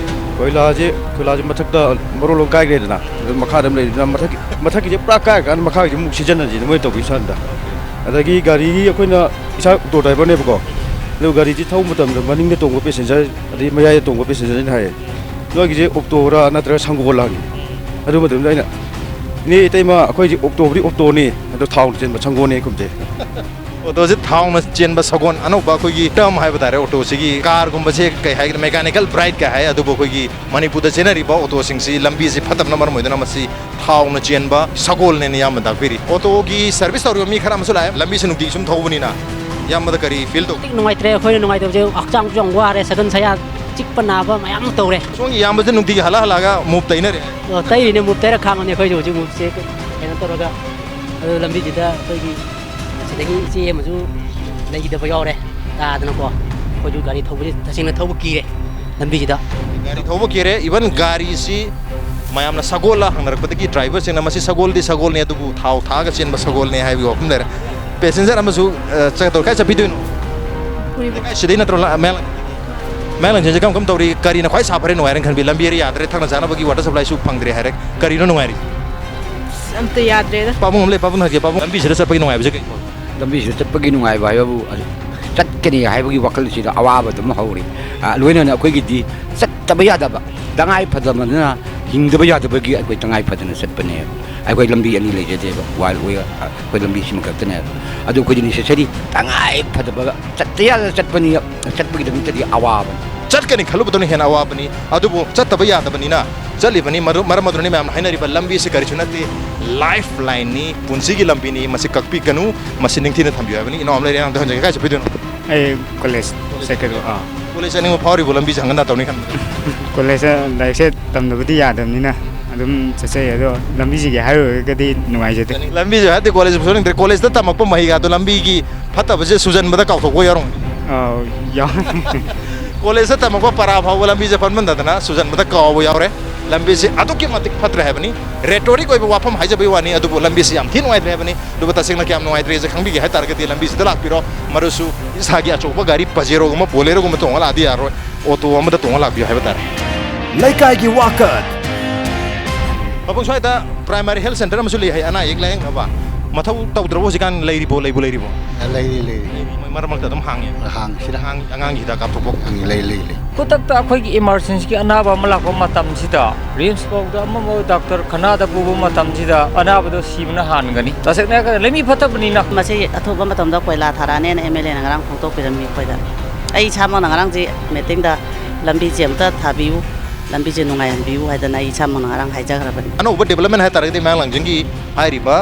ꯀꯣꯏꯂꯥꯁꯦ, ꯀꯣꯏꯂꯥꯁꯦ ꯃꯊꯛꯇ ꯃꯔꯣꯜ ꯑꯃ ꯀꯥꯏꯈ꯭ꯔꯦꯗꯅ, ꯑꯗꯨ ꯃꯈꯥꯗ ꯑꯃ ꯂꯩꯔꯤꯗꯨꯅ ꯃꯊꯛꯀꯤ, ꯃꯊꯛꯀꯤꯁꯦ ꯄꯨꯔꯥ ꯀꯥꯏꯔꯀꯥꯟꯗ ꯃꯈꯥꯒꯤꯁꯦ ꯑꯃꯨꯛ ꯁꯤꯖꯤꯟꯅꯁꯦꯅ ꯃꯣꯏꯅ ꯇꯧꯕꯤ ꯁ꯭ꯋꯥꯏꯗ꯫ ꯑꯗꯒꯤ ꯒꯥꯔꯤꯒꯤ ꯑꯩꯈꯣꯏꯅ ꯏꯁꯥ ꯑꯣꯇꯣ ꯗ꯭ꯔꯥꯏꯚꯔꯅꯦꯕꯀꯣ, ꯑꯗꯨ ꯒꯥꯔꯤꯁꯤ ꯊꯧꯕ ꯃꯇꯝꯗ ꯃꯅꯤꯡꯗ ꯇꯣꯡꯕ ꯄꯦꯁꯦꯟꯖꯔ ꯑꯗꯩ ꯃꯌꯥꯏꯗ ꯇꯣꯡꯕ ꯄꯦꯁꯦꯟꯖꯔꯅ ꯍꯥꯏꯌꯦ, "ꯅꯣꯏꯒꯤꯁꯦ ꯑꯣꯛꯇꯣꯔꯥ ꯅꯠꯇ꯭ꯔꯒ ꯁꯪꯒꯣꯜꯂꯥ?" ꯍꯪꯉꯤ꯫ ꯑꯗꯨ ꯃꯇꯝꯗ ꯑꯩꯅ, "ꯏꯅꯦ ꯏꯇꯩꯃ, ꯑꯩꯈꯣꯏꯁꯦ ꯑꯣꯛꯇꯣꯕꯨꯗꯤ ꯑꯣꯛꯇꯣꯅꯤ, ꯑꯗꯣ ꯊꯥꯎꯅ ꯆꯦꯟꯕ ꯁꯪꯒꯣꯜꯅꯦ" ꯈꯨꯝꯖꯩ꯫ ꯑꯣꯇꯣꯁꯦ ꯊꯥꯎꯅ ꯆꯦꯟꯕ ꯁꯒꯣꯜ, ꯑꯅꯧꯕ ꯑꯩꯈꯣꯏꯒꯤ ꯇꯔꯝ ꯍꯥꯏꯕ ꯇꯥꯔꯦ꯫ ꯑꯣꯇꯣꯁꯤꯒꯤ ꯀꯥꯔꯒꯨꯝꯕꯁꯦ ꯀꯩ ꯍꯥꯏꯒꯅꯤ, ꯃꯦꯀꯥꯅꯤꯀꯦꯜ ꯕ꯭ꯔꯥꯏꯠꯀ ꯍꯥꯏ, ꯑꯗꯨꯕꯨ ꯑꯩꯈꯣꯏꯒꯤ ꯃꯅꯤꯄꯨꯔꯗ ꯆꯦꯟꯅꯔꯤꯕ ꯑꯣꯇꯣꯁꯤꯡꯁꯤ ꯂꯝꯕꯤꯁꯤ ꯐꯠꯇꯕꯅ ꯃꯔꯝ ꯑꯣꯏꯗꯨꯅ ꯃꯁꯤ ꯊꯥꯎꯅ ꯆꯦꯟꯕ ꯁꯒꯣꯜꯅꯦꯅ ꯏꯌꯥꯝꯕꯅ ꯇꯥꯛꯄꯤꯔꯤ꯫ ꯑꯣꯇꯣꯒꯤ ꯁꯔꯚꯤꯁ ꯇꯧꯔꯤꯕ ꯃꯤ ꯈꯔ ꯑꯃꯁꯨ ꯂꯥꯛꯑꯦ, ꯂꯝꯕꯤꯁꯤ ꯅꯨꯡꯇꯤꯒꯤ ꯁꯨꯝ ꯊꯧꯕꯅꯤꯅ꯫ ꯏꯌꯥꯝꯕꯗ ꯀꯔꯤ ꯐꯤꯜ ꯇꯧ? ꯅꯨꯡꯉꯥꯏꯇ꯭ꯔꯦ, ꯑꯩꯈꯣꯏꯅ ꯅꯨꯡꯉꯥꯏꯇꯕꯁꯦ ꯍꯛꯆꯥꯡꯁꯨ ꯌꯥꯝ ꯋꯥꯔꯦ, ꯁꯒꯟ ꯁꯌꯥ ꯆꯤꯛꯄ ꯅꯥꯕ ꯃꯌꯥꯝ ꯇꯧꯔꯦ꯫ ꯁꯣꯝꯒꯤ ꯏꯌꯥꯝꯕꯁꯦ ꯅꯨꯡꯇꯤꯒꯤ ꯍꯜꯂ ꯍꯜꯂꯛꯑꯒ ꯃꯨꯞ ꯇꯩꯅꯔꯦ꯫ ꯑꯣ, ꯇꯩꯔꯤꯅꯦ, ꯃꯨꯞ ꯇꯩꯔ ꯈꯥꯡꯉꯅꯤ ꯑꯩꯈꯣꯏꯁꯨ ꯍꯧꯖꯤꯛ ꯃꯨꯞꯁꯦ ꯀꯩꯅꯣ ꯇꯧꯔꯒ꯫ ꯑꯗꯨ ꯂꯝꯕꯤꯁꯤꯗ ꯑꯩꯈꯣꯏꯒꯤ ꯑꯁꯤꯗꯒꯤ ꯏꯆꯦ ꯑꯃꯁꯨ ꯂꯩꯈꯤꯗꯕ ꯌꯥꯎꯔꯦ, ꯇꯥꯗꯅꯀꯣ꯫ ꯑꯩꯈꯣꯏꯁꯨ ꯒꯥꯔꯤ ꯊꯧꯕꯁꯤ ꯇꯁꯦꯡꯅ ꯊꯧꯕ ꯀꯤꯔꯦ ꯂꯝꯕꯤꯁꯤꯗ꯫ ꯒꯥꯔꯤ ꯊꯧꯕ ꯀꯤꯔꯦ, ꯏꯚꯟ ꯒꯥꯔꯤꯁꯤ ꯃꯌꯥꯝꯅ ꯁꯒꯣꯜꯂ ꯍꯪꯅꯔꯛꯄꯗꯒꯤ ꯗ꯭ꯔꯥꯏꯚꯔꯁꯤꯡꯅ ꯃꯁꯤ ꯁꯒꯣꯜꯗꯤ ꯁꯒꯣꯜꯅꯤ, ꯑꯗꯨꯕꯨ ꯊꯥꯎ ꯊꯥꯛꯑꯒ ꯆꯦꯟꯕ ꯁꯒꯣꯜꯅꯤ ꯍꯥꯏꯕꯒꯤ ꯋꯥꯐꯝ ꯂꯩꯔꯦ꯫ ꯄꯦꯁꯦꯟꯖꯔ ꯑꯃꯁꯨ, ꯑ, ꯆꯠꯀꯗꯧꯔꯦ꯫ ꯀꯥꯏ ꯆꯠꯄꯤꯗꯣꯏꯅꯣ? ꯎꯔꯤꯄꯣꯛ꯫ ꯂꯩꯀꯥꯏ ꯁꯤꯗꯩ ꯅꯠꯇ꯭ꯔꯣ ꯂꯥ-, ꯃꯌꯥꯡ? ꯃꯌꯥꯡ ꯂꯝꯖꯦꯟꯁꯦ ꯀꯔꯝ ꯀꯔꯝ ꯇꯧꯔꯤ? ꯀꯔꯤꯅ ꯈ꯭ꯋꯥꯏ ꯁꯥ ꯐꯔꯦ, ꯅꯨꯡꯉꯥꯏꯔꯦꯅ ꯈꯟꯕꯤ? ꯂꯝꯕꯤ ꯑꯦꯔꯤꯌꯥ ꯌꯥꯗ꯭ꯔꯦ, ꯊꯛꯅ ꯆꯥꯅꯕꯒꯤ ꯋꯥꯇꯔ ꯁꯄ꯭ꯂꯥꯏꯁꯨ ꯐꯪꯗ꯭ꯔꯦ ꯍꯥꯏꯔꯦ, ꯀꯔꯤꯅꯣ ꯅꯨꯡꯉꯥꯏꯔꯤ? ꯑꯝꯇ ꯌꯥꯗ꯭ꯔꯦꯗ꯫ ꯄꯥꯕꯨꯡ ꯑꯃ ꯂꯩ, ꯄꯥꯕꯨꯡ ꯍꯪꯒꯦ, ꯄꯥꯕꯨꯡ, ꯂꯝꯕꯤꯁꯤꯗ ꯆꯠꯄꯒꯤ ꯅꯨꯡꯉꯥꯏꯕꯁꯦ ꯀꯩ ꯐꯥꯎꯏ? ꯂꯝꯕꯤꯁꯤꯗ ꯆꯠꯄꯒꯤ ꯅꯨꯡꯉꯥꯏꯕ ꯍꯥꯏꯕꯕꯨ, ꯑꯗꯨ ꯆꯠꯀꯅꯤ ꯍꯥꯏꯕꯒꯤ ꯋꯥꯈꯜꯁꯤꯗ ꯑꯋꯥꯕ ꯑꯗꯨꯝ ꯍꯧꯔꯤ꯫ ꯑ, ꯂꯣꯏꯅꯅ ꯑꯩꯈꯣꯏꯒꯤꯗꯤ ꯆꯠꯇꯕ ꯌꯥꯗꯕ, ꯇꯉꯥꯏ ꯐꯗꯕꯅꯤꯅ, ꯍꯤꯡꯗꯕ ꯌꯥꯗꯕꯒꯤ ꯑꯩꯈꯣꯏ ꯇꯉꯥꯏ ꯐꯗꯅ ꯆꯠꯄꯅꯦꯕ꯫ ꯑꯩꯈꯣꯏ ꯂꯝꯕꯤ ꯑꯅꯤ ꯂꯩꯖꯗꯦꯕ, ꯋꯥꯏꯜ ꯋꯦ, ꯑ, ꯑꯩꯈꯣꯏ ꯂꯝꯕꯤꯁꯤꯃ ꯈꯛꯇꯅꯦꯕ꯫ ꯑꯗꯨ ꯑꯩꯈꯣꯏꯗꯤ ꯅꯦꯁꯦꯁꯔꯤ ꯇꯉꯥꯏ ꯐꯗꯕ ꯆꯠꯇ ꯌꯥꯗꯅ ꯆꯠꯄꯅꯤ, ꯆꯠꯄꯒꯤꯗꯃꯛꯇꯗꯤ ꯑꯋꯥꯕꯅꯤ꯫ ꯆꯠꯀꯅꯤ ꯈꯜꯂꯨꯕꯗꯨꯅ ꯍꯦꯟꯅ ꯑꯋꯥꯕꯅꯤ, ꯑꯗꯨꯕꯨ ꯆꯠꯇꯕ ꯌꯥꯗꯕꯅꯤꯅ ꯆꯠꯂꯤꯕꯅꯤ꯫ ꯃꯔꯨ-, ꯃꯔꯝ ꯑꯗꯨꯅꯅꯤ ꯃꯌꯥꯝꯅ ꯍꯥꯏꯅꯔꯤꯕ, ꯂꯝꯕꯤꯁꯤ ꯀꯔꯤꯁꯨ ꯅꯠꯇꯦ, ꯂꯥꯏꯐ ꯂꯥꯏꯟꯅꯤ, ꯄꯨꯟꯁꯤꯒꯤ ꯂꯝꯕꯤꯅꯤ, ꯃꯁꯤ ꯀꯛꯄꯤꯒꯅꯨ, ꯃꯁꯤ ꯅꯤꯡꯊꯤꯅ ꯊꯝꯕꯤꯌꯨ ꯍꯥꯏꯕꯅꯤ꯫ ꯏꯅꯥꯎ ꯑꯃ ꯂꯩꯔꯦ, ꯑꯉꯥꯡꯗ ꯍꯟꯖꯒꯦ, ꯀꯥꯏ ꯆꯠꯄꯤꯗꯣꯏꯅꯣ? ꯑꯩ ꯀꯣꯂꯦꯖ ꯆꯠꯀꯗꯕ꯫ ꯑꯥ꯫ ꯀꯣꯂꯦꯖ ꯆꯠꯅꯤꯡꯕ ꯐꯥꯎꯔꯤꯕꯣ, ꯂꯝꯕꯤꯁꯦ ꯍꯪꯒꯠ ꯍꯟꯗ ꯇꯧꯅꯤ ꯈꯟꯕꯗ? ꯀꯣꯂꯦꯖꯇ ꯂꯥꯏꯔꯤꯛꯁꯦ ꯇꯝꯗꯕꯗꯤ ꯌꯥꯗꯕꯅꯤꯅ ꯑꯗꯨꯝ ꯆꯠꯆꯩ, ꯑꯗꯣ ꯂꯝꯕꯤꯁꯤꯒꯤ ꯍꯥꯏꯔꯨꯔꯒꯗꯤ ꯅꯨꯡꯉꯥꯏꯖꯗꯦ꯫ ꯂꯝꯕꯤꯁꯦ ꯍꯥꯏꯗꯤ ꯀꯣꯂꯦꯖ ꯄꯨꯊꯣꯛꯅꯤꯡꯗ꯭ꯔꯦ, ꯀꯣꯂꯦꯖꯇ ꯇꯝꯃꯛꯄ ꯃꯍꯩꯒꯗꯣ ꯂꯝꯕꯤꯒꯤ ꯐꯠꯇꯕꯁꯦ ꯁꯨꯖꯟꯕꯗ ꯀꯥꯎꯊꯣꯛꯄ ꯌꯥꯎꯔꯝꯒꯅꯤ꯫ ꯑꯥꯎ, ꯌꯥꯎ- ꯀꯣꯂꯦꯖꯇ ꯇꯝꯃꯛꯄ ꯄꯔꯥ ꯐꯥꯎꯕ ꯂꯝꯕꯤꯁꯦ ꯐꯝꯃꯟꯗꯗꯅ ꯁꯨꯖꯟꯕꯗ ꯀꯥꯎꯕ ꯌꯥꯎꯔꯦ꯫ ꯂꯝꯕꯤꯁꯦ ꯑꯗꯨꯛꯀꯤ ꯃꯇꯤꯛ ꯐꯠꯇ꯭ꯔꯦ ꯍꯥꯏꯕꯅꯤ꯫ ꯔꯦꯇꯣꯔꯤꯛ ꯑꯣꯏꯕ ꯋꯥꯐꯝ ꯍꯥꯏꯖꯕꯒꯤ ꯋꯥꯅꯤ, ꯑꯗꯨꯕꯨ ꯂꯝꯕꯤꯁꯤ ꯌꯥꯝ ꯊꯤ ꯅꯨꯡꯉꯥꯏꯇ꯭ꯔꯦ ꯍꯥꯏꯕꯅꯤ꯫ ꯑꯗꯨꯕꯨ ꯇꯁꯦꯡꯅ ꯀꯌꯥꯝ ꯅꯨꯡꯉꯥꯏꯇ꯭ꯔꯦꯁꯦ ꯈꯪꯕꯤꯒꯦ ꯍꯥꯏ ꯇꯥꯔꯒꯗꯤ ꯂꯝꯕꯤꯁꯤꯗ ꯂꯥꯛꯄꯤꯔꯣ꯫ ꯃꯔꯨꯁꯨ ꯏꯁꯥꯒꯤ ꯑꯆꯧꯕ ꯒꯥꯔꯤ ꯄꯖꯦꯔꯣꯒꯨꯝꯕ, ꯕꯣꯂꯦꯔꯣꯒꯨꯝꯕ ꯇꯣꯡꯉ ꯂꯥꯛꯑꯗꯤ ꯌꯥꯔꯣꯏ, ꯑꯣꯇꯣ ꯑꯃꯗ ꯇꯣꯡꯉ ꯂꯥꯛꯄꯤꯌꯨ ꯍꯥꯏꯕ ꯇꯥꯔꯦ꯫ ꯂꯩꯀꯥꯏꯒꯤ ꯋꯥꯀꯠ꯫ ꯄꯥꯕꯨꯡ, ꯁ꯭ꯋꯥꯏꯗ ꯄ꯭ꯔꯥꯏꯃꯥꯔꯤ ꯍꯦꯜꯊ ꯁꯦꯟꯇꯔ ꯑꯃꯁꯨ ꯂꯩ ꯍꯥꯏ, ꯑꯅꯥ ꯑꯌꯦꯛ ꯂꯥꯌꯦꯡꯅꯕ꯫ ꯃꯊꯧ ꯇꯧꯗ꯭ꯔꯕꯣ ꯍꯧꯖꯤꯛꯀꯥꯟ? ꯂꯩꯔꯤꯕꯣ, ꯂꯩꯕꯨ ꯂꯩꯔꯤꯕꯣ? ꯂꯩꯔꯤ, ꯂꯩꯔꯤ꯫ ꯃꯣꯏ ꯃꯔꯛ ꯃꯔꯛꯇ ꯑꯗꯨꯝ ꯍꯥꯡꯉꯦ꯫ ꯍꯥꯡ, ꯁꯤꯗ ꯍꯥꯡ, ꯑꯉꯥꯡꯒꯤ ꯍꯤꯗꯥꯛ ꯀꯥꯞꯊꯣꯛꯄ꯫ ꯍꯥꯡ, ꯂꯩ, ꯂꯩ, ꯂꯩ꯫ ꯈꯨꯗꯛꯇ ꯑꯩꯈꯣꯏꯒꯤ ꯏꯃꯥꯔꯖꯦꯟꯁꯤꯒꯤ ꯑꯅꯥꯕ ꯑꯃ ꯂꯥꯛꯄ ꯃꯇꯝꯁꯤꯗ, ꯔꯤꯝꯁ ꯐꯥꯎꯗ ꯑꯃꯃ ꯗꯥꯛꯇꯔ ꯈꯅꯥꯗ ꯄꯨꯕ ꯃꯇꯝꯁꯤꯗ ꯑꯅꯥꯕꯗꯣ ꯁꯤꯕꯅ ꯍꯥꯟꯒꯅꯤ꯫ ꯇꯁꯦꯡꯅ ꯍꯥꯏꯔꯀꯥꯟꯗ ꯂꯝꯕꯤ ꯐꯠꯇꯕꯅꯤꯅ꯫ ꯃꯁꯤ ꯑꯊꯨꯕ ꯃꯇꯝꯗ ꯀꯣꯏꯂꯥ ꯊꯥꯔꯛꯑꯅꯦꯅ ꯑꯦꯝ ꯑꯦꯜ ꯑꯦꯅ ꯉꯔꯥꯡ ꯐꯣꯡꯗꯣꯛꯄꯤꯔꯝꯃꯤ ꯑꯩꯈꯣꯏꯗ꯫ ꯑꯩ ꯏꯁꯥꯃꯛꯅ ꯉꯔꯥꯡꯁꯦ ꯃꯤꯇꯤꯡꯗ ꯂꯝꯕꯤꯁꯦ ꯑꯝꯇ ꯊꯥꯕꯤꯌꯨ, ꯂꯝꯕꯤꯁꯦ ꯅꯨꯡꯉꯥꯏꯍꯟꯕꯤꯌꯨ ꯍꯥꯏꯗꯅ ꯑꯩ ꯏꯁꯥꯃꯛꯅ ꯉꯔꯥꯡ ꯍꯥꯏꯖꯈ꯭ꯔꯕꯅꯤ꯫ ꯑꯅꯧꯕ ꯗꯤꯕꯂꯞꯃꯦꯟ ꯍꯥꯏꯇꯥꯔꯒꯗꯤ ꯃꯌꯥꯡ ꯂꯥꯡꯖꯤꯡꯒꯤ ꯍꯥꯏꯔꯤꯕ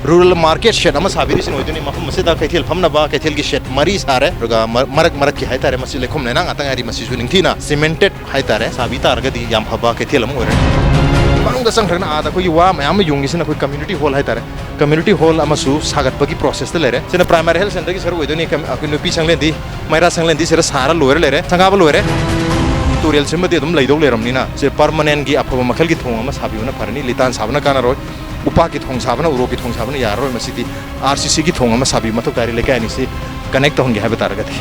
ꯔꯨꯔꯦꯜ ꯃꯥꯔꯀꯦꯠ ꯁꯦꯠ ꯑꯃ ꯁꯥꯕꯤꯔꯤꯁꯤꯅ ꯑꯣꯏꯗꯣꯏꯅꯤ꯫ ꯃꯐꯝ ꯑꯁꯤꯗ ꯀꯩꯊꯦꯜ ꯐꯝꯅꯕ ꯀꯩꯊꯦꯜꯒꯤ ꯁꯦꯠ ꯃꯔꯤ ꯁꯥꯔꯦ, ꯑꯗꯨꯒ ꯃ-, ꯃꯔꯛ ꯃꯔꯛꯀꯤ ꯍꯥꯏꯇꯥꯔꯦ, ꯃꯁꯤ ꯂꯩꯈꯣꯝ ꯂꯩꯅꯥꯡ ꯉꯥꯛꯇ ꯉꯥꯏꯔꯤ꯫ ꯃꯁꯤꯁꯨ ꯅꯤꯡꯊꯤꯅ ꯁꯤꯃꯦꯟꯇꯦꯠ ꯍꯥꯏꯇꯥꯔꯦ, ꯁꯥꯕꯤ ꯇꯥꯔꯒꯗꯤ ꯌꯥꯝ ꯐꯕ ꯀꯩꯊꯦꯜ ꯑꯃ ꯑꯣꯏꯔꯅꯤ꯫ ꯃꯅꯨꯡꯗ ꯆꯪꯈ꯭ꯔꯒꯅ ꯑꯥꯗ ꯑꯩꯈꯣꯏꯒꯤ ꯋꯥ ꯃꯌꯥꯝ ꯑꯃ ꯌꯨꯡꯉꯤꯁꯤꯅ ꯑꯩꯈꯣꯏ ꯀꯝꯃ꯭ꯌꯨꯅꯤꯇꯤ ꯍꯣꯜ ꯍꯥꯏꯇꯥꯔꯦ, ꯀꯝꯃ꯭ꯌꯨꯅꯤꯇꯤ ꯍꯣꯜ ꯑꯃꯁꯨ ꯁꯥꯒꯠꯄꯒꯤ ꯄ꯭ꯔꯣꯁꯦꯁꯇ ꯂꯩꯔꯦ꯫ ꯁꯤꯅ ꯄ꯭ꯔꯥꯏꯃꯥꯔꯤ ꯍꯦꯜꯊ ꯁꯦꯟꯇꯔꯒꯤ ꯁꯔꯨꯛ ꯑꯣꯏꯗꯣꯏꯅꯤ꯫ ꯀꯝ-, ꯑꯩꯈꯣꯏ ꯅꯨꯄꯤ ꯁꯪꯂꯦꯟꯗꯤ, ꯃꯩꯔꯥ ꯁꯪꯂꯦꯟꯗꯤ ꯁꯤꯗ ꯁꯥꯔ ꯂꯣꯏꯔ ꯂꯩꯔꯦ, ꯁꯪꯒꯥꯕ ꯂꯣꯏꯔꯦ꯫ ꯇꯨꯔꯦꯜ ꯁꯤꯃꯗꯤ ꯑꯗꯨꯝ ꯂꯩꯗꯧ ꯂꯩꯔꯕꯅꯤꯅ ꯁꯤ ꯄꯔꯃꯅꯦꯟꯒꯤ ꯑꯐꯕ ꯃꯈꯜꯒꯤ ꯊꯣꯡ ꯑꯃ ꯁꯥꯕꯤꯕꯅ ꯐꯔꯅꯤ꯫ ꯂꯤꯇꯥꯟ ꯁꯥꯕꯅ ꯀꯥꯟꯅꯔꯣꯏ, ꯎꯄꯥꯛꯀꯤ ꯊꯣꯡ ꯁꯥꯕꯅ, ꯎꯔꯣꯛꯀꯤ ꯊꯣꯡ ꯁꯥꯕꯅ ꯌꯥꯔꯔꯣꯏ꯫ ꯃꯁꯤꯗꯤ ꯑꯥꯔ ꯁꯤ ꯁꯤꯒꯤ ꯊꯣꯡ ꯑꯃ ꯁꯥꯕꯤꯕ ꯃꯊꯧ ꯇꯥꯔꯤ, ꯂꯩꯀꯥꯏ ꯑꯅꯤꯁꯤ ꯀꯅꯦꯛ ꯇꯧꯍꯟꯒꯦ ꯍꯥꯏꯕ ꯇꯥꯔꯒꯗꯤ꯫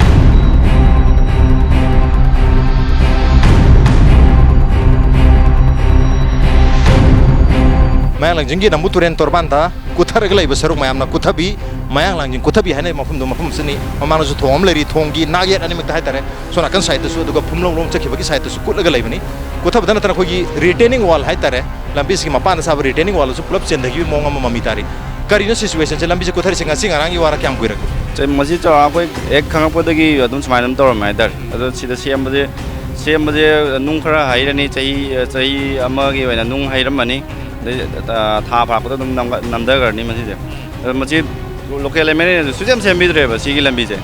ꯃꯌꯥꯡ ꯂꯥꯡꯖꯤꯡꯒꯤ ꯅꯝꯕꯨ ꯇꯨꯔꯦꯟ ꯇꯣꯔꯕꯥꯟꯗ ꯀꯨꯊꯔꯒ ꯂꯩꯕ ꯁꯔꯨꯛ ꯃꯌꯥꯝꯅ ꯀꯨꯊꯕꯤ, ꯃꯌꯥꯡ ꯂꯥꯡꯖꯤꯡ ꯀꯨꯊꯕꯤ ꯍꯥꯏꯅ ꯃꯐꯝꯗꯣ, ꯃꯐꯝ ꯑꯁꯤꯅꯤ꯫ ꯃꯃꯥꯡꯗꯁꯨ ꯊꯣꯡ ꯑꯃ ꯂꯩꯔꯤ, ꯊꯣꯡꯒꯤ ꯅꯥꯛ ꯌꯦꯠ ꯑꯅꯤꯃꯛꯇ ꯍꯥꯏꯇꯥꯔꯦ, ꯁꯣꯝ ꯅꯥꯀꯟ ꯁꯥꯏꯠꯇꯁꯨ, ꯑꯗꯨꯒ ꯐꯨꯝꯂꯧꯔꯣꯝ ꯆꯠꯈꯤꯕꯒꯤ ꯁꯥꯏꯠꯇꯁꯨ ꯀꯨꯠꯂꯒ ꯂꯩꯕꯅꯤ꯫ ꯀꯨꯊꯕꯗ ꯅꯠꯇꯅ ꯑꯩꯈꯣꯏꯒꯤ retaining wall ꯍꯥꯏꯇꯥꯔꯦ, ꯂꯝꯕꯤꯁꯤꯒꯤ ꯃꯄꯥꯟꯗ ꯁꯥꯕ retaining wall ꯑꯁꯨ ꯄꯨꯂꯞ ꯆꯦꯟꯊꯈꯤꯕꯒꯤ ꯃꯑꯣꯡ ꯑꯃ ꯃꯃꯤ ꯇꯥꯔꯤ꯫ ꯀꯔꯤꯅꯣ situationꯁꯦ? ꯂꯝꯕꯤꯁꯦ ꯀꯨꯊꯔꯤꯁꯦ ꯉꯁꯤ ꯉꯔꯥꯡꯒꯤ ꯋꯥꯔ? ꯀꯌꯥꯝ ꯀꯨꯏꯔꯒꯦ? ꯁꯦ, ꯃꯁꯤ ꯆꯥꯎꯔꯥꯛ ꯑꯩꯈꯣꯏ ꯍꯦꯛ ꯈꯪꯉꯛꯄꯗꯒꯤ ꯑꯗꯨꯝ ꯁꯨꯃꯥꯏꯅ ꯑꯗꯨꯝ ꯇꯧꯔꯝꯃꯦ ꯍꯥꯏꯇꯥꯔꯦ꯫ ꯑꯗꯣ ꯁꯤꯗ ꯁꯦꯝꯕꯁꯦ, ꯁꯦꯝꯕꯁꯦ ꯅꯨꯡ ꯈꯔ ꯍꯩꯔꯅꯤ, ꯆꯍꯤ, ꯆꯍꯤ ꯑꯃꯒꯤ ꯑꯣꯏꯅ ꯅꯨꯡ ꯍꯩꯔꯝꯃꯅꯤ꯫ ꯑꯗꯩ, ꯑ, ꯊꯥ ꯐꯥꯔꯛꯄꯗ ꯑꯗꯨꯝ ꯅꯝꯒ-, ꯅꯝꯊꯈ꯭ꯔꯅꯤ ꯃꯁꯤꯁꯦ꯫ ꯑꯗꯣ ꯃꯁꯤ local MLAꯅꯁꯨ ꯁꯨꯛꯁꯦꯝ ꯁꯦꯝꯕꯤꯗ꯭ꯔꯦꯕ ꯁꯤꯒꯤ ꯂꯝꯕꯤꯁꯦ꯫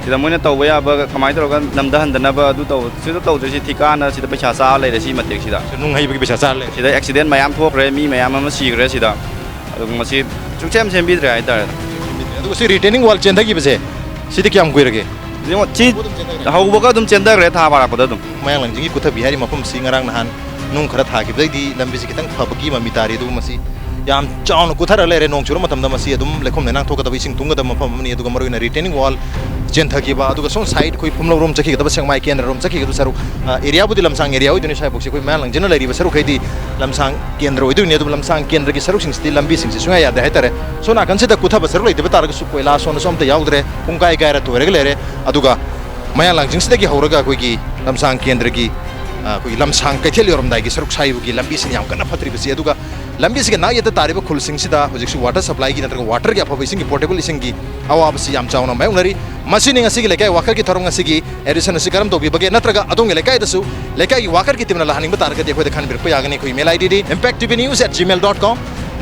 ꯁꯤꯗ ꯃꯣꯏꯅ ꯇꯧꯕ ꯌꯥꯕ ꯀꯃꯥꯏꯅ ꯇꯧꯔꯒ ꯅꯝꯊꯍꯟꯗꯅꯕ ꯑꯗꯨ ꯇꯧ-, ꯁꯤꯗ ꯇꯧꯗ꯭ꯔꯤꯁꯤ ꯊꯤꯀꯥꯅ ꯁꯤꯗ ꯄꯩꯁꯥ ꯆꯥꯔ ꯂꯩꯔꯦ ꯁꯤ ꯃꯇꯦꯛꯁꯤꯗ꯫ ꯅꯨꯡ ꯍꯩꯕꯒꯤ ꯄꯩꯁꯥ ꯆꯥꯔ ꯂꯩꯔꯦ꯫ ꯁꯤꯗ accident ꯃꯌꯥꯝ ꯊꯣꯛꯈ꯭ꯔꯦ, ꯃꯤ ꯃꯌꯥꯝ ꯑꯃ ꯁꯤꯈ꯭ꯔꯦ ꯁꯤꯗ꯫ ꯑꯗꯨ ꯃꯁꯤ ꯁꯨꯛꯁꯦꯝ ꯁꯦꯝꯕꯤꯗ꯭ꯔꯦ ꯍꯥꯏꯇꯥꯔꯦ꯫ ꯑꯗꯨꯒ ꯁꯤ retaining wall ꯆꯦꯟꯊꯈꯤꯕꯁꯦ, ꯁꯤꯗꯤ ꯀꯌꯥꯝ ꯀꯨꯏꯔꯒꯦ? ꯌꯦꯡꯉꯣ, ꯁꯤ ꯍꯧꯕꯒ ꯑꯗꯨꯝ ꯆꯦꯟꯊꯈ꯭ꯔꯦ, ꯊꯥ ꯐꯥꯔꯛꯄꯗ ꯑꯗꯨꯝ꯫ ꯃꯌꯥꯡ ꯂꯥꯡꯖꯤꯡꯒꯤ ꯀꯨꯊꯕꯤ ꯍꯥꯏꯔꯤ ꯃꯐꯝꯁꯤ ꯉꯔꯥꯡ ꯅꯍꯥꯟ ꯅꯨꯡ ꯈꯔ ꯊꯥꯈꯤꯕꯗꯩꯗꯤ ꯂꯝꯕꯤꯁꯤ ꯈꯤꯇꯪ ꯐꯕꯒꯤ ꯃꯃꯤ ꯇꯥꯔꯤ꯫ ꯑꯗꯨꯒ ꯃꯁꯤ ꯌꯥꯝ ꯆꯥꯎꯅ ꯀꯨꯊꯔ ꯂꯩꯔꯦ꯫ ꯅꯣꯡ ꯆꯨꯔ ꯃꯇꯝꯗ ꯃꯁꯤ ꯑꯗꯨꯝ ꯂꯩꯈꯣꯝ ꯂꯩꯅꯥꯡ ꯊꯣꯛꯀꯗꯕ, ꯏꯁꯤꯡ ꯇꯨꯡꯒꯗꯕ ꯃꯐꯝ ꯑꯃꯅꯤ꯫ ꯑꯗꯨꯒ ꯃꯔꯨꯑꯣꯏꯅ retaining wall ꯆꯦꯟꯊꯈꯤꯕ, ꯑꯗꯨꯒ ꯁꯣꯝ side ꯑꯩꯈꯣꯏ ꯐꯨꯝꯂꯧꯔꯣꯝ ꯆꯠꯈꯤꯒꯗꯕ, ꯁꯦꯛꯃꯥꯏ ꯀꯦꯟꯗ꯭ꯔꯔꯣꯝ ꯆꯠꯈꯤꯒꯗꯕ ꯁꯔꯨꯛ, ꯑ, areaꯕꯨꯗꯤ ꯂꯝꯁꯥꯡ area ꯑꯣꯏꯗꯣꯏꯅꯤ꯫ ꯁ꯭ꯋꯥꯏꯐꯥꯎꯁꯦ ꯑꯩꯈꯣꯏ ꯃꯌꯥꯡ ꯂꯥꯡꯖꯤꯡꯅ ꯂꯩꯔꯤꯕ ꯁꯔꯨꯛꯈꯩꯗꯤ ꯂꯝꯁꯥꯡ ꯀꯦꯟꯗ꯭ꯔ ꯑꯣꯏꯗꯣꯏꯅꯤ꯫ ꯑꯗꯨꯕꯨ ꯂꯝꯁꯥꯡ ꯀꯦꯟꯗ꯭ꯔꯒꯤ ꯁꯔꯨꯛꯁꯤꯡꯁꯤꯗꯤ ꯂꯝꯕꯤꯁꯤꯡꯁꯤ ꯁꯨꯡꯌꯥ ꯌꯥꯗꯦ ꯍꯥꯏꯇꯥꯔꯦ꯫ ꯁꯣꯝ ꯅꯥꯀꯟꯁꯤꯗ ꯀꯨꯊꯕ ꯁꯔꯨꯛ ꯂꯩꯇꯕ ꯇꯥꯔꯒꯁꯨ ꯀꯣꯏꯂꯥ ꯁꯣꯝꯗꯁꯨ ꯑꯝꯇ ꯌꯥꯎꯗ꯭ꯔꯦ, ꯄꯨꯡꯀꯥꯏ ꯀꯥꯏꯔ ꯇꯣꯏꯔꯒ ꯂꯩꯔꯦ꯫ ꯑꯗꯨꯒ ꯃꯌꯥꯡ ꯂꯥꯡꯖꯤꯡꯁꯤꯗꯒꯤ ꯍꯧꯔꯒ ꯑꯩꯈꯣꯏꯒꯤ ꯂꯝꯁꯥꯡ ꯀꯦꯟꯗ꯭ꯔꯒꯤ, ꯑ, ꯑꯩꯈꯣꯏꯒꯤ ꯂꯝꯁꯥꯡ ꯀꯩꯊꯦꯜ ꯌꯧꯔꯝꯗꯥꯏꯒꯤ ꯁꯔꯨꯛ ꯁ꯭ꯋꯥꯏꯒꯤ ꯂꯝꯕꯤꯁꯤꯅ ꯌꯥꯝ ꯀꯟꯅ ꯐꯠꯇ꯭ꯔꯤꯕꯁꯤ꯫ ꯑꯗꯨꯒ ꯂꯝꯕꯤꯁꯤꯒꯤ ꯅꯥꯛ ꯌꯦꯠꯇ ꯇꯥꯔꯤꯕ ꯈꯨꯜꯁꯤꯡꯁꯤꯗ ꯍꯧꯖꯤꯛꯁꯨ water supplyꯒꯤ ꯅꯠꯇ꯭ꯔꯒ waterꯒꯤ ꯑꯐꯕ ꯏꯁꯤꯡꯒꯤ, potable ꯏꯁꯤꯡꯒꯤ ꯑꯋꯥꯕꯁꯤ ꯌꯥꯝ ꯆꯥꯎꯅ ꯃꯥꯌꯣꯛꯅꯔꯤ꯫ ꯃꯁꯤꯅꯤ ꯉꯁꯤꯒꯤ ꯂꯩꯀꯥꯏ ꯋꯥꯀꯔꯒꯤ ꯊꯧꯔꯝ ꯉꯁꯤꯒꯤ edition ꯑꯁꯤ ꯀꯔꯝ ꯇꯧꯕꯤꯕꯒꯦ? ꯅꯠꯇ꯭ꯔꯒ ꯑꯗꯣꯝꯒꯤ ꯂꯩꯀꯥꯏꯗꯁꯨ ꯂꯩꯀꯥꯏꯒꯤ ꯋꯥꯀꯔꯒꯤ ꯇꯤꯝꯅ ꯂꯥꯛꯍꯟꯅꯤꯡꯕ ꯇꯥꯔꯒꯗꯤ ꯑꯩꯈꯣꯏꯗ ꯈꯟꯕꯤꯔꯛꯄ ꯌꯥꯒꯅꯤ꯫ ꯑꯩꯈꯣꯏꯒꯤ mail IDꯗꯤ impact T V news at gmail dot com,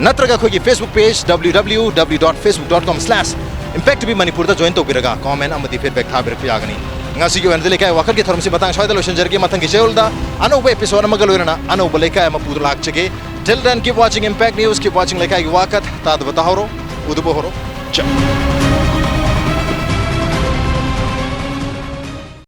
ꯅꯠꯇ꯭ꯔꯒ ꯑꯩꯈꯣꯏꯒꯤ Facebook page W W W dot facebook dot com slash impact T V Manipurꯗ join ꯇꯧꯕꯤꯔꯒ comment ꯑꯃꯗꯤ feedback ꯊꯥꯕꯤꯔꯛꯄ ꯌꯥꯒꯅꯤ꯫ ꯉꯁꯤꯒꯤ ꯑꯣꯏꯅꯗꯤ ꯂꯩꯀꯥꯏ ꯋꯥꯀꯔꯒꯤ ꯊꯧꯔꯝꯁꯤ ꯃꯇꯥꯡ ꯁ꯭ꯋꯥꯏꯗ ꯂꯣꯏꯁꯤꯟꯖꯔꯒꯦ꯫ ꯃꯊꯪꯒꯤ ꯆꯌꯣꯜꯗ ꯑꯅꯧꯕ episode ꯑꯃꯒ ꯂꯣꯏꯅꯅ ꯑꯅꯧꯕ ꯂꯩꯀꯥꯏ ꯑꯃ ꯄꯨꯗꯨꯅ ꯂꯥꯛꯆꯒꯦ꯫ Till then, keep watching Impact News, keep watching ꯂꯩꯀꯥꯏꯒꯤ ꯋꯥꯀꯠ꯫ ꯇꯥꯗꯕ ꯇꯥꯍꯧꯔꯣ, ꯎꯗꯕ ꯍꯧꯔꯣ꯫ ꯆꯥ꯫